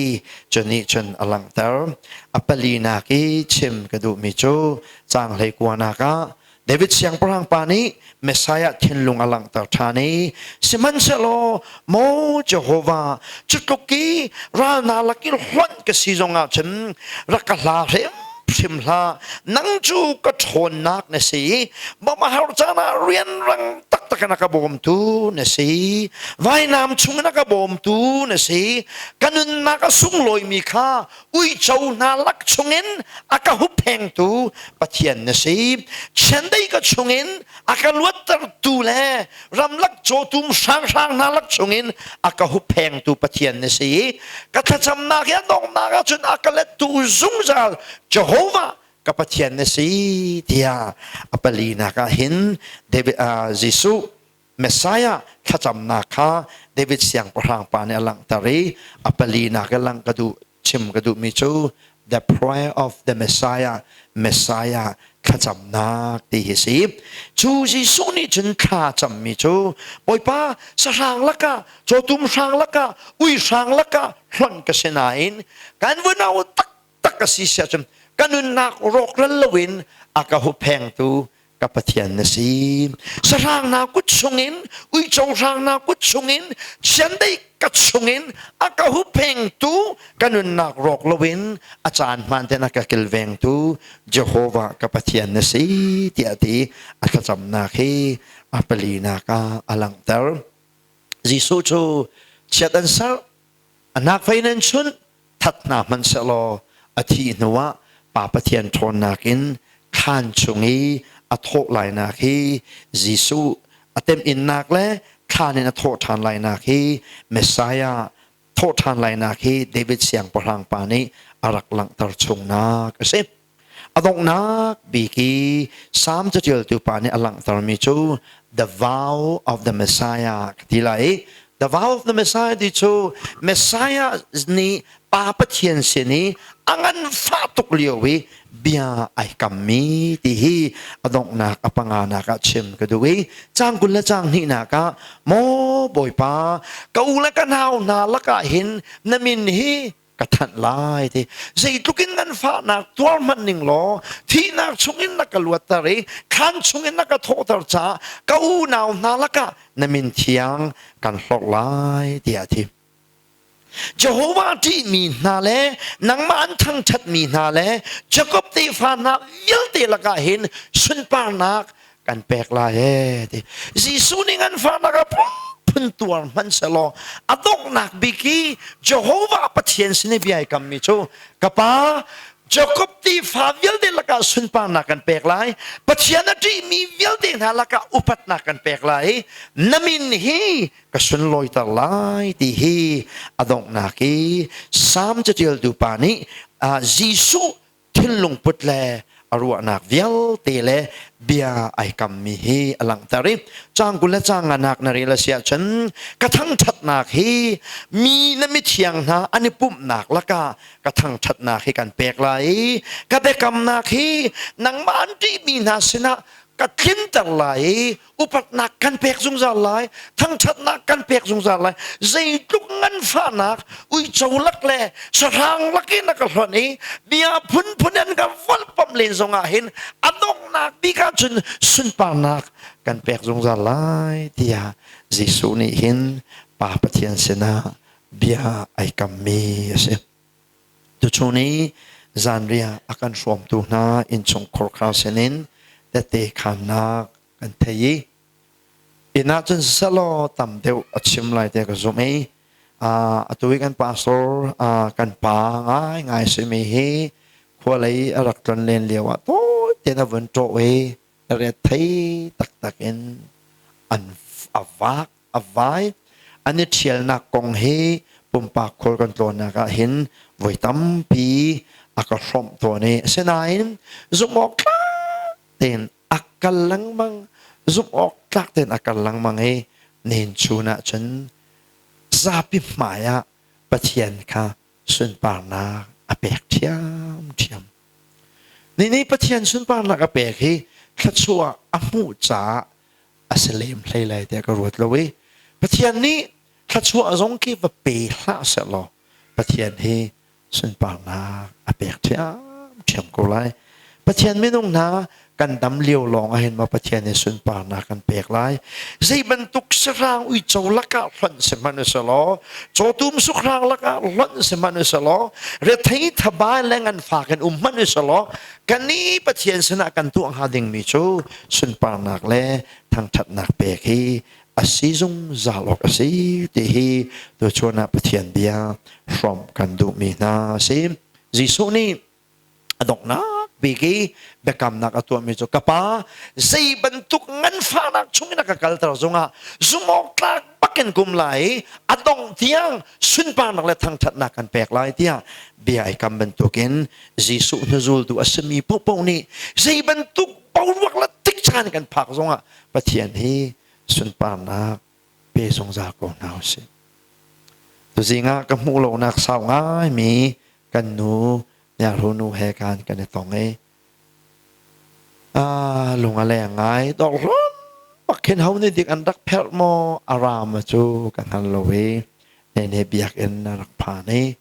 cu nih cun a langhter. A palinak i chim ka duhmi cu caang hleikuanak ah David siangpahrang pa nih Messiah thinlung a langhter ṭhan i sihmanhsehlaw maw Jehovah cu tluk i ral hna lak i hlonh ka si zongah cun rak ka hla hrim hrim hlah. Nang cu ka ṭhawnnak na si. Bawmh a har caan ah rianrang taktak in a ka bawmtu na si. Vainam chung in a ka bawmtu na si. Ka nunnak a sunglawimi kha uico hna lak chungin a ka hupphengtu Pathian na si. Chiandeih ka chungin a ka luattertu le ramlak cawtum hranghrang hna lak chungin a ka hupphengtu Pathian na si. Ka thlacamnak hi a donghnak ahcun a ka lettu zungzal Jehovah ka Pathian na si tiah a palinak ah hin David, Jesuh Messiah thlacamnak kha David siangpahrang pa nih a langhter i a palinak i langh ka duh chim ka duhmi cu the prayer of the Messiah, Messiah thlacamnak ti hi si. Cu Jesuh nih cun thla cammi cu Bawipa sahrang lakah, cawtum hrang lakah, ui hrang lakah hlonh ka si nain kan vunau taktak a si siah cun ka nunnak rawkral loin a ka hupphengtu ka Pathian na si. Sahrang na kut chungin, uico hrang na kut chungin, chiandeih ka chungin a ka huphengtu, ka nunnak rawk loin a caan hmaan ten a ka kilvengtu Jehovah ka Pathian na si tiah ti a thlacamnak hi a palinak ah a langhter. Jesuh cu chiat an serh, a hnak fei in an chunh, that hna hmanhsehlaw a thih hnuah Pa Pathian ṭhawnnak in thlan chung i a thawh lainak hi Jesuh a temhinnak le thlan in a thawh ṭhan lainak hi Messiah thawh ṭhan lainak hi David siangpahrang pa nih a rak langhter chungnak a si. A donghnak bik i Salm caṭialtu pa nih a langhtermi cu the vow of the Messiah ka ti lai i the vow of the Messiah ti cu Messiah nih Pa Pathian sin i a nganfah tuk lio i bia ai kammi ti hi a donghnak a panganak ah chim ka duh i caang 20 le caang hnihnak ah maw Bawipa ka u le ka nau hna lakah hin na min hi ka thanh lai ti zeitluk in nan fahnak tuar hmanh ning law thihnak chungin na ka luatter i thlan chungin na ka thawhter caah ka unau hna lakah na min thiang kan hlorh lai tiah a ti Jehovah ṭihmi hna le nangmah an thangṭhatmi hna le Jakob tefa hna vialte lakah hin sunparnak kan pek lai ee ti Jesuh nih nganfahnak a phunphun tuar hmanh selaw a donghnak bik i Jehovah Pathian sin i bia ai kammi cu ka pa Jakob tefa vialte lakah sunparnak kan pek lai Pathian a ṭihmi vialte hna lakah upatnak kan pek lai na min hi ka sunlawiter lai ti hi a donghnak i Salm caṭialtu pa nih Jesuh thinlung put le a ruahnak vialte le bia ai kammi hi a langhter i caang 20 le caang nganak na rel a si ahcun ka thangṭhatnak hi mi na mithiang hna an i pumhnak lakah ka thangṭhatnak hi kan pek lai i ka biakamnak hi nangmah an ṭihmi hna sinah ka tlinter lai i upatnak kan pek zungzal lai thangṭhatnak kan pek zungzal lai zeitluk nganfahnak uico lak le sahrang lak in a ka hlonh i bia phunphun an ka volhpamh len zongah hin a donghnak bik ahcun sunparnak kan pek zungzal lai tiah Jesuh nih hin Pa Pathian sinah bia ai kammi a si. Tuchun i zanriah a kan hrawmtu hna innchungkhar khar sinin tette khannak kan thei i inn ah cun siselaw tam deuh a chim lai tiah ka zumh i atu i kan pastor kan pa ngaingai simi hi khualei a rak tlon len lio ah tawi tein a vun ṭawh i rethei taktak in an a vak a vai an i ṭhialnak kong hi pumpak khual kan tlawnnak ah hin voi tampi a ka hrawmh tawn i asinain zumh awk tlak tein a kal lengmang zumh awk tlak tein a kal lengmang i nen chun ah cun zapi hmai ah Pathian kha sunparnak a pek ṭhiamṭhiam. Ni nih Pathian sunparnak a pek hi thluachuah a hmuh caah a si lem hlei lai tiah ka ruat lo i Pathian nih thluachuah zong khi va pe hlah sehlaw Pathian hi sunparnak a pek ṭhiamṭhiam ko lai. Pathian minung hna Kan dam lio lawng ah hin maw Pathian nih sunparnak kan pek lai? Zei bantuk sahrang uico lakah hlonh si hmanh uselaw, cawtum sukhrang lakah hlonh si hmanh uselaw, rethei thaba le nganfak in um hmanh uselaw, kan nih Pathian sinah kan tuah hnga dingmi cu sunparnak le thangṭhatnak pek hi a si zungzal awk a si ti hi tuchun ah Pathian bia hrawmh kan duhmi hna a si. Jesuh nih a donghnak bik i biakamnak a tuahmi cu ka pa zei bantuk nganfahnak chungin a ka kalter zongah zumhawktlak bakin kum lai i a dongh tiang sunparnak le thangṭhatnak kan pek lai tiah bia ai kam bantukin Jesuh hnuzultu a simi paohpaoh nih zei bantuk boruak le tikcaan kan phak zongah Pathian hi sunparnak pe zungzal ko hna usih. Tuzing ah ka hmuh lonak sau ngaimi kan nu Nyahru nu he kan kan i tong i lung a leng ngai dawrhlum bak khin ho nih dik an rak pherh maw a ram cu ka hngal lo i nene biakinn a rak phan i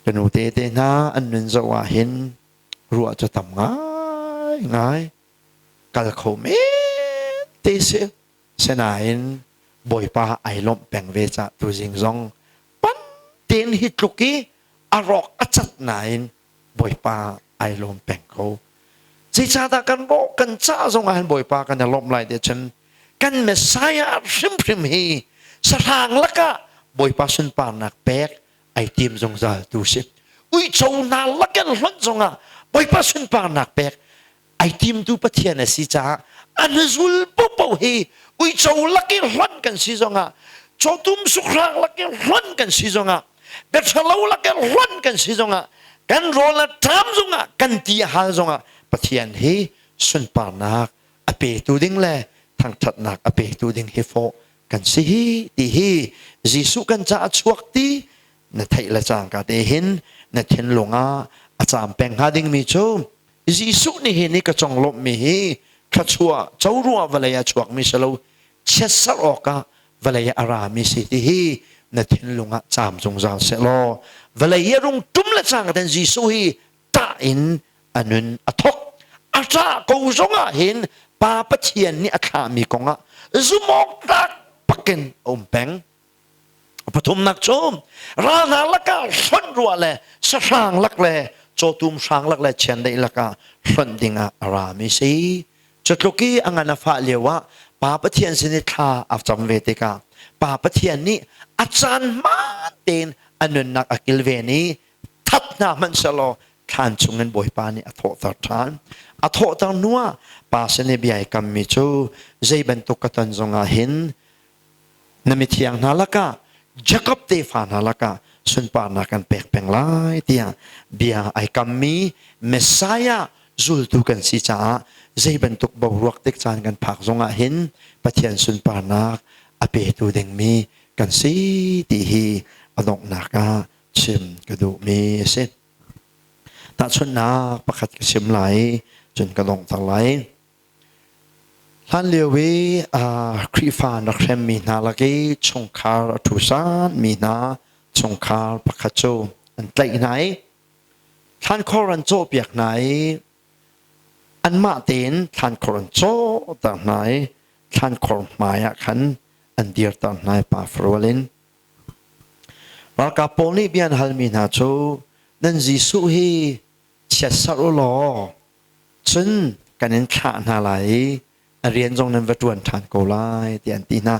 ka nu te te hna an nun zoh ah hin ruah cu tam ngai ngai kal kho men te si Sinain Bawipa ai lawmh peng ve cah tuzing zong pan tein hi tluk i a rawk a cat nain Bawipa ai lawm peng ko. Zeicahdah kan rawh kan cah zong ah hin Bawipa kan i lawmh lai ti cun kan Messiah hrimhrim hi sahrang lakah Bawipa sunparnak pek ai tim zungzal tu si. Uico hna lakin hlonh zongah Bawipa sunparnak pek ai timtu Pathian a si caah an zul popo hi uico lakin hlonh kan si zongah cawtum sukhrang lakin hlonh kan si zongah biathalo lakin hlonh kan si zongah kan rawl a ṭam zongah kan ti a hal zongah Pathian hi sunparnak a petu ding le thangṭhatnak a petu ding hi fawh kan si hi ti hi Jesuh kan caah chuak ti na theih le cangka te hin na thinlung ah a caam peng hnga dingmi cu Jesuh nih hin ka conglawmhmi hi thluachuah co ruah vawlei ah chuakmi si lo chiatserh awkah vawlei ah a rami si ti hi na thinlung ah caam zungzal seh law vawlei hi a rung ṭum le cang ten Jesuh hi ṭah in a nun a thok a ṭah ko zongah hin Pa Pathian nih a thlahmi kongah zumhawktlak bakin a um peng. Pathumnak cu ral hna lakah hlonh ruah le sahrang lak le cawtum hrang lak le chiandeih lakah hlonh dingah a rami si. Cutluk i a ngan a fah lio ah Pa Pathian sin i thla a cam ve tikah Pa Pathian nih a caan hmaan tein a nunnak a kilven i that hna hmanh sehlaw thlan chungin Bawipa nih a thawhter ṭhan. A thawhter hnuah pa sin i bia i kammi cu zei bantuk ka ton zongah hin na mithiang hna lakah Jakob tefa hna lakah sunparnak kan pek peng lai tiah bia ai kammi Messiah zultu kan si caah zei bantuk boruak tik caan kan phak zongah hin Pathian sunparnak a petu dingmi kan si ti hi a donghnak ah chim ka duhmi a si. Tahchunhnak pakhat ka chim lai cun ka donghter lai. Hlanlio i Khrihfa an rak hremmi hna lak i chungkhar a ṭhusanmi hna chungkhar pakhat cu an tlaih hna i thlankhor an cawhpiak hna i anmah tein thlankhor an cawhter hna i thlankhor hmai ah khan an dirter hna i pa farual in. Ralkap pawl nih bia an halmi hna cu nan Jesuh hi chiatserh u law cun kan in thlah hna lai i a rian zong nan va ṭuan ṭhan ko lai tiah an ti hna.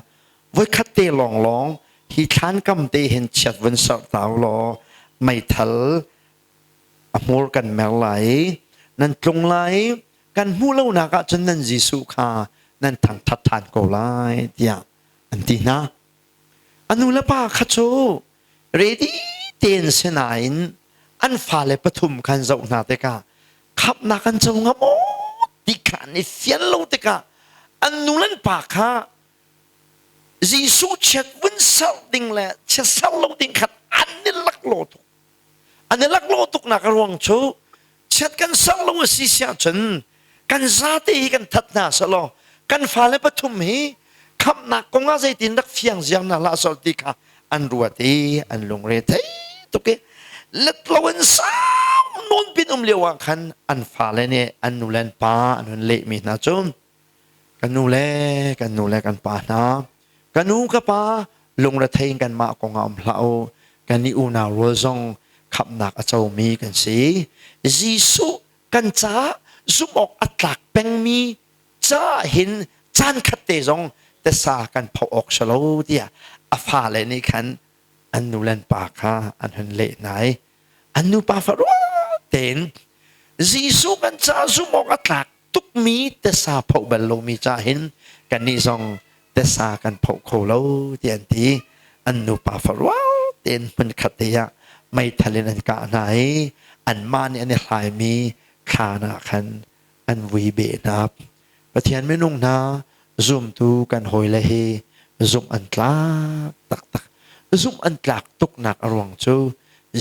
Voikhat te lawnglawng hi thlankam te hin chiat vun serh ta u law meithal a hmur kan mer lai i nan tlung lai i kan hmuh lonak ah cun nan Jesuh kha nan thangṭhat ṭhan ko lai tiah an ti hna. A nu le pa kha cu ready tein si nain an fale pathum khan zoh hna tikah khamhnak an co hnga maw ti kha an i fian lo tikah an nu le an pa kha Jesuh chiat vun serh ding le chiat serh lo ding khan an i laklawh tuk. An i laklawh tuknak a ruang cu chiat kan serh lo a si siah cun kan zate hi kan that hna selaw kan fale pathum hi khamhnak kong ah zeitin rak fiang ziang na hlah sol ti kha an ruat i an lungre thei tuk i let lo in sau nawn pin um lio ah khan an fale nih an nu le an pa an hun lehmi hna cu kan nu le kan nu le kan pa hna ka nu ka pa lungrethei in kanmah kong ah um hlah u kan i unau rual zong khamhnak a comi kan si Jesuh kan caah zumh awk a tlak pengmi ca hin caan khat te zong tesa kan pho awk si lo tiah a fale nih khan an nu le an pa kha an hun leh hna i an nupa faruah tein Jesuh kan ca zumh awk a tlak tukmi tesa phoh bal lomi ca hin kannih zong tesa kan phoh kho lo ti an ti. An nupa faruah tein hmunkhat te ah meithal in an kah hna i anmah nih an i hlaimi thlan ah khan an vui beh hna. Pathian minung hna zumtu kan hawile hi zumh an tlak taktak. Zumh an tlak tuknak a ruang cu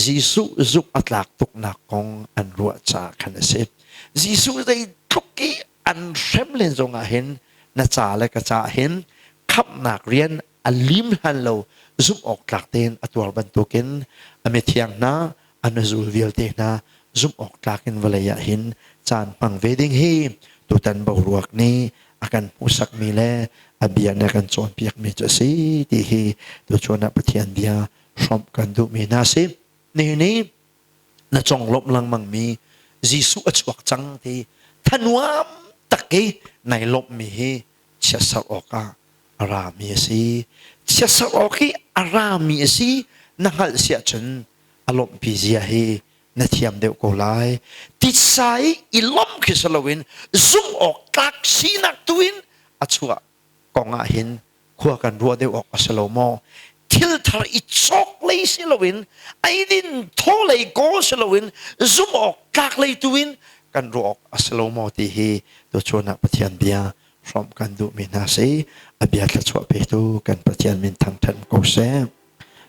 Jesuh zumh a tlak tuknak kong an ruah caah khan a si. Jesuh zeitluk i an hrem len zongah hin na ca le ka ca hin khamhnak rian a lim hlan lo zumh awk tlak tein a tuar bantukin a mithiang hna an zul vialte hna zumh awk tlak in vawlei ah hin caan hmang ve ding hi tutan boruak nih a kan hmuhsakmi le a bia nih a kan cawnpiakmi cu a si ti hi tuchun ah Pathian bia hrawmh kan duhmi hna si. Nihin i na conglawmh lengmangmi Jesuh a chuak cang ti thanuam tak i nai lawmhmi hi chiatserh awkah a rami a si. Chiatserh awk hi a rami a si na hngalh si ahcun a lawmhpi zia hi na thiam deuh ko lai. Titsa i i lawmh khi si loin zumh awk tlak sinak tu in a chuah kong ah hin khua kan ruah deuh awk a si lo maw? Thil thar i cawk lei si loin eidin thaw lei kawl si loin zumh awk tlak lei tu in kan ruah awk a si lo maw ti hi tuchun ah Pathian bia hrawmh kan duhmi hna si. A bia thluachuah petu kan Pathian min thangṭhat ko seh.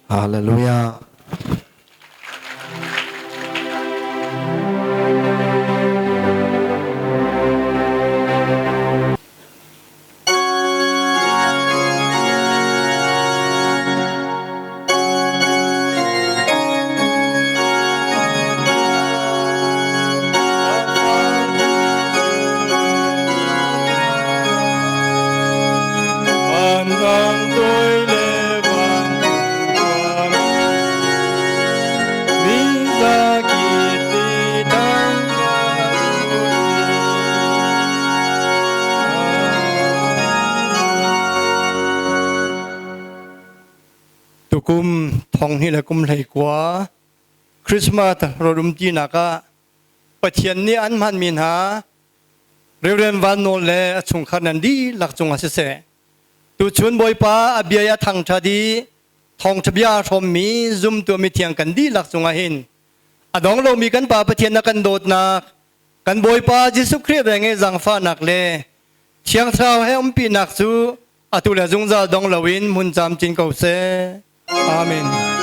Hallelujah.
Tukum thong hi le kum hlei kua Christmas rawlum tinak ah Pathian nih an hmanmi hna Reverend Van Nawl le a chungkhar nan dihlak cungah siseh tuchun Bawipa a bia i a thangṭhat i thawngṭha bia a hrawmmi zumtu mithiang kan dihlak cungah hin a dong lomi kan Pa Pathian na kan dawtnak kan Bawipa Jesuh Khrih veng i zaangfahnak le Thiang Thlarau he umpinak cu atu le zungzal dong loin hmun camcin ko seh. Amen.